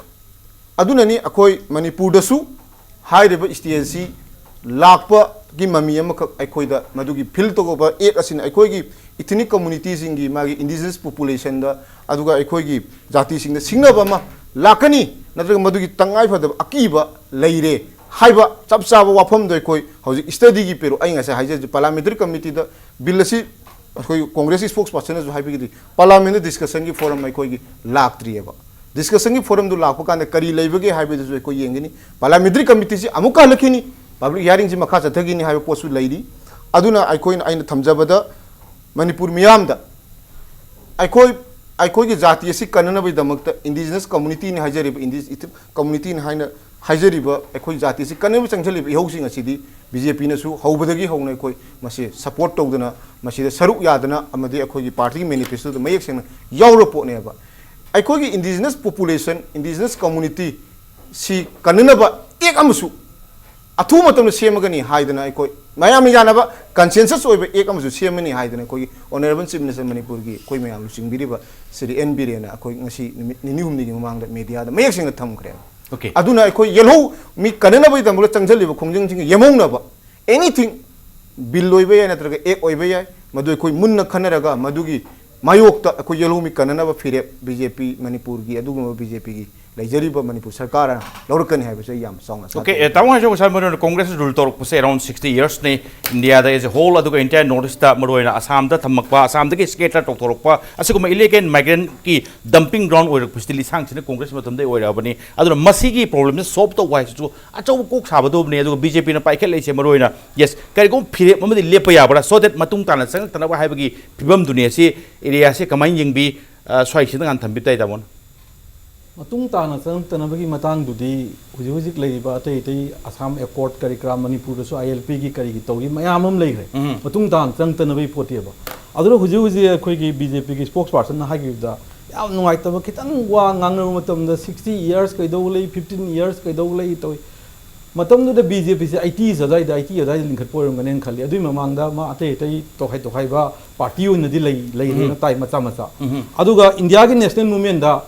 ꯑꯗꯨꯅꯅꯤ ꯑꯩꯈꯣꯏ ꯃꯅꯤꯄꯨꯔꯗꯁꯨ ꯍꯥꯏꯔꯤꯕ ꯁ꯭ꯇꯦꯖꯁꯤ ꯂꯥꯛꯄꯒꯤ ꯃꯃꯤ ꯑꯃꯈꯛ ꯑꯩꯈꯣꯏꯗ ꯃꯗꯨꯒꯤ ꯐꯤꯜ ꯇꯧꯕ ꯑꯦꯛ ꯑꯁꯤꯅ ꯑꯩꯈꯣꯏꯒꯤ ꯏꯊꯅꯤꯛ ꯀꯝꯃꯨꯅꯤꯇꯤꯁꯤꯡꯒꯤ, ꯃꯥꯒꯤ ꯏꯟꯗꯤꯖꯤꯅꯁ ꯄꯣꯄꯨꯂꯦꯁꯟꯗ, ꯑꯗꯨꯒ ꯑꯩꯈꯣꯏꯒꯤ ꯖꯥꯇꯤꯁꯤꯡꯗ ꯁꯤꯡꯅꯕ ꯑꯃ ꯂꯥꯛꯀꯅꯤ, ꯅꯠꯇ꯭ꯔꯒ ꯃꯗꯨꯒꯤ ꯇꯉꯥꯏ ꯐꯗꯕ ꯑꯀꯤꯕ ꯂꯩꯔꯦ ꯍꯥꯏꯕ ꯆꯞ ꯆꯥꯕ ꯋꯥꯐꯝꯗꯣ ꯑꯩꯈꯣꯏ ꯍꯧꯖꯤꯛ ꯁ꯭ꯇꯗꯤꯒꯤ ꯄꯦꯔꯣ, ꯑꯩ ꯉꯁꯥꯏ ꯍꯥꯏꯖꯔꯤꯁꯦ, ꯄꯥꯔꯂꯤꯌꯥꯃꯦꯟꯇꯔꯤ ꯀꯃꯤꯇꯤꯗ ꯕꯤꯜ ꯑꯁꯤ ꯑꯩꯈꯣꯏ ꯀꯣꯡꯒ꯭ꯔꯦꯁꯀꯤ ꯁ꯭ꯄꯣꯛꯁ ꯄꯔꯁꯟꯅꯁꯨ ꯍꯥꯏꯕꯤꯒꯗꯤ, ꯄꯥꯔꯂꯤꯌꯥꯃꯦꯟꯇ ꯗꯤꯁꯀꯁꯟꯒꯤ ꯐꯣꯔꯝ ꯑꯩꯈꯣꯏꯒꯤ ꯂꯥꯛꯇ꯭ꯔꯤꯑꯕ꯫ ꯗꯤꯁꯀꯁꯟꯒꯤ ꯐꯣꯔꯝꯗꯨ ꯂꯥꯛꯄ ꯀꯥꯟꯗ ꯀꯔꯤ ꯂꯩꯕꯒꯦ ꯍꯥꯏꯕꯗꯨꯁꯨ ꯑꯩꯈꯣꯏ ꯌꯦꯡꯒꯅꯤ꯫ ꯄꯥꯔꯂꯤꯌꯥꯃꯦꯟꯇꯔꯤ ꯀꯃꯤꯇꯤꯁꯤ ꯑꯃꯨꯛꯀ ꯍꯜꯂꯛꯈꯤꯅꯤ, ꯄꯕ꯭ꯂꯤꯛ ꯍꯤꯌꯥꯔꯤꯡꯁꯤ ꯃꯈꯥ ꯆꯠꯊꯈꯤꯅꯤ ꯍꯥꯏꯕ ꯄꯣꯠꯁꯨ ꯂꯩꯔꯤ꯫ ꯑꯗꯨꯅ ꯑꯩꯈꯣꯏꯅ, ꯑꯩꯅ ꯊꯝꯖꯕꯗ, ꯃꯅꯤꯄꯨꯔ ꯃꯤꯌꯥꯝꯗ ꯑꯩꯈꯣꯏ, ꯑꯩꯈꯣꯏꯒꯤ ꯖꯥꯇꯤ ꯑꯁꯤ ꯀꯟꯅꯅꯕꯒꯤꯗꯃꯛꯇ ꯏꯟꯗꯤꯖꯤꯅꯁ ꯀꯝꯃꯨꯅꯤꯇꯤꯅꯤ ꯍꯥꯏꯖꯔꯤꯕ, ꯏꯟꯗꯤꯖ-, ꯏꯊ-, ꯀꯝꯃꯨꯅꯤꯇꯤꯅꯤ ꯍꯥꯏꯅ ꯍꯥꯏꯖꯔꯤꯕ ꯑꯩꯈꯣꯏ ꯖꯥꯇꯤ ꯑꯁꯤ ꯀꯟꯅꯕ ꯆꯪꯁꯤꯜꯂꯤꯕ ꯏꯍꯧꯁꯤꯡ ꯑꯁꯤꯗꯤ ꯕꯤ ꯖꯦ ꯄꯤꯅꯁꯨ ꯍꯧꯕꯗꯒꯤ ꯍꯧꯅ ꯑꯩꯈꯣꯏ ꯃꯁꯤ ꯁꯄꯣꯔꯠ ꯇꯧꯗꯅ, ꯃꯁꯤꯗ ꯁꯔꯨꯛ ꯌꯥꯗꯅ, ꯑꯃꯗꯤ ꯑꯩꯈꯣꯏꯒꯤ ꯄꯥꯔꯇꯤꯒꯤ ꯃꯦꯅꯤꯐꯦꯁꯇꯣꯗ ꯃꯌꯦꯛ ꯁꯦꯡꯅ ꯌꯥꯎꯔꯕ ꯄꯣꯠꯅꯦꯕ꯫ ꯑꯩꯈꯣꯏꯒꯤ ꯏꯟꯗꯤꯖꯤꯅꯁ ꯄꯣꯄꯨꯂꯦꯁꯟ, ꯏꯟꯗꯤꯖꯤꯅꯁ ꯀꯝꯃꯨꯅꯤꯇꯤ ꯁꯤ ꯀꯟꯅꯅꯕ ꯑꯦꯛ ꯑꯃꯁꯨ ꯑꯊꯨꯕ ꯃꯇꯝꯗ ꯁꯦꯝꯃꯒꯅꯤ ꯍꯥꯏꯗꯅ, ꯑꯩꯈꯣꯏ ꯃꯌꯥꯝꯅ ꯌꯥꯅꯕ ꯀꯟꯁꯦꯟꯁꯁ ꯑꯣꯏꯕ ꯑꯦꯛ ꯑꯃꯁꯨ ꯁꯦꯝꯃꯅꯤ ꯍꯥꯏꯗꯅ ꯑꯩꯈꯣꯏꯒꯤ ꯑꯣꯅꯔꯦꯕꯜ ꯆꯤꯐ ꯃꯤꯅꯤꯁꯇꯔ ꯃꯅꯤꯄꯨꯔꯒꯤ ꯑꯩꯈꯣꯏ ꯃꯌꯥꯝ ꯂꯨꯆꯤꯡꯕꯤꯔꯤꯕ ꯁ꯭ꯔꯤ ꯑꯦꯟ ꯕꯤꯔꯦꯟꯅ ꯑꯩꯈꯣꯏ ꯉꯁꯤ ꯅꯨꯃꯤꯠ ꯅꯤꯅꯤ ꯍꯨꯝꯅꯤꯒꯤ ꯃꯃꯥꯡꯗ ꯃꯦꯗꯤꯌꯥꯗ ꯃꯌꯦꯛ ꯁꯦꯡꯅ ꯊꯝꯈ꯭ꯔꯦ꯫ Okay. ꯑꯗꯨꯅ ꯑꯩꯈꯣꯏ ꯌꯦꯜꯍꯧ ꯃꯤ ꯀꯟꯅꯅꯕꯒꯤꯗꯃꯛꯇ ꯆꯪꯁꯤꯜꯂꯤꯕ ꯈꯣꯡꯖꯪꯁꯤꯡꯒ ꯌꯦꯝꯍꯧꯅꯕ ꯑꯦꯅꯤꯊꯤꯡ, ꯕꯤꯜ ꯑꯣꯏꯕ ꯌꯥꯏ ꯅꯠꯇ꯭ꯔꯒ ꯑꯦꯛ ꯑꯣꯏꯕ ꯌꯥꯏ, ꯃꯗꯨ ꯑꯩꯈꯣꯏ ꯃꯨꯟꯅ ꯈꯟꯅꯔꯒ ꯃꯗꯨꯒꯤ ꯃꯥꯌꯣꯛꯇ ꯑꯩꯈꯣꯏ ꯌꯦꯜꯍꯧ ꯃꯤ ꯀꯟꯅꯅꯕ ꯐꯤꯔꯦꯞ ꯕꯤ ꯖꯦ ꯄꯤ, ꯃꯅꯤꯄꯨꯔꯒꯤ ꯑꯗꯨꯒꯨꯝꯂꯕ ꯕꯤ ꯖꯦ ꯄꯤꯒꯤ ꯂꯩꯖꯔꯤꯕ ꯃꯅꯤꯄꯨꯔ ꯁꯔꯀꯥꯔꯅ ꯂꯧꯔꯛꯀꯅꯤ ꯍꯥꯏꯕꯁꯦ ꯑꯩ ꯌꯥꯝ ꯆꯥꯎꯅ ꯑꯣꯀꯦ꯫ ꯇꯥꯃꯣ ꯍꯥꯏꯁꯦ ꯉꯁꯥꯏ ꯃꯔꯨꯑꯣꯏꯅ ꯀꯣꯡꯒ꯭ꯔꯦꯁ ꯔꯨꯜ ꯇꯧꯔꯛꯄꯁꯦ ꯑꯦꯔꯥꯎꯟ ꯁꯤꯛꯁꯇꯤ ꯌꯔꯁꯅꯤ ꯏꯟꯗꯤꯌꯥꯗ ꯑꯦꯁ ꯑꯦ ꯍꯣꯜ, ꯑꯗꯨꯒ ꯏꯟꯇꯤꯌꯥ ꯅꯣꯔꯠ ꯏꯁꯇ ꯃꯔꯨꯑꯣꯏꯅ ꯑꯁꯥꯝꯗ ꯊꯝꯃꯛꯄ, ꯑꯁꯥꯝꯗꯒꯤ ꯁ꯭ꯇꯦꯠꯇ ꯇꯧꯊꯣꯔꯛꯄ ꯑꯁꯤꯒꯨꯝꯕ ꯏꯂꯤꯒꯦꯜ ꯃꯥꯏꯒ꯭ꯔꯦꯟꯠꯀꯤ ꯗꯝꯄꯤꯡ ꯒ꯭ꯔꯥꯎꯟ ꯑꯣꯏꯔꯛꯄꯁꯤꯗꯤ ꯂꯤꯁꯥꯡꯁꯤꯠꯅ ꯀꯣꯡꯒ꯭ꯔꯦꯁ ꯃꯇꯝꯗꯒꯤ ꯑꯣꯏꯔꯛꯑꯕꯅꯤ꯫ ꯑꯗꯨꯅ ꯃꯁꯤꯒꯤ ꯄ꯭ꯔꯣꯕ꯭ꯂꯦꯝꯁꯦ ꯁꯣꯜꯕ ꯇꯧꯕ ꯍꯥꯏꯁꯤꯁꯨ ꯑꯆꯧꯕ ꯀꯣꯛ ꯁꯥꯕꯗꯧꯕꯅꯤ꯫ ꯑꯗꯨꯒ ꯕꯤ ꯖꯦ ꯄꯤꯅ ꯄꯥꯏꯈꯠꯂꯛꯏꯁꯦ ꯃꯔꯨꯑꯣꯏꯅ, ꯌꯦꯁ, ꯀꯔꯤꯒꯨꯝꯕ ꯐꯤꯔꯦꯞ ꯑꯃꯗꯤ ꯂꯦꯞꯄ ꯌꯥꯕ꯭ꯔꯥ, ꯁꯣ ꯗꯦꯠ ꯃꯇꯨꯡ ꯇꯥꯅ ꯆꯪꯉꯛꯇꯅꯕ ꯍꯥꯏꯕꯒꯤ ꯐꯤꯕꯝꯗꯨꯅꯤ꯫ ꯑꯁꯤ ꯑꯦꯔꯤꯌꯥꯁꯦ ꯀꯃꯥꯏꯅ ꯌꯦꯡꯕꯤ? ꯑ, ꯁ꯭ꯋꯥꯏꯁꯤꯗ ꯉꯥꯟ ꯊꯝꯕꯤꯕ ꯇꯥꯏ, ꯇꯥꯃꯣꯅ꯫ ꯃꯇꯨꯡ ꯇꯥꯅ ꯆꯪꯉꯛꯇꯅꯕꯒꯤ ꯃꯇꯥꯡꯗꯨꯗꯤ ꯍꯧꯖꯤꯛ ꯍꯧꯖꯤꯛ ꯂꯩꯔꯤꯕ ꯑꯇꯩ ꯑꯇꯩ ꯑꯁꯥꯝ ꯑꯦꯀꯣꯔꯗ ꯀꯔꯤ ꯀꯔꯥ, ꯃꯅꯤꯄꯨꯔꯗꯁꯨ ꯑꯥꯏ ꯑꯦꯜ ꯄꯤꯒꯤ ꯀꯔꯤꯒꯤ ꯇꯧꯔꯤ ꯃꯌꯥꯝ ꯑꯃ ꯂꯩꯈ꯭ꯔꯦ꯫ ꯎꯝ꯫ ꯃꯇꯨꯡ ꯇꯥꯅ ꯆꯪꯉꯛꯇꯅꯕꯒꯤ ꯄꯣꯠꯇꯦꯕ꯫ ꯑꯗꯨꯅ ꯍꯧꯖꯤꯛ ꯍꯧꯖꯤꯛ ꯑꯩꯈꯣꯏꯒꯤ ꯕꯤ ꯖꯦ ꯄꯤꯒꯤ ꯁ꯭ꯄꯣꯛꯁ ꯄꯥꯔꯁꯟꯅ ꯍꯥꯏꯈꯤꯕꯗ ꯌꯥꯝ ꯅꯨꯡꯉꯥꯏꯇꯕ ꯈꯤꯇꯪ ꯋꯥ ꯉꯥꯡꯅꯕ ꯃꯇꯝꯗ sixty years ꯀꯩꯗꯧ ꯂꯩ, fifteen years ꯀꯩꯗꯧ ꯂꯩ ꯇꯧꯏ꯫ ꯃꯇꯝꯗꯨꯗ ꯕꯤ ꯖꯦ ꯄꯤꯁꯦ ꯑꯩꯇꯤ ꯑꯗꯨꯋꯥꯏꯗ, ꯑꯩꯇꯤ ꯑꯗꯨꯋꯥꯏꯗ ꯂꯤꯡꯈꯠꯄ ꯑꯣꯏꯔꯝꯒꯅꯦꯅ ꯈꯜꯂꯤ꯫ ꯑꯗꯨꯒꯤ ꯃꯃꯥꯡꯗ ꯃꯥ ꯑꯇꯩ ꯑꯇꯩ ꯇꯣꯈꯥꯏ ꯇꯣꯈꯥꯏꯕ ꯄꯥꯔꯇꯤ ꯑꯣꯏꯅꯗꯤ ꯂꯩ, ꯂꯩꯔꯦꯅ ꯎꯝ꯫ ꯇꯥꯏ ꯃꯆꯥ ꯃꯆꯥ꯫ ꯎꯝ꯫ ꯑꯗꯨꯒ ꯏꯟꯗꯤꯌꯥꯒꯤ ꯅꯦꯁꯅꯦꯜ ꯃꯨꯚꯃꯦꯟꯗ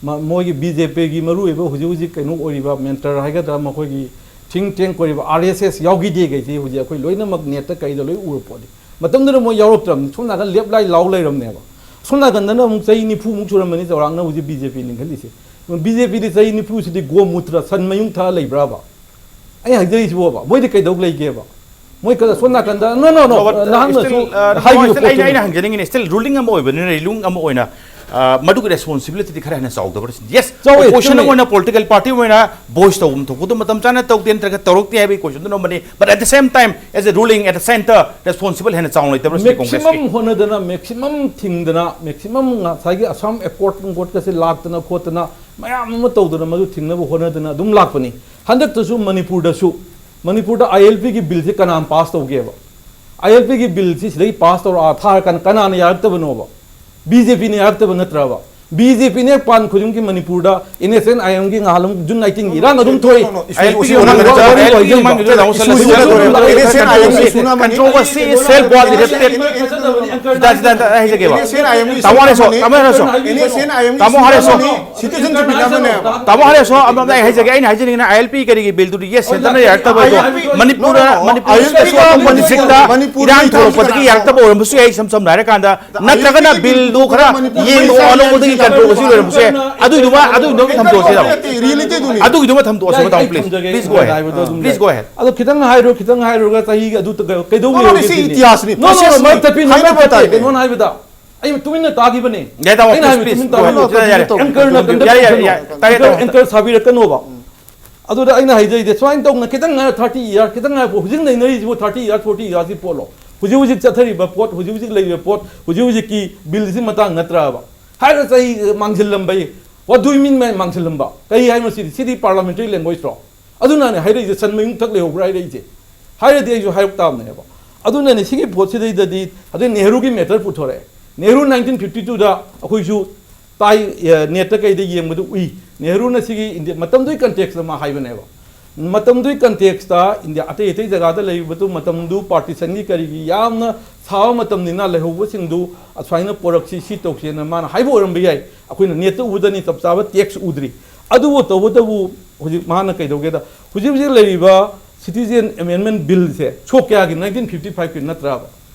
ꯃ-, ꯃꯣꯏꯒꯤ ꯕꯤ ꯖꯦ ꯄꯤꯒꯤ ꯃꯔꯨꯑꯣꯏꯕ ꯍꯧꯖꯤꯛ ꯍꯧꯖꯤꯛ ꯀꯩꯅꯣ ꯑꯣꯏꯔꯤꯕ ꯃꯦꯟꯇꯔ ꯍꯥꯏꯒꯗ꯭ꯔꯥ, ꯃꯈꯣꯏꯒꯤ ꯊꯤꯡ ꯇꯦꯡ ꯑꯣꯏꯔꯤꯕ ꯑꯥꯔ ꯑꯦꯁ ꯑꯦꯁ ꯌꯥꯎꯈꯤꯗꯦ ꯀꯩꯁꯦ ꯍꯧꯖꯤꯛ ꯑꯩꯈꯣꯏ ꯂꯣꯏꯅꯃꯛ ꯅꯦꯠꯇ ꯀꯩꯗ ꯂꯣꯏ ꯎꯔ ꯄꯣꯠꯅꯤ꯫ ꯃꯇꯝꯗꯨꯗ ꯃꯣꯏ ꯌꯥꯎꯔꯛꯇ꯭ꯔꯕꯅꯤ꯫ ꯁꯣꯝ ꯅꯥꯀꯟ ꯂꯦꯞ ꯂꯥꯏ ꯂꯥꯎ ꯂꯩꯔꯕꯅꯦꯕ꯫ ꯁꯣꯝ ꯅꯥꯀꯟꯗꯅ ꯑꯃꯨꯛ ꯆꯍꯤ ꯅꯤꯐꯨꯃꯨꯛ ꯁꯨꯔꯝꯃꯅꯤ ꯆꯥꯎꯔꯥꯛꯅ ꯍꯧꯖꯤꯛ ꯕꯤ ꯖꯦ ꯄꯤ ꯂꯤꯡꯈꯠꯂꯤꯁꯦ꯫ ꯕꯤ ꯖꯦ ꯄꯤꯗꯤ ꯆꯍꯤ ꯅꯤꯐꯨꯁꯤꯗꯤ ꯒꯣꯃꯨꯇ꯭ꯔ, ꯁꯟ ꯃꯌꯨꯡ ꯊꯛꯑ ꯂꯩꯕ꯭ꯔꯕ? ꯑꯩ ꯍꯥꯏꯖꯔꯤꯁꯤꯕꯣꯕ, ꯃꯣꯏꯗꯤ ꯀꯩꯗꯧ ꯂꯩꯒꯦꯕ? ꯃꯣꯏ ꯀꯗ-, ꯁꯣꯝ ꯅꯥꯀꯟꯗ, no, no, no, But, uh, ꯅꯍꯥꯛꯅꯁꯨ still, uh, no, ꯍꯥꯏꯈꯤꯕ still ꯑꯩꯅ, ꯄꯣꯠꯇꯨꯅꯤ꯫ ꯑꯩꯅ ꯍꯪꯖꯅꯤꯡꯉꯤꯅꯦ, still ruling ꯑꯃ ꯑꯣꯏꯕꯅꯤꯅ, ꯔꯨꯂꯤꯡ ꯑꯃ ꯑꯣꯏꯅ, ꯑ, ꯃꯗꯨꯒꯤ ꯔꯦꯁꯄꯣꯟꯁꯤꯕꯤꯂꯤꯇꯤꯗꯤ ꯈꯔ ꯍꯦꯟꯅ ꯆꯥꯎꯗꯕ꯭ꯔꯥ ꯁꯤꯅꯤ꯫ ꯌꯦꯁ, ꯆꯥꯎꯋꯦ, ꯑꯣꯄꯣꯖꯤꯁꯟ ꯆꯨꯝꯃꯦ꯫ ꯑꯣꯏꯅ ꯄꯣꯂꯤꯇꯤꯀꯦꯜ ꯄꯥꯔꯇꯤ ꯑꯣꯏꯅ ꯚꯣꯏꯁ ꯇꯧꯐꯝ ꯊꯣꯛꯄꯗꯣ ꯃꯇꯝ ꯆꯥꯅ ꯇꯧꯗꯦ ꯅꯠꯇ꯭ꯔꯒ ꯇꯧꯔꯛꯇꯦ ꯍꯥꯏꯕꯒꯤ ꯀꯣꯏꯁꯟꯗꯨ ꯅꯝꯕꯅꯤ꯫ But at the same time, as a ruling, at the center, responsible ꯍꯦꯟꯅ ꯆꯥꯎꯅ ꯂꯩꯇꯕ꯭ꯔꯥ ꯁꯤꯅꯤ ꯀꯣꯡꯒ꯭ꯔꯦꯁꯀꯤ? ꯃꯦꯛꯁꯤꯃꯝ ꯍꯣꯠꯅꯗꯅ, ꯃꯦꯛꯁꯤꯃꯝ ꯊꯤꯡꯗꯅ, ꯃꯦꯛꯁꯤꯃꯝ ꯉꯁꯥꯏꯒꯤ ꯑꯁꯥꯝ ꯑꯦꯀꯣꯔꯗ ꯅꯨꯡꯀꯣꯔꯗꯀꯁꯦ ꯂꯥꯛꯇꯅ ꯈꯣꯠꯇꯅ, ꯃꯌꯥꯝ ꯑꯃ ꯇꯧꯗꯅ ꯃꯗꯨ ꯊꯤꯡꯅꯕ ꯍꯣꯠꯅꯗꯅ ꯑꯗꯨꯝ ꯂꯥꯛꯄꯅꯤ꯫ ꯍꯟꯗꯛꯇꯁꯨ ꯃꯅꯤꯄꯨꯔꯗꯁꯨ, ꯃꯅꯤꯄꯨꯔꯗ ꯑꯥꯏ ꯑꯦꯜ ꯄꯤꯒꯤ ꯕꯤꯜꯁꯦ ꯀꯅꯥꯅ ꯄꯥꯁ ꯇꯧꯒꯦꯕ? ꯑꯥꯏ ꯑꯦꯜ ꯄꯤꯒꯤ ꯕꯤꯜꯁꯤ ꯁꯤꯗꯒꯤ ꯄꯥꯁ ꯇꯧꯔꯛꯑ ꯊꯥꯔꯀꯥꯟꯗ ꯀꯅꯥꯅ ꯌꯥꯔꯛꯇꯕꯅꯣꯕ? ꯕꯤ ꯖꯦ ꯄꯤꯅ ꯌꯥꯔꯛꯇꯕ ꯅꯠꯇ꯭ꯔꯕ? ꯕꯤ ꯖꯦ ꯄꯤꯅ ꯍꯦꯛ ꯄꯥꯟ ꯈꯨꯗꯤꯡꯒꯤ ꯃꯅꯤꯄꯨꯔꯗ ꯑꯦꯟ ꯑꯦꯁ ꯑꯦꯟ ꯑꯥꯏ ꯑꯦꯝꯒꯤ ꯉꯍꯥꯜ ꯑꯃꯨꯛ ꯖꯨꯟ ꯅꯥꯏꯟꯇꯤꯟꯒꯤ ꯏꯔꯥꯡ ꯑꯗꯨꯝ ꯊꯣꯛꯏ꯫ ꯑꯥꯏ ꯑꯦꯜ ꯄꯤꯒꯤ ꯃꯃꯥꯡꯗ, ꯑꯥꯏ ꯑꯦꯜ ꯄꯤꯒꯤ ꯃꯃꯥꯡꯗ ꯍꯧꯖꯤꯛ ꯂꯥꯛꯑꯣ, ꯁꯤꯗ ꯂꯥꯛꯑꯣ, ꯁꯤꯗ ꯂꯥꯛꯑꯣ꯫ Controversy is self was erected. ꯁꯤꯗ, ꯁꯤꯗ, ꯑꯝꯇ ꯑꯩ ꯍꯥꯏꯖꯒꯦꯕ꯫ ꯇꯥꯃꯣ ꯍꯔꯦꯁꯣ, ꯇꯥꯃꯣ ꯍꯔꯦꯁꯣ꯫ ꯇꯥꯃꯣ ꯍꯔꯦꯁꯣ꯫ ꯇꯥꯃꯣ ꯍꯔꯦꯁꯣ, ꯑꯝꯇ ꯑꯩ ꯍꯥꯏꯖꯒꯦ, ꯑꯩꯅ ꯍꯥꯏꯖꯅꯤꯡꯉꯤꯅ ꯑꯥꯏ ꯑꯦꯜ ꯄꯤ ꯀꯔꯤꯒꯤ ꯕꯤꯜꯗꯨꯗꯤ ꯌꯦꯁ, ꯁꯦꯟꯇꯔꯅ ꯌꯥꯔꯛꯇꯕ ꯑꯗꯣ ꯃꯅꯤꯄꯨꯔꯗ, ꯃꯅꯤꯄꯨꯔ ꯁ꯭ꯄꯦꯁꯦꯜ ꯑꯣꯇꯣꯅꯣꯃꯁ ꯗꯤꯁꯇ꯭ꯔꯤꯛꯇ ꯏꯔꯥꯡ ꯊꯣꯛꯂꯛꯄꯗꯒꯤ ꯌꯥꯔꯛꯇꯕ ꯑꯣꯏꯔꯝꯕꯁꯨ ꯌꯥꯏ, ꯏꯁꯝ ꯁꯝꯅ ꯍꯥꯏꯔꯀꯥꯟꯗ꯫ ꯅꯠꯇ꯭ꯔꯒꯅ ꯕꯤꯜꯗꯨ ꯈꯔ ꯌꯦꯡꯗꯣꯛꯑꯣ, ꯑꯅꯧꯕꯗꯒꯤ ꯌꯥꯟꯊꯣꯛꯑꯁꯤ ꯂꯣꯏꯔꯝꯕꯁꯦ꯫ ꯑꯗꯨꯏꯗꯨꯃ ꯑꯗꯨꯏꯗꯨꯃ ꯊꯝꯗꯣꯛꯑꯁꯤ ꯇꯥꯃꯣ꯫ Reality ꯗꯨꯅꯤ꯫ ꯑꯗꯨꯒꯤꯗꯨꯃ ꯊꯝꯗꯣꯛꯑꯁꯤ ꯌꯥꯏ, ꯇꯥꯃꯣ, ꯑꯩ please. ꯊꯝꯖꯒꯦ, Please go ꯑꯩꯅ ahead. ꯍꯥꯏꯕꯗꯣ ꯑꯗꯨꯝ Please ꯂꯩ꯫ Go ahead. ꯑꯗꯣ ꯈꯤꯇꯪ ꯍꯥꯏꯔꯣ, ꯈꯤꯇꯪ ꯍꯥꯏꯔꯨꯔꯒ ꯆꯍꯤꯒꯤ ꯑꯗꯨ ꯀꯩꯗꯧ ꯃꯃꯥꯅ ꯁꯤ ꯂꯩꯔꯤꯁꯤꯗꯤ? ꯏꯇꯤꯍꯥꯁꯅꯤ, No, no, no, process ꯅꯤ꯫ ꯃꯔꯛ ꯊꯠꯄꯤ, ꯃꯔꯛ ꯍꯥꯏꯅꯕ ꯊꯠꯄꯤ, ꯇꯥꯏꯅꯦ꯫ ꯀꯩꯅꯣꯅ ꯍꯥꯏꯕꯗ ꯑꯩ ꯇꯨꯃꯤꯟꯅ ꯇꯥꯈꯤꯕꯅꯦ꯫ ꯌꯥꯏ, ꯇꯥꯃꯣ, ꯑꯩꯅ ꯍꯥꯏꯕ please, ꯇꯨꯃꯤꯟꯅ please, ꯇꯥꯕꯤꯌꯨ꯫ go ahead. ꯌꯥꯔꯦ, ꯌꯥꯔꯦ, ꯌꯥꯔꯦ, ꯌꯥꯔꯦ꯫ ꯇꯥꯔꯦ, Anchor, ꯇꯥꯃꯣ꯫ anchor ꯁꯥꯕꯤꯔꯛꯀꯅꯣꯕ꯫ ꯑꯗꯨꯗ ꯑꯩꯅ ꯍꯥꯏꯖꯔꯤꯁꯦ ꯁꯨꯃꯥꯏꯅ ꯇꯧꯅ ꯈꯤꯇꯪ ꯉꯥꯏꯔ thirty year, ꯈꯤꯇꯪ ꯉꯥꯏꯔ ꯍꯧꯖꯤꯛ ꯅꯩꯅꯔꯤꯁꯤꯕꯨ thirty year, forty year ꯁꯤ ꯄꯣꯠꯂꯣ? ꯍꯧꯖꯤꯛ ꯍꯧꯖꯤꯛ ꯆꯠꯊꯔꯤꯕ ꯄꯣꯠ, ꯍꯧꯖꯤꯛ ꯍꯧꯖꯤꯛ ꯂꯩꯔꯤꯕ ꯄꯣꯠ, ꯍꯧꯖꯤꯛ ꯍꯧꯖꯤꯛꯀꯤ ꯕꯤꯜꯁꯤ ꯃꯇꯥꯡ ꯅꯠꯇ꯭ꯔꯕ? ꯍꯥꯏꯔꯤꯕ ꯆꯍꯤ ꯃꯥꯡꯁꯤꯜꯂꯝꯕꯩ, what do you mean by ꯃꯥꯡꯁꯤꯜꯂꯝꯕ? ꯀꯔꯤ ꯍꯥꯏꯅꯣ ꯁꯤꯗꯤ? ꯁꯤꯗꯤ parliamentary language ꯔꯣ? ꯑꯗꯨꯅꯅꯦ ꯍꯥꯏꯔꯛꯏꯁꯦ, ꯁꯟ ꯃꯌꯨꯡ ꯊꯛ ꯂꯩꯍꯧꯕ꯭ꯔꯥ ꯍꯥꯏꯔꯛꯏꯁꯦ꯫ ꯍꯥꯏꯔꯗꯤ ꯑꯩꯁꯨ ꯍꯥꯏꯔꯛ ꯇꯥꯕꯅꯦꯕ꯫ ꯑꯗꯨꯅꯅꯦ ꯁꯤꯒꯤ ꯄꯣꯠꯁꯤꯗꯩꯗꯗꯤ ꯑꯗꯩ ꯅꯦꯍꯔꯨꯒꯤ matter ꯄꯨꯊꯣꯔꯛꯑꯦ꯫ Nehru nineteen fifty two ꯗ ꯑꯩꯈꯣꯏꯁꯨ ꯇꯥꯏ, ꯑꯦ, net ꯇ ꯀꯩꯗ ꯌꯦꯡꯕꯗ ꯎꯏ꯫ ꯅꯦꯍꯔꯨꯅ ꯁꯤꯒꯤ ꯏꯟꯗꯤꯌꯥ ꯃꯇꯝꯗꯨꯒꯤ context ꯇ ꯃꯥ ꯍꯥꯏꯕꯅꯦꯕ꯫ ꯃꯇꯝꯗꯨꯒꯤ context ꯇ ꯏꯟꯗꯤꯌꯥ ꯑꯇꯩ ꯑꯇꯩ ꯖꯒꯥꯗ ꯂꯩꯔꯤꯕꯗꯨ ꯃꯇꯝꯗꯨ partition ꯒꯤ ꯀꯔꯤꯒꯤ ꯌꯥꯝꯅ ꯁꯥꯕ ꯃꯇꯝꯅꯤꯅ ꯂꯩꯍꯧꯕꯁꯤꯡꯗꯨ ꯑꯁꯨꯃꯥꯏꯅ ꯄꯣꯔꯛꯁꯤ, ꯁꯤ ꯇꯧꯁꯦꯅ ꯃꯥꯅ ꯍꯥꯏꯕ ꯑꯣꯏꯔꯝꯕ ꯌꯥꯏ꯫ ꯑꯩꯈꯣꯏꯅ net ꯇ ꯎꯕꯗꯅꯤ, ꯆꯞ ꯆꯥꯕ text ꯎꯗ꯭ꯔꯤ꯫ ꯑꯗꯨꯕꯨ ꯇꯧꯕꯇꯕꯨ ꯍꯧꯖꯤꯛ ꯃꯥꯅ ꯀꯩꯗꯧꯒꯦꯗ, ꯍꯧꯖꯤꯛ ꯍꯧꯖꯤꯛ ꯂꯩꯔꯤꯕ Citizen Amendment Bill ꯁꯦ ꯁꯣꯛ ꯀꯌꯥꯒꯤ? Nineteen fifty five ꯀꯤ ꯅꯠꯇ꯭ꯔꯕ?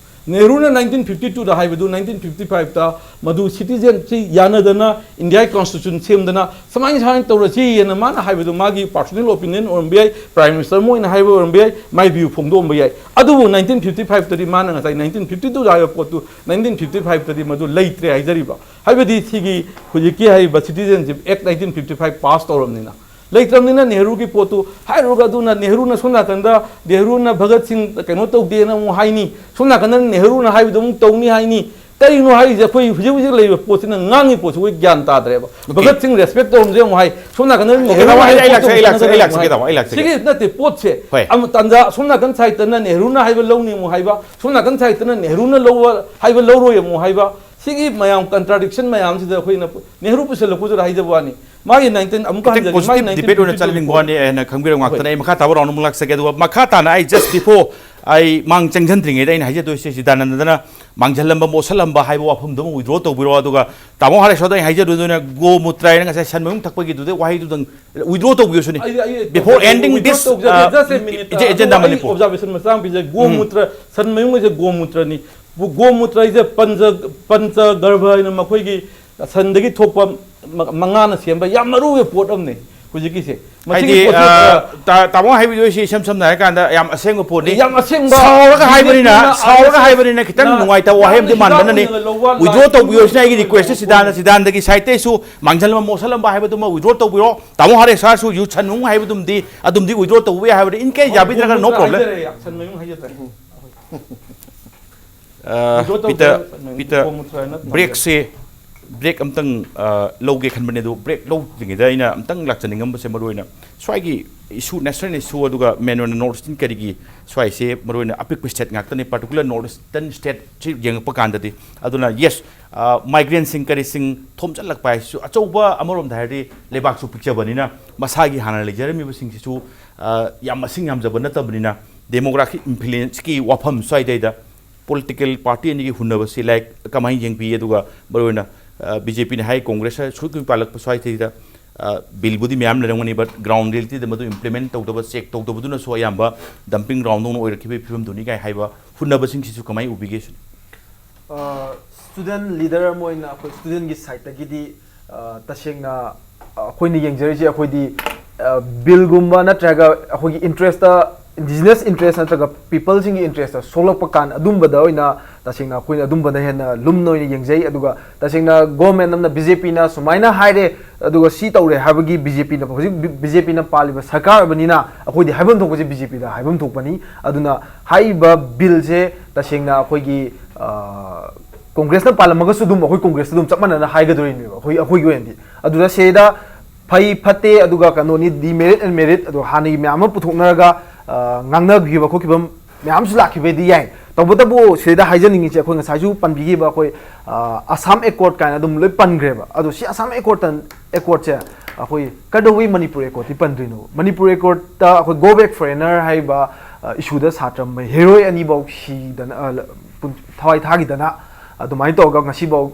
ꯅꯦꯍꯔꯨꯅ nineteen fifty two ꯗ ꯍꯥꯏꯕꯗꯨ nineteen fifty five ꯇ ꯃꯗꯨ citizen ꯁꯤ ꯌꯥꯅꯗꯅ ꯏꯟꯗꯤꯌꯥꯒꯤ constitution ꯁꯦꯝꯗꯅ ꯁꯨꯃꯥꯏꯅ ꯁꯨꯃꯥꯏꯅ ꯇꯧꯔꯁꯤꯅ ꯃꯥꯅ ꯍꯥꯏꯕꯗꯨ ꯃꯥꯒꯤ personal opinion ꯑꯣꯏꯔꯝꯕ ꯌꯥꯏ, Prime Minister ꯑꯃ ꯑꯣꯏꯅ ꯍꯥꯏꯕ ꯑꯣꯏꯔꯝꯕ ꯌꯥꯏ, my view ꯐꯣꯡꯗꯣꯛꯑꯝꯕ ꯌꯥꯏ꯫ ꯑꯗꯨꯕꯨ nineteen fifty five ꯇꯗꯤ ꯃꯥꯅ ꯉꯁꯥꯏ nineteen fifty two ꯗ ꯍꯥꯏꯕ ꯄꯣꯠꯇꯨ nineteen fifty five ꯇꯗꯤ ꯃꯗꯨ ꯂꯩꯇ꯭ꯔꯦ ꯍꯥꯏꯖꯔꯤꯕ꯫ ꯍꯥꯏꯕꯗꯤ ꯁꯤꯒꯤ ꯍꯧꯖꯤꯛꯀꯤ ꯍꯥꯏꯔꯤꯕ Citizenship Act nineteen fifty five pass ꯇꯧꯔꯕꯅꯤꯅ꯫ ꯂꯩꯇ꯭ꯔꯕꯅꯤꯅ ꯅꯦꯍꯔꯨꯒꯤ ꯄꯣꯠꯇꯨ ꯍꯥꯏꯔꯨꯔꯒ ꯑꯗꯨꯅ ꯅꯦꯍꯔꯨꯅ ꯁꯣꯝ ꯅꯥꯀꯟꯗ ꯅꯦꯍꯔꯨꯅ ꯚꯒꯠ ꯁꯤꯡ ꯀꯩꯅꯣ ꯇꯧꯗꯦꯅ ꯑꯃꯨꯛ ꯍꯥꯏꯅꯤ, ꯁꯣꯝ ꯅꯥꯀꯟꯗ ꯅꯦꯍꯔꯨꯅ ꯍꯥꯏꯕꯗꯣ ꯑꯃꯨꯛ ꯇꯧꯅꯤ ꯍꯥꯏꯅꯤ꯫ ꯀꯔꯤꯅꯣ ꯍꯥꯏꯔꯤꯁꯦ? ꯑꯩꯈꯣꯏ ꯍꯧꯖꯤꯛ ꯍꯧꯖꯤꯛ ꯂꯩꯔꯤꯕ ꯄꯣꯠꯁꯤꯅ ꯉꯥꯡꯉꯤ ꯄꯣꯠꯁꯤ ꯑꯩꯈꯣꯏ ꯒ꯭ꯌꯥꯟ ꯇꯥꯗ꯭ꯔꯦꯕ꯫ ꯚꯒꯠ ꯁꯤꯡ respect ꯇꯧꯔꯝꯁꯦ ꯑꯃꯨꯛ ꯍꯥꯏ, ꯁꯣꯝ ꯅꯥꯀꯟꯗ Okay, ꯅꯦꯍꯔꯨꯅ ꯇꯥꯃꯣ, ꯑꯩ, ꯍꯥꯏꯕ ꯑꯩ ꯄꯣꯠꯇꯣ ꯂꯥꯛꯆꯒꯦ, ꯑꯩ ꯂꯥꯛꯆꯒꯦ, ꯑꯩ ꯍꯧꯖꯤꯛꯅ ꯂꯥꯛꯆꯒꯦ, ꯑꯃꯨꯛ ꯇꯥꯃꯣ, ꯍꯥꯏ꯫ ꯑꯩ ꯂꯥꯛꯆꯒꯦ, ꯇꯥꯃꯣ, ꯑꯩ ꯂꯥꯛꯆꯒꯦ꯫ ꯁꯤꯒꯤ ꯅꯠꯇꯦ ꯄꯣꯠꯁꯦ꯫ ꯍꯣꯏ꯫ ꯑꯃ ꯇꯥꯟꯖꯥ ꯁꯣꯝ ꯅꯥꯀꯟ side ꯇꯅ ꯅꯦꯍꯔꯨꯅ ꯍꯥꯏꯕ ꯂꯧꯅꯤ ꯑꯃꯨꯛ ꯍꯥꯏꯕ, ꯁꯣꯝ ꯅꯥꯀꯟ side ꯇꯅ ꯅꯦꯍꯔꯨꯅ ꯂꯧꯕ ꯍꯥꯏꯕ ꯂꯧꯔꯣꯏ ꯑꯃꯨꯛ ꯍꯥꯏꯕ꯫ ꯁꯤꯒꯤ ꯃꯌꯥꯝ contradiction ꯃꯌꯥꯝꯁꯤꯗ ꯑꯩꯈꯣꯏꯅ ꯅꯦꯍꯔꯨ ꯄꯨꯁꯜꯂꯛꯄꯗꯨꯗ ꯍꯥꯏꯖꯕ ꯋꯥꯅꯤ꯫ ꯃꯥꯒꯤ nineteen ꯑꯃꯨꯛꯀ ꯈꯤꯇꯪ ꯍꯟꯖꯒꯦ, ꯃꯥꯒꯤ positive debate ꯑꯣꯏꯅ nineteen fifty two ꯆꯠꯍꯟꯅꯤꯡꯕ ꯋꯥꯅꯤ꯫ ꯑꯩꯅ ꯈꯪꯕꯤꯔꯝ ꯉꯥꯛꯇꯅꯦ꯫ ꯍꯣꯏ꯫ ꯑꯩ ꯃꯈꯥ ꯇꯥꯕ round ꯑꯃꯨꯛ ꯂꯥꯛꯆꯒꯦ꯫ ꯑꯗꯨꯒ ꯃꯈꯥ ꯇꯥꯅ ꯑꯩ just before ꯑꯩ ꯃꯥꯡ ꯆꯪꯁꯤꯟꯗ꯭ꯔꯤꯉꯩꯗ ꯑꯩꯅ ꯍꯥꯏꯖꯗꯣꯏꯁꯦ, ꯁꯤꯗꯥꯅꯟꯗꯅ ꯃꯥꯡꯖꯜꯂꯝꯕ, ꯃꯣꯠꯁꯜꯂꯝꯕ ꯍꯥꯏꯕ ꯋꯥꯐꯝꯗꯨ ꯑꯃ withdraw ꯇꯧꯕꯤꯔꯣ꯫ ꯑꯗꯨꯒ ꯇꯥꯃꯣ ꯍꯥꯔꯦꯁꯣꯔꯗ ꯑꯩꯅ ꯍꯥꯏꯖꯗꯣꯏꯗꯨꯅ ꯒꯣ ꯃꯨꯇ꯭ꯔ ꯍꯥꯏꯅ ꯉꯁꯥꯏ ꯁꯟ ꯃꯌꯨꯡ ꯊꯛꯄꯒꯤꯗꯨꯗ ꯋꯥꯍꯩꯗꯨꯗꯪ withdraw ꯇꯧꯕꯤꯔꯁꯨꯅꯦ꯫ ꯑꯩ, ꯑꯩ, ꯑꯩ Before ending withdraw this, ꯇꯧꯖꯒꯦ, uh, just a minute, ꯏꯆꯦ, ꯑꯗꯣ ꯏꯆꯦ ꯗꯥꯃꯅꯤ ꯑꯩ ꯄꯣ꯫ Observation ꯃꯆꯥ ꯑꯃ ꯄꯤꯖꯒꯦ꯫ ꯒꯣ ꯎꯝ꯫ ꯃꯨꯇ꯭ꯔ, ꯁꯟ ꯃꯌꯨꯡ ꯍꯥꯏꯁꯦ ꯒꯣ ꯃꯨꯇ꯭ꯔꯅꯤ꯫ ꯒꯣ ꯃꯨꯇ꯭ꯔ ꯍꯥꯏꯁꯦ ꯄꯟꯆ, ꯄꯟꯆ ꯒꯔꯚ ꯍꯥꯏꯅ ꯃꯈꯣꯏꯒꯤ ꯁꯟꯗꯒꯤ ꯊꯣꯛꯄ ꯃ- ꯃꯉꯥꯅ ꯁꯦꯝꯕ ꯌꯥꯝ ꯃꯔꯨ ꯑꯣꯏꯕ ꯄꯣꯠ ꯑꯃꯅꯤ ꯍꯧꯖꯤꯛꯀꯤꯁꯦ꯫ ꯃꯁꯤꯒꯤ ꯍꯥꯏꯗꯤ ꯄꯣꯠꯁꯦ, ꯑ, ꯑ, ꯇꯥ- ꯇꯥꯃꯣ ꯍꯥꯏꯕꯤꯗꯣꯏꯁꯤ ꯏꯁꯝ ꯁꯝꯅ ꯍꯥꯏꯔ ꯀꯥꯟꯗ ꯌꯥꯝ ꯑꯁꯦꯡꯕ ꯄꯣꯠꯅꯤ꯫ ꯌꯥꯝ ꯑꯁꯦꯡꯕ ꯁꯥꯎꯔꯒ ꯍꯥꯏꯕꯅꯤꯅ ꯕꯤ ꯖꯦ ꯄꯤꯅ ꯁꯥꯎꯔꯒ ꯍꯥꯏꯕꯅꯤꯅ ꯈꯤꯇꯪ ꯅ- ꯅꯨꯡꯉꯥꯏꯇꯕ ꯋꯥꯍꯩ ꯑꯃꯗꯤ ꯍꯤꯗꯥꯛ ꯃꯥꯟꯕꯅꯅꯤ꯫ ꯑꯣꯏꯅ ꯂꯧꯕ ꯋꯤꯗ꯭ꯔꯣ ꯂꯥꯏ- ꯇꯧꯕꯤꯌꯣꯁꯤꯅ ꯑꯩꯒꯤ ꯔꯤꯀ꯭ꯋꯦꯁꯁꯦ ꯁꯤꯗꯥꯟꯗ ꯁꯤꯗꯥꯟꯗꯒꯤ ꯁꯥꯏꯠꯇꯩꯁꯨ ꯃꯥꯡꯖꯜ ꯑꯃ ꯃꯣꯠꯁꯜꯂꯝꯕ ꯍꯥꯏꯕꯗꯨꯃ ꯋꯤꯗ꯭ꯔꯣ ꯇꯧꯕꯤꯔꯣ꯫ ꯇꯥꯃꯣ ꯍꯔꯦꯁꯥꯔꯁꯨ ꯌꯨꯠ ꯁꯟꯅꯨꯡ ꯍꯥꯏꯕꯗꯨꯝꯗꯤ ꯑꯗꯨꯝꯗꯤ ꯋꯤꯗ꯭ꯔꯣ ꯇꯧꯕ ꯌꯥꯏ ꯍꯥꯏꯕꯗꯤ in case ꯌꯥꯕꯤꯗ꯭ꯔꯒꯅ no problem꯫ ꯍꯥꯏꯖꯔꯦ, ꯁꯟ ꯃꯌꯨꯡ ꯍꯥꯏꯖꯗ꯭ꯔꯦ꯫ ꯑ, ꯋꯤꯗ꯭ꯔꯣ ꯇꯧꯕ ꯄꯤꯇꯔ ꯁꯟ ꯃꯌꯨꯡ, ꯄꯤꯇꯔ ꯒꯣꯃꯨꯇ꯭ꯔ ꯅꯠꯇ꯭ꯔꯣ? ꯕ꯭ꯔꯦꯛꯁꯦ ꯕ꯭ꯔꯦꯛ ꯑꯝꯇꯪ ꯑ, ꯂꯧꯒꯦ ꯈꯟꯕꯅꯦ, ꯑꯗꯣ ꯕ꯭ꯔꯦꯛ ꯂꯧꯗ꯭ꯔꯤꯉꯩꯗ ꯑꯩꯅ ꯑꯝꯇꯪ ꯂꯥꯛꯆꯅꯤꯡꯉꯝꯕꯁꯦ ꯃꯔꯨꯑꯣꯏꯅ ꯁ꯭ꯋꯥꯏꯒꯤ ꯏꯁꯨ, ꯅꯦꯁꯅꯦꯜ ꯏꯁꯨ, ꯑꯗꯨꯒ ꯃꯦꯟ ꯑꯣꯏꯅ ꯅꯣꯔꯠ ꯏꯁꯇꯔꯟ ꯀꯔꯤꯒꯤ ꯁ꯭ꯋꯥꯏꯁꯦ ꯃꯔꯨꯑꯣꯏꯅ ꯑꯄꯤꯛꯄ ꯁ꯭ꯇꯦꯠ ꯉꯥꯛꯇꯅꯤ, ꯄꯥꯔꯇꯤꯀꯨꯂꯔ ꯅꯣꯔꯠ ꯏꯁꯇꯔꯟ ꯁ꯭ꯇꯦꯠꯁꯤ ꯌꯦꯡꯉꯛꯄ ꯀꯥꯟꯗꯗꯤ꯫ ꯑꯗꯨꯅ ꯌꯦꯁ, ꯃꯥꯏꯒ꯭ꯔꯦꯟꯁꯤꯡ ꯀꯔꯤꯁꯤꯡ ꯊꯣꯝꯖꯤꯜꯂꯛꯄ ꯍꯥꯏꯁꯤꯁꯨ ꯑꯆꯧꯕ, ꯑꯃꯔꯣꯝꯗ ꯍꯥꯏꯔꯗꯤ ꯂꯩꯕꯥꯛꯁꯨ ꯄꯤꯛꯆꯕꯅꯤꯅ ꯃꯁꯥꯒꯤ ꯍꯥꯟꯅ ꯂꯩꯖꯔꯝꯃꯤꯕꯁꯤꯡꯁꯤꯁꯨ ꯑ, ꯌꯥꯝ ꯃꯁꯤꯡ ꯌꯥꯝꯖꯕ ꯅꯠꯇꯕꯅꯤꯅ ꯗꯦꯃꯣꯒ꯭ꯔꯥꯐꯤꯛ ꯏꯟꯐ꯭ꯂꯨꯌꯦꯟꯁꯀꯤ ꯋꯥꯐꯝ ꯁ꯭ꯋꯥꯏꯗꯩꯗ ꯄꯣꯂꯤꯇꯤꯀꯦꯜ ꯄꯥꯔꯇꯤ ꯑꯅꯤꯒꯤ ꯍꯨꯟꯅꯕꯁꯤ ꯂꯥꯏꯛ ꯀꯃꯥꯏꯅ ꯌꯦꯡꯕꯤ? ꯑꯗꯨꯒ ꯃꯔꯨꯑꯣꯏꯅ ꯕꯤ ꯖꯦ ꯄꯤꯅ ꯍꯥꯏ ꯀꯣꯡꯒ꯭ꯔꯦꯁ ꯁꯨꯛ ꯀꯨꯏ ꯄꯥꯜꯂꯛꯄ ꯁ꯭ꯋꯥꯏꯁꯤꯗ ꯕꯤꯜꯕꯨꯗꯤ ꯃꯌꯥꯝ ꯂꯩꯔꯝꯒꯅꯤ, ꯕꯠ ꯒ꯭ꯔꯥꯎꯟ ꯔꯤꯌꯦꯂꯤꯇꯤꯗ ꯃꯗꯨ ꯏꯝꯄ꯭ꯂꯤꯃꯦꯟ ꯇꯧꯗꯕ, ꯆꯦꯛ ꯇꯧꯗꯕꯗꯨꯅꯁꯨ ꯑꯌꯥꯝꯕ ꯗꯝꯄꯤꯡ ꯒ꯭ꯔꯥꯎꯟꯗꯧꯅ ꯑꯣꯏꯔꯛꯈꯤꯕꯒꯤ ꯐꯤꯕꯝꯗꯨꯅꯤ ꯀꯥꯏ ꯍꯥꯏꯕ ꯍꯨꯟꯅꯕꯁꯤꯡꯁꯤꯁꯨ ꯀꯃꯥꯏꯅ ꯎꯕꯤꯒꯦ ꯁꯤꯅꯤ? ꯁ꯭ꯇꯨꯗꯦꯟ ꯂꯤꯗꯔ ꯑꯃ ꯑꯣꯏꯅ ꯑꯩꯈꯣꯏ ꯁ꯭ꯇꯨꯗꯦꯟꯒꯤ ꯁꯥꯏꯠꯇꯒꯤꯗꯤ ꯑ, ꯇꯁꯦꯡꯅ ꯑꯩꯈꯣꯏꯅ ꯌꯦꯡꯖꯔꯤꯁꯦ ꯑꯩꯈꯣꯏꯗꯤ ꯕꯤꯜꯒꯨꯝꯕ ꯅꯠꯇ꯭ꯔꯒ ꯑꯩꯈꯣꯏꯒꯤ ꯏꯟꯇꯔꯦꯁꯇ, ꯏꯟꯗꯤꯖꯤꯅꯁ ꯏꯟꯇꯔꯦꯁ ꯅꯠꯇ꯭ꯔꯒ ꯄꯤꯄꯜꯁꯤꯡꯒꯤ ꯏꯟꯇꯔꯦꯁꯇ ꯁꯣꯛꯂꯛꯄ ꯀꯥꯟ ꯑꯗꯨꯝꯕꯗ ꯑꯣꯏꯅ ꯇꯁꯦꯡꯅ ꯑꯩꯈꯣꯏꯅ ꯑꯗꯨꯝꯕꯅ ꯍꯦꯟꯅ ꯂꯨꯝꯅ ꯑꯣꯏꯅ ꯌꯦꯡꯖꯩ꯫ ꯑꯗꯨꯒ ꯇꯁꯦꯡꯅ ꯒꯣꯔꯃꯦꯟ ꯑꯃꯅ ꯕꯤ ꯖꯦ ꯄꯤꯅ ꯁꯨꯃꯥꯏꯅ ꯍꯥꯏꯔꯦ ꯑꯗꯨꯒ ꯁꯤ ꯇꯧꯔꯦ ꯍꯥꯏꯕꯒꯤ ꯕꯤ ꯖꯦ ꯄꯤꯅ ꯍꯧꯖꯤꯛ ꯕꯤ ꯖꯦ ꯄꯤꯅ ꯄꯥꯜꯂꯤꯕ ꯁꯔꯀꯥꯔ ꯑꯣꯏꯕꯅꯤꯅ ꯑꯩꯈꯣꯏꯗꯤ ꯍꯥꯏꯐꯝ ꯊꯣꯛꯄꯁꯦ ꯕꯤ ꯖꯦ ꯄꯤꯗ ꯍꯥꯏꯐꯝ ꯊꯣꯛꯄꯅꯤ꯫ ꯑꯗꯨꯅ ꯍꯥꯏꯔꯤꯕ ꯕꯤꯜꯁꯦ ꯇꯁꯦꯡꯅ ꯑꯩꯈꯣꯏꯒꯤ ꯑ, ꯀꯣꯡꯒ꯭ꯔꯦꯁꯅ ꯄꯥꯜꯂꯝꯃꯒꯁꯨ ꯑꯗꯨꯝ ꯑꯩꯈꯣꯏ ꯀꯣꯡꯒ꯭ꯔꯦꯁꯇ ꯑꯗꯨꯝ ꯆꯞ ꯃꯥꯟꯅꯅ ꯍꯥꯏꯒꯗꯣꯔꯤꯅꯦꯕ ꯑꯩꯈꯣꯏ ꯑꯩꯈꯣꯏꯒꯤ ꯑꯣꯏꯅꯗꯤ꯫ ꯑꯗꯨꯗ ꯁꯤꯗ ꯐꯩ ꯐꯠꯇꯦ ꯑꯗꯨꯒ ꯀꯩꯅꯣꯅꯤ, demerit and merit ꯑꯗꯣ ꯍꯥꯟꯅꯒꯤ ꯃꯌꯥꯝ ꯑꯃ ꯄꯨꯊꯣꯛꯅꯔꯒ ꯑ, ꯉꯥꯡꯅꯈꯤꯕ ꯈꯣꯠꯈꯤꯕ ꯃꯌꯥꯝꯁꯨ ꯂꯥꯛꯈꯤꯕꯩꯗꯤ ꯌꯥꯏ꯫ ꯇꯧꯕꯇꯕꯨ ꯁꯤꯗ ꯍꯥꯏꯖꯅꯤꯡꯉꯤꯁꯦ ꯑꯩꯈꯣꯏ ꯉꯁꯥꯏꯁꯨ ꯄꯟꯕꯤꯈꯤꯕ ꯑꯩꯈꯣꯏ ꯑ, ꯑꯁꯥꯝ ꯑꯦꯀꯣꯔꯠ ꯀꯥꯏꯅ ꯑꯗꯨꯝ ꯂꯣꯏ ꯄꯟꯈ꯭ꯔꯦꯕ꯫ ꯑꯗꯣ ꯁꯤ ꯑꯁꯥꯝ ꯑꯦꯀꯣꯔꯠꯇ ꯑꯦꯀꯣꯔꯠꯁꯦ ꯑꯩꯈꯣꯏ ꯀꯩꯗꯧꯕꯩ ꯃꯅꯤꯄꯨꯔ ꯑꯦꯀꯣꯔꯠꯇꯤ ꯄꯟꯗ꯭ꯔꯤꯅꯣ? ꯃꯅꯤꯄꯨꯔ ꯑꯦꯀꯣꯔꯠꯇ ꯑꯩꯈꯣꯏ ꯒꯣ ꯕꯦꯛ ꯐꯣꯔꯦꯅꯔ ꯍꯥꯏꯔꯤꯕ ꯏꯁꯨꯗ ꯁꯥꯇ꯭ꯔ ꯃꯍꯩꯔꯣꯏ ꯑꯅꯤꯐꯥꯎ ꯁꯤꯗꯅ ꯑ, ꯂ- ꯄꯨꯟ- ꯊꯋꯥꯏ ꯊꯥꯈꯤꯗꯅ ꯑꯗꯨꯃꯥꯏꯅ ꯇꯧꯔꯒ ꯉꯁꯤꯐꯥꯎ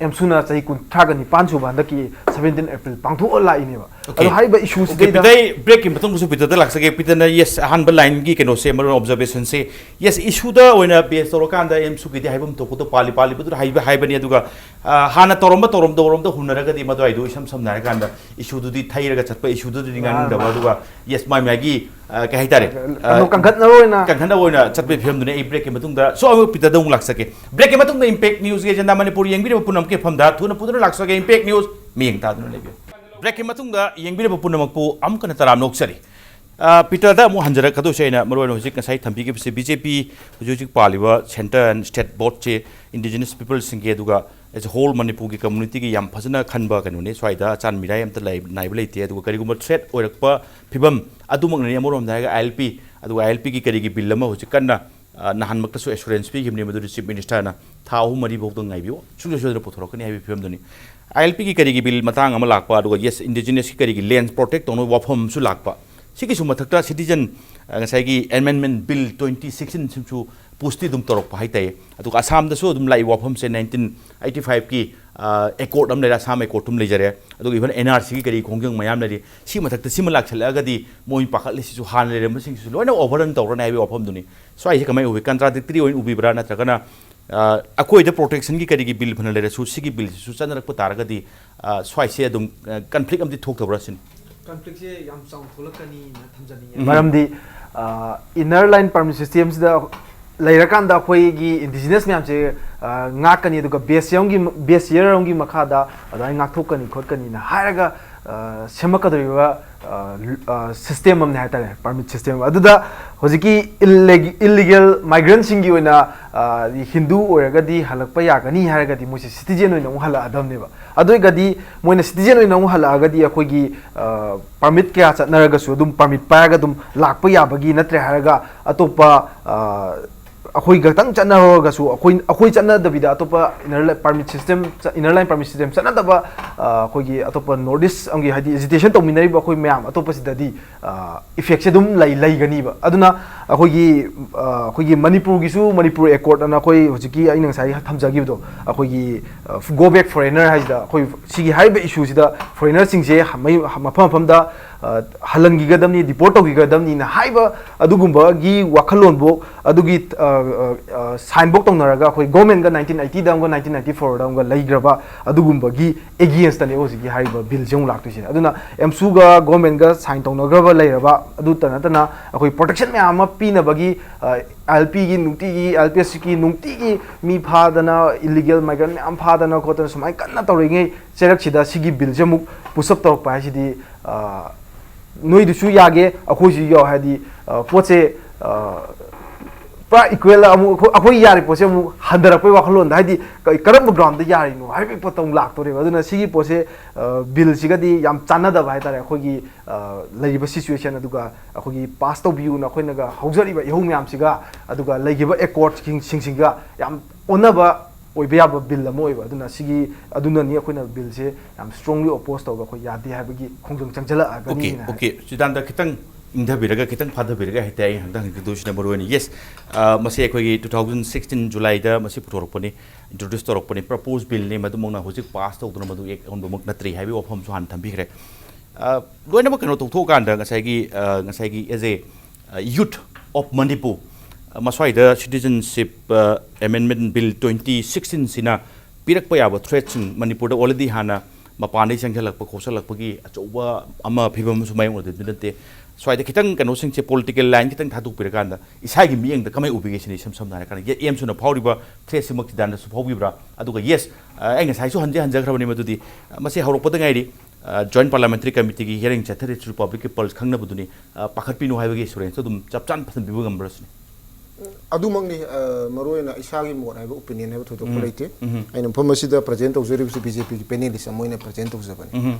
ꯑꯦꯝꯁꯨꯅ ꯆꯍꯤ ꯀꯨꯟꯊ꯭ꯔꯥꯒ ꯅꯤꯄꯥꯟ ꯁꯨꯕ ꯍꯟꯗꯛꯀꯤ seventeen April ꯄꯥꯡꯊꯣꯛꯑ ꯂꯥꯛꯏꯅꯦꯕ꯫ Okay. ꯑꯗꯣ ꯍꯥꯏꯔꯤꯕ issue ꯁꯤꯗꯩꯗ ꯄꯤꯇꯔ, break ꯀꯤ ꯃꯇꯨꯡꯗꯁꯨ ꯄꯤꯇꯔꯗ ꯂꯥꯛꯆꯒꯦ꯫ ꯄꯤꯇꯔꯅ, yes, ꯑꯍꯥꯟꯕ line ꯒꯤ ꯀꯩꯅꯣꯁꯦ, ꯃꯔꯨ ꯑꯣꯏꯅ observation ꯁꯦ, yes, issue ꯗ ꯑꯣꯏꯅ base ꯇꯧꯔꯀꯥꯟꯗ ꯑꯦꯝꯁꯨꯒꯤꯗꯤ ꯍꯥꯏꯐꯝ ꯊꯣꯛꯄꯗꯣ ꯄꯥꯜꯂꯤ ꯄꯥꯜꯂꯤꯕꯗꯨꯗ ꯍꯥꯏꯕ ꯍꯥꯏꯕꯅꯤ꯫ ꯑꯗꯨꯒ, ꯑ, ꯍꯥꯟꯅ ꯇꯧꯔꯝꯕ ꯇꯧꯔꯝꯗꯕꯔꯣꯝꯗ ꯍꯨꯟꯅꯔꯒꯗꯤ ꯃꯗꯨꯋꯥꯏꯗꯣ ꯏꯁꯝ ꯁꯝꯅ ꯍꯥꯏꯔꯀꯥꯟꯗ issue ꯗꯨꯗꯤ ꯊꯩꯔꯒ ꯆꯠꯄ issue ꯗꯨꯗꯤ ꯉꯥꯡꯅꯤꯡꯗꯕ꯫ ꯑꯗꯨꯒ, yes, ꯃꯥꯏ ꯃꯥꯏꯒꯤ, ꯑ, ꯀꯩ ꯍꯥꯏꯇꯥꯔꯦ, ꯑ, ꯀꯩꯅꯣ ꯀꯟꯈꯠꯅꯕ ꯑꯣꯏꯅ ꯀꯟꯈꯠꯅꯕ ꯑꯣꯏꯅ ꯆꯠꯄꯒꯤ ꯐꯤꯕꯝꯗꯨꯅꯤ꯫ ꯑꯩ break ꯀꯤ ꯃꯇꯨꯡꯗ, so, ꯑꯃꯨꯛ ꯄꯤꯇꯔꯗ ꯑꯃꯨꯛ ꯂꯥꯛꯆꯒꯦ꯫ Break ꯀꯤ ꯃꯇꯨꯡꯗ Impact News ꯒꯤ agenda ꯃꯅꯤꯄꯨꯔ ꯌꯦꯡꯕꯤꯔꯤꯕ ꯄꯨꯝꯅꯃꯛꯀꯤ ꯃꯐꯝꯗ ꯊꯨꯅ ꯄꯨꯗꯨꯅ ꯂꯥꯛꯆꯒꯦ꯫ Impact News ꯃꯤꯠꯌꯦꯡ ꯇꯥꯗꯨꯅ ꯂꯩꯕꯤꯌꯨ꯫ Break ꯀꯤ ꯃꯇꯨꯡꯗ ꯌꯦꯡꯕꯤꯔꯤꯕ ꯄꯨꯝꯅꯃꯛꯄꯨ ꯑꯃꯨꯛ ꯍꯟꯅ ꯇꯔꯥꯝꯅ ꯑꯣꯛꯆꯔꯤ꯫ ꯑ, ꯄꯤꯇꯔꯗ ꯑꯃꯨꯛ ꯍꯟꯖꯔꯛꯀꯗꯣꯏꯁꯦ ꯑꯩꯅ ꯃꯔꯨ ꯑꯣꯏꯅ ꯍꯧꯖꯤꯛ ꯉꯁꯥꯏ ꯊꯝꯕꯤꯈꯤꯕꯁꯦ, ꯕꯤ ꯖꯦ ꯄꯤ ꯍꯧꯖꯤꯛ ꯍꯧꯖꯤꯛ ꯄꯥꯜꯂꯤꯕ centre and state board say indigenous people ꯁꯤꯡꯒꯤ, ꯑꯗꯨꯒ as a whole ꯃꯅꯤꯄꯨꯔꯒꯤ community ꯒꯤ ꯌꯥꯝ ꯐꯖꯅ ꯈꯟꯕ ꯀꯩꯅꯣꯅꯤ꯫ ꯁ꯭ꯋꯥꯏꯗ ꯑꯆꯥꯟ ꯃꯤꯔꯥꯏ ꯑꯝꯇ ꯂꯩ-, ꯅꯥꯏꯕ ꯂꯩꯇꯦ꯫ ꯑꯗꯨꯒ ꯀꯔꯤꯒꯨꯝꯕ threat ꯑꯣꯏꯔꯛꯄ ꯐꯤꯕꯝ ꯑꯗꯨꯃꯛꯅꯅꯤ꯫ ꯑꯃꯔꯣꯝꯗ ꯍꯥꯏꯔꯒ I L P, ꯑꯗꯨꯒ I L P ꯒꯤ ꯀꯔꯤꯒꯤ bill ꯑꯃ ꯍꯧꯖꯤꯛ ꯀꯟꯅ, ꯑ, ꯅꯍꯥꯟꯃꯛꯇꯁꯨ assurance ꯄꯤꯈꯤꯕꯅꯤ, ꯃꯗꯨꯗꯤ Chief Minister ꯅ ꯊꯥ ꯑꯍꯨꯝ ꯃꯔꯤ ꯐꯥꯎꯗ ꯉꯥꯏꯕꯤꯌꯨ, ꯁꯨꯡꯁꯣꯏ ꯁꯣꯏꯗꯅ ꯄꯨꯊꯣꯔꯛꯀꯅꯤ ꯍꯥꯏꯕꯒꯤ ꯐꯤꯕꯝꯗꯨꯅꯤ꯫ I L P ꯒꯤ ꯀꯔꯤꯒꯤ bill ꯃꯇꯥꯡ ꯑꯃ ꯂꯥꯛꯄ, ꯑꯗꯨꯒ, yes, indigenous ꯀꯤ ꯀꯔꯤꯒꯤ land protect ꯇꯧꯅꯕ ꯋꯥꯐꯝ ꯑꯃꯁꯨ ꯂꯥꯛꯄ, ꯁꯤꯒꯤꯁꯨ ꯃꯊꯛꯇ citizen, ꯑ, ꯉꯁꯥꯏꯒꯤ Amendment Bill twenty sixteen ꯁꯤꯁꯨ push ꯇꯤ ꯑꯗꯨꯝ ꯇꯧꯔꯛꯄ ꯍꯥꯏꯇꯥꯏꯌꯦ꯫ ꯑꯗꯨꯒ ꯑꯁꯥꯝꯗꯁꯨ ꯑꯗꯨꯝ ꯂꯥꯛꯏ ꯋꯥꯐꯝꯁꯦ, nineteen eighty five ꯀꯤ, ꯑ, accord ꯑꯃ ꯂꯩꯔꯦ, ꯑꯁꯥꯝ accord ꯑꯃ ꯂꯩꯖꯔꯦ꯫ ꯑꯗꯨꯒ even N R C ꯒꯤ ꯀꯔꯤ ꯈꯣꯡꯖꯪ ꯃꯌꯥꯝ ꯂꯩꯔꯤ꯫ ꯁꯤ ꯃꯊꯛꯇ ꯁꯤꯃ ꯂꯥꯛꯁꯜꯂꯛꯑꯒꯗꯤ ꯃꯣꯏ ꯄꯥꯈꯠꯂꯤꯁꯤꯁꯨ, ꯍꯥꯟꯅ ꯂꯩꯔꯝꯕꯁꯤꯡꯁꯤꯁꯨ ꯂꯣꯏꯅ overrun ꯇꯧꯔꯅꯤ ꯍꯥꯏꯕꯒꯤ ꯋꯥꯐꯝꯗꯨꯅꯤ꯫ ꯁ꯭ꯋꯥꯏꯁꯦ ꯀꯃꯥꯏꯅ ꯎꯕꯤ? Contradictory ꯑꯣꯏꯅ ꯎꯕꯤꯕ꯭ꯔꯥ, ꯅꯠꯇ꯭ꯔꯒꯅ, ꯑ, ꯑꯩꯈꯣꯏꯗ protection ꯒꯤ ꯀꯔꯤꯒꯤ bill ꯐꯅ ꯂꯩꯔꯁꯨ, ꯁꯤꯒꯤ bill ꯁꯤꯁꯨ ꯆꯠꯅꯔꯛꯄ ꯇꯥꯔꯒꯗꯤ, ꯑ, ꯁ꯭ꯋꯥꯏꯁꯦ ꯑꯗꯨꯝ, ꯑ, conflict ꯑꯃꯗꯤ ꯊꯣꯛꯇꯕ꯭ꯔꯥ ꯁꯤꯅꯤ? Conflict ꯁꯦ ꯌꯥꯝ ꯆꯥꯎꯅ ꯊꯣꯛꯂꯛꯀꯅꯤꯅ ꯊꯝꯖꯅꯤꯡꯉꯦ꯫ ꯎꯝ꯫ ꯃꯔꯝꯗꯤ, ꯑ, inner line permit system ꯁꯤꯗ ꯂꯩꯔꯀꯥꯟꯗ ꯑꯩꯈꯣꯏꯒꯤ indigenous ꯃꯌꯥꯝꯁꯦ, ꯑ, ꯉꯥꯛꯀꯅꯤ, ꯑꯗꯨꯒ base year ꯑꯃꯒꯤ, base year ꯑꯃꯒꯤ ꯃꯈꯥꯗ ꯑꯗꯨꯃꯥꯏꯅ ꯉꯥꯛꯊꯣꯛꯀꯅꯤ ꯈꯣꯠꯀꯅꯤꯅ ꯍꯥꯏꯔꯒ, ꯑ, ꯁꯦꯝꯃꯛꯀꯗꯧꯔꯤꯕ, ꯑ, system ꯑꯃꯅꯤ ꯍꯥꯏꯇꯥꯔꯦ, permit system꯫ ꯑꯗꯨꯗ ꯍꯧꯖꯤꯛꯀꯤ illegal migrant ꯁꯤꯡꯒꯤ ꯑꯣꯏꯅ, ꯑ, ꯍꯤꯟꯗꯨ ꯑꯣꯏꯔꯒꯗꯤ ꯍꯜꯂꯛꯄ ꯌꯥꯒꯅꯤ ꯍꯥꯏꯔꯒꯗꯤ ꯃꯣꯏꯁꯦ citizen ꯑꯣꯏꯅ ꯑꯃꯨꯛ ꯍꯜꯂꯛꯑꯗꯕꯅꯦꯕ꯫ ꯑꯗꯨ ꯑꯣꯏꯔꯒꯗꯤ ꯃꯣꯏꯅ citizen ꯑꯣꯏꯅ ꯑꯃꯨꯛ ꯍꯜꯂꯛꯑꯒꯗꯤ ꯑꯩꯈꯣꯏꯒꯤ, ꯑ, permit ꯀꯌꯥ ꯆꯠꯅꯔꯒꯁꯨ ꯑꯗꯨꯝ permit ꯄꯥꯏꯔꯒ ꯑꯗꯨꯝ ꯂꯥꯛꯄ ꯌꯥꯕꯒꯤ, ꯅꯠꯇ꯭ꯔꯦ ꯍꯥꯏꯔꯒ ꯑꯇꯣꯞꯄ, ꯑ, ꯑꯩꯈꯣꯏ ꯈꯛꯇꯪ ꯆꯠꯅꯍꯧꯔꯒꯁꯨ, ꯑꯩꯈꯣꯏ ꯑꯩꯈꯣꯏ ꯆꯠꯅꯗꯕꯤꯗ ꯑꯇꯣꯞꯄ inner line permit system, inner line permit system ꯆꯠꯅꯗꯕ, ꯑ, ꯑꯩꯈꯣꯏꯒꯤ ꯑꯇꯣꯞꯄ North East ꯑꯃꯒꯤ, ꯍꯥꯏꯗꯤ agitation ꯇꯧꯃꯤꯟꯅꯔꯤꯕ ꯑꯩꯈꯣꯏ ꯃꯌꯥꯝ ꯑꯇꯣꯞꯄꯁꯤꯗꯗꯤ, ꯑ, effectꯁꯦ ꯑꯗꯨꯝ ꯂꯩ ꯂꯩꯒꯅꯤꯕ꯫ ꯑꯗꯨꯅ ꯑꯩꯈꯣꯏꯒꯤ, ꯑ, ꯑꯩꯈꯣꯏꯒꯤ ꯃꯅꯤꯄꯨꯔꯒꯤꯁꯨ, ꯃꯅꯤꯄꯨꯔ Accord ꯑꯅ ꯑꯩꯈꯣꯏ ꯍꯧꯖꯤꯛꯀꯤ ꯑꯩꯅ ꯉꯁꯥꯏ ꯊꯝꯖꯈꯤꯕꯗꯣ, ꯑꯩꯈꯣꯏꯒꯤ, ꯑ, Go Back Foreigner ꯍꯥꯏꯁꯤꯗ, ꯑꯩꯈꯣꯏ ꯁꯤꯒꯤ ꯍꯥꯏꯔꯤꯕ issueꯁꯤꯗ foreignerꯁꯤꯡꯁꯦ ꯃꯩ-, ꯃꯐꯝ ꯃꯐꯝꯗ, ꯑ, ꯍꯜꯍꯟꯈꯤꯒꯗꯕꯅꯤ, deport ꯇꯧꯈꯤꯒꯗꯕꯅꯤꯅ ꯍꯥꯏꯕ ꯑꯗꯨꯒꯨꯝꯕꯒꯤ ꯋꯥꯈꯜꯂꯣꯟꯕꯨ, ꯑꯗꯨꯒꯤ, ꯑ, ꯑ, ꯑ, signꯐꯧ ꯇꯧꯅꯔꯒ ꯑꯩꯈꯣꯏ governmentꯒ nineteen eightyꯗ ꯑꯃꯒ nineteen ninety fourꯗ ꯑꯃꯒ ꯂꯩꯈ꯭ꯔꯕ ꯑꯗꯨꯒꯨꯝꯕꯒꯤ againstꯅꯦ ꯍꯧꯖꯤꯛꯀꯤ ꯍꯥꯏꯔꯤꯕ billꯁꯦ ꯑꯃꯨꯛ ꯂꯥꯛꯇꯣꯏꯁꯦ꯫ ꯑꯗꯨꯅ ꯑꯦꯝꯁꯨꯒ governmentꯒ sign ꯇꯧꯅꯈ꯭ꯔꯕ ꯂꯩꯔꯕ ꯑꯗꯨꯇ ꯅꯠꯇꯅ ꯑꯩꯈꯣꯏ protection ꯃꯌꯥꯝ ꯑꯃ ꯄꯤꯅꯕꯒꯤ, ꯑ, ILPꯒꯤ ꯅꯨꯡꯇꯤꯒꯤ, ILPSCꯒꯤ ꯅꯨꯡꯇꯤꯒꯤ ꯃꯤ ꯐꯥꯗꯅ, illegal migrant ꯃꯌꯥꯝ ꯐꯥꯗꯅ ꯈꯣꯠꯇꯅ ꯁꯨꯃꯥꯏꯅ ꯀꯟꯅ ꯇꯧꯔꯤꯉꯩ ꯆꯩꯔꯛꯁꯤꯗ ꯁꯤꯒꯤ billꯁꯦ ꯑꯃꯨꯛ push up ꯇꯧꯔꯛꯄ ꯍꯥꯏꯁꯤꯗꯤ, ꯑ, ꯅꯣꯏꯗꯨꯁꯨ ꯌꯥꯒꯦ, ꯑꯩꯈꯣꯏꯁꯨ ꯌꯥꯎ ꯍꯥꯏꯗꯤ, ꯑ, ꯄꯣꯠꯁꯦ, ꯑ, ꯄꯨꯔꯥ equal ꯑꯃꯨꯛ ꯑꯩꯈꯣꯏ, ꯑꯩꯈꯣꯏ ꯌꯥꯔꯤ ꯄꯣꯠꯁꯦ ꯑꯃꯨꯛ ꯍꯟꯊꯔꯛꯄꯩ ꯋꯥꯈꯜꯂꯣꯟꯗ, ꯍꯥꯏꯗꯤ ꯀ-, ꯀꯔꯝꯕ groundꯗ ꯌꯥꯔꯤꯅꯣ ꯍꯥꯏꯕꯒꯤ ꯄꯣꯠꯇꯣ ꯑꯃꯨꯛ ꯂꯥꯛꯇꯣꯔꯦꯕ꯫ ꯑꯗꯨꯅ ꯁꯤꯒꯤ ꯄꯣꯠꯁꯦ, ꯑ, billꯁꯤꯒꯗꯤ ꯌꯥꯝ ꯆꯥꯟꯅꯗꯕ ꯍꯥꯏꯇꯥꯔꯦ꯫ ꯑꯩꯈꯣꯏꯒꯤ, ꯑ, ꯂꯩꯔꯤꯕ situation, ꯑꯗꯨꯒ ꯑꯩꯈꯣꯏꯒꯤ pass ꯇꯧꯕꯤꯌꯨꯅ ꯑꯩꯈꯣꯏꯅꯒ ꯍꯧꯖꯔꯤꯕ ꯏꯍꯧ ꯃꯌꯥꯝꯁꯤꯒ, ꯑꯗꯨꯒ ꯂꯩꯈꯤꯕ Accordꯁꯤꯡꯁꯤꯒ ꯌꯥꯝ ꯑꯣꯟꯅꯕ ꯑꯣꯏꯕ ꯌꯥꯕ bill ꯑꯃ ꯑꯣꯏꯕ꯫ ꯑꯗꯨꯅ ꯁꯤꯒꯤ, ꯑꯗꯨꯅꯅꯤ ꯑꯩꯈꯣꯏꯅ billꯁꯦ ꯌꯥꯝ strongly oppose ꯇꯧꯔꯒ ꯑꯩꯈꯣꯏ ꯌꯥꯗꯦ ꯍꯥꯏꯕꯒꯤ ꯈꯣꯡꯖꯪ ꯆꯪꯁꯤꯜꯂꯛꯑꯒꯅꯤ Okay, ꯍꯥꯏꯅ okay. ꯆꯤꯗꯥꯟꯗ ꯈꯤꯇꯪ ꯏꯪꯊꯕꯤꯔꯒ, ꯈꯤꯇꯪ ꯐꯥꯊꯕꯤꯔꯒ ꯍꯥꯏꯇꯥꯔꯦ ꯑꯩ ꯍꯟꯗꯛ ꯍꯪꯖꯗꯣꯏꯁꯤꯅ ꯃꯔꯨ ꯑꯣꯏꯅ꯫ Yes, ꯑ, ꯃꯁꯤ ꯑꯩꯈꯣꯏꯒꯤ two thousand sixteen Julyꯗ ꯃꯁꯤ ꯄꯨꯊꯣꯔꯛꯄꯅꯤ, introduce ꯇꯧꯔꯛꯄꯅꯤ, proposed billꯅꯤ, ꯃꯗꯨꯃꯛꯅ ꯍꯧꯖꯤꯛ pass ꯇꯧꯗꯨꯅ ꯃꯗꯨ act ꯑꯣꯟꯕꯃꯛ ꯅꯠꯇ꯭ꯔꯤ ꯍꯥꯏꯕꯒꯤ ꯋꯥꯐꯝꯁꯨ ꯍꯥꯟꯅ ꯊꯝꯕꯤꯈ꯭ꯔꯦ꯫ ꯑ, ꯂꯣꯏꯅꯃꯛ ꯀꯩꯅꯣ ꯇꯧꯊꯣꯛꯑꯀꯥꯟꯗ ꯉꯁꯥꯏꯒꯤ, ꯑ, ꯉꯁꯥꯏꯒꯤ as a, ꯑ, youth of Manipur, ꯑ, ꯃꯁ꯭ꯋꯥꯏꯗ citizenship, ꯑ, amendment bill twenty sixteenꯁꯤꯅ ꯄꯤꯔꯛꯄ ꯌꯥꯕ threatꯁꯤꯡ, ꯃꯅꯤꯄꯨꯔꯗ already ꯍꯥꯟꯅ ꯃꯄꯥꯟꯗꯒꯤ ꯆꯪꯁꯤꯜꯂꯛꯄ ꯈꯣꯠꯆꯜꯂꯛꯄꯒꯤ ꯑꯆꯧꯕ ꯑꯃ ꯐꯤꯕꯝ ꯑꯃꯁꯨ ꯃꯥꯌꯣꯛꯅꯗꯕꯗꯤ ꯅꯠꯇꯦ꯫ ꯁ꯭ꯋꯥꯏꯗ ꯈꯤꯇꯪ ꯀꯩꯅꯣꯁꯤꯡꯁꯦ political line ꯈꯤꯇꯪ ꯊꯥꯗꯣꯛꯄꯤꯔꯀꯥꯟꯗ ꯏꯁꯥꯒꯤ ꯃꯤꯠꯌꯦꯡꯗ ꯀꯃꯥꯏꯅ ꯎꯕꯤꯒꯦ ꯁꯤꯅꯤ꯫ ꯏꯁꯝ ꯁꯝꯅ ꯍꯥꯏꯔꯀꯥꯟꯗ, ꯌꯦꯠ ꯑꯦꯝꯁꯨꯅ ꯐꯥꯎꯔꯤꯕ threatꯁꯤꯃꯛ ꯆꯤꯗꯥꯟꯗꯁꯨ ꯐꯥꯎꯕꯤꯕ꯭ꯔꯥ? ꯑꯗꯨꯒ yes, ꯑ, ꯑꯩ ꯉꯁꯥꯏꯁꯨ ꯍꯟꯖ ꯍꯟꯖꯈ꯭ꯔꯕꯅꯤ ꯃꯗꯨꯗꯤ, ꯑ, ꯃꯁꯤ ꯍꯧꯔꯛꯄꯗ ꯉꯥꯏꯔꯤ꯫ ꯑ, Joint Parliamentary Committeeꯒꯤ hearing ꯆꯠꯊꯔꯤ, Republicꯒꯤ pulse ꯈꯪꯅꯕꯗꯨꯅꯤ꯫ ꯑ, ꯄꯥꯈꯠꯄꯤꯅꯨ ꯍꯥꯏꯕꯒꯤ assurance ꯑꯗꯨꯝ ꯆꯞ ꯆꯥꯅ ꯐꯖꯅ ꯄꯤꯕ ꯉꯝꯕ꯭ꯔꯥ ꯁꯤꯅꯤ꯫ ꯑꯗꯨꯃꯛꯅꯤ꯫ ꯑ, ꯃꯔꯨꯑꯣꯏꯅ ꯏꯁꯥꯒꯤ ꯃꯣꯠ ꯍꯥꯏꯕ opinion ꯍꯥꯏꯕ ꯊꯣꯏꯗꯣꯛꯄ ꯎꯝ, ꯂꯩꯇꯦ꯫ ꯎꯝ꯫ ꯑꯩꯅ ꯃꯐꯝ ꯑꯁꯤꯗ present ꯇꯧꯖꯔꯤꯕꯁꯤ BJPꯒꯤ panelist ꯑꯃ ꯑꯣꯏꯅ present ꯇꯧꯖꯕꯅꯤ꯫ ꯎꯝ꯫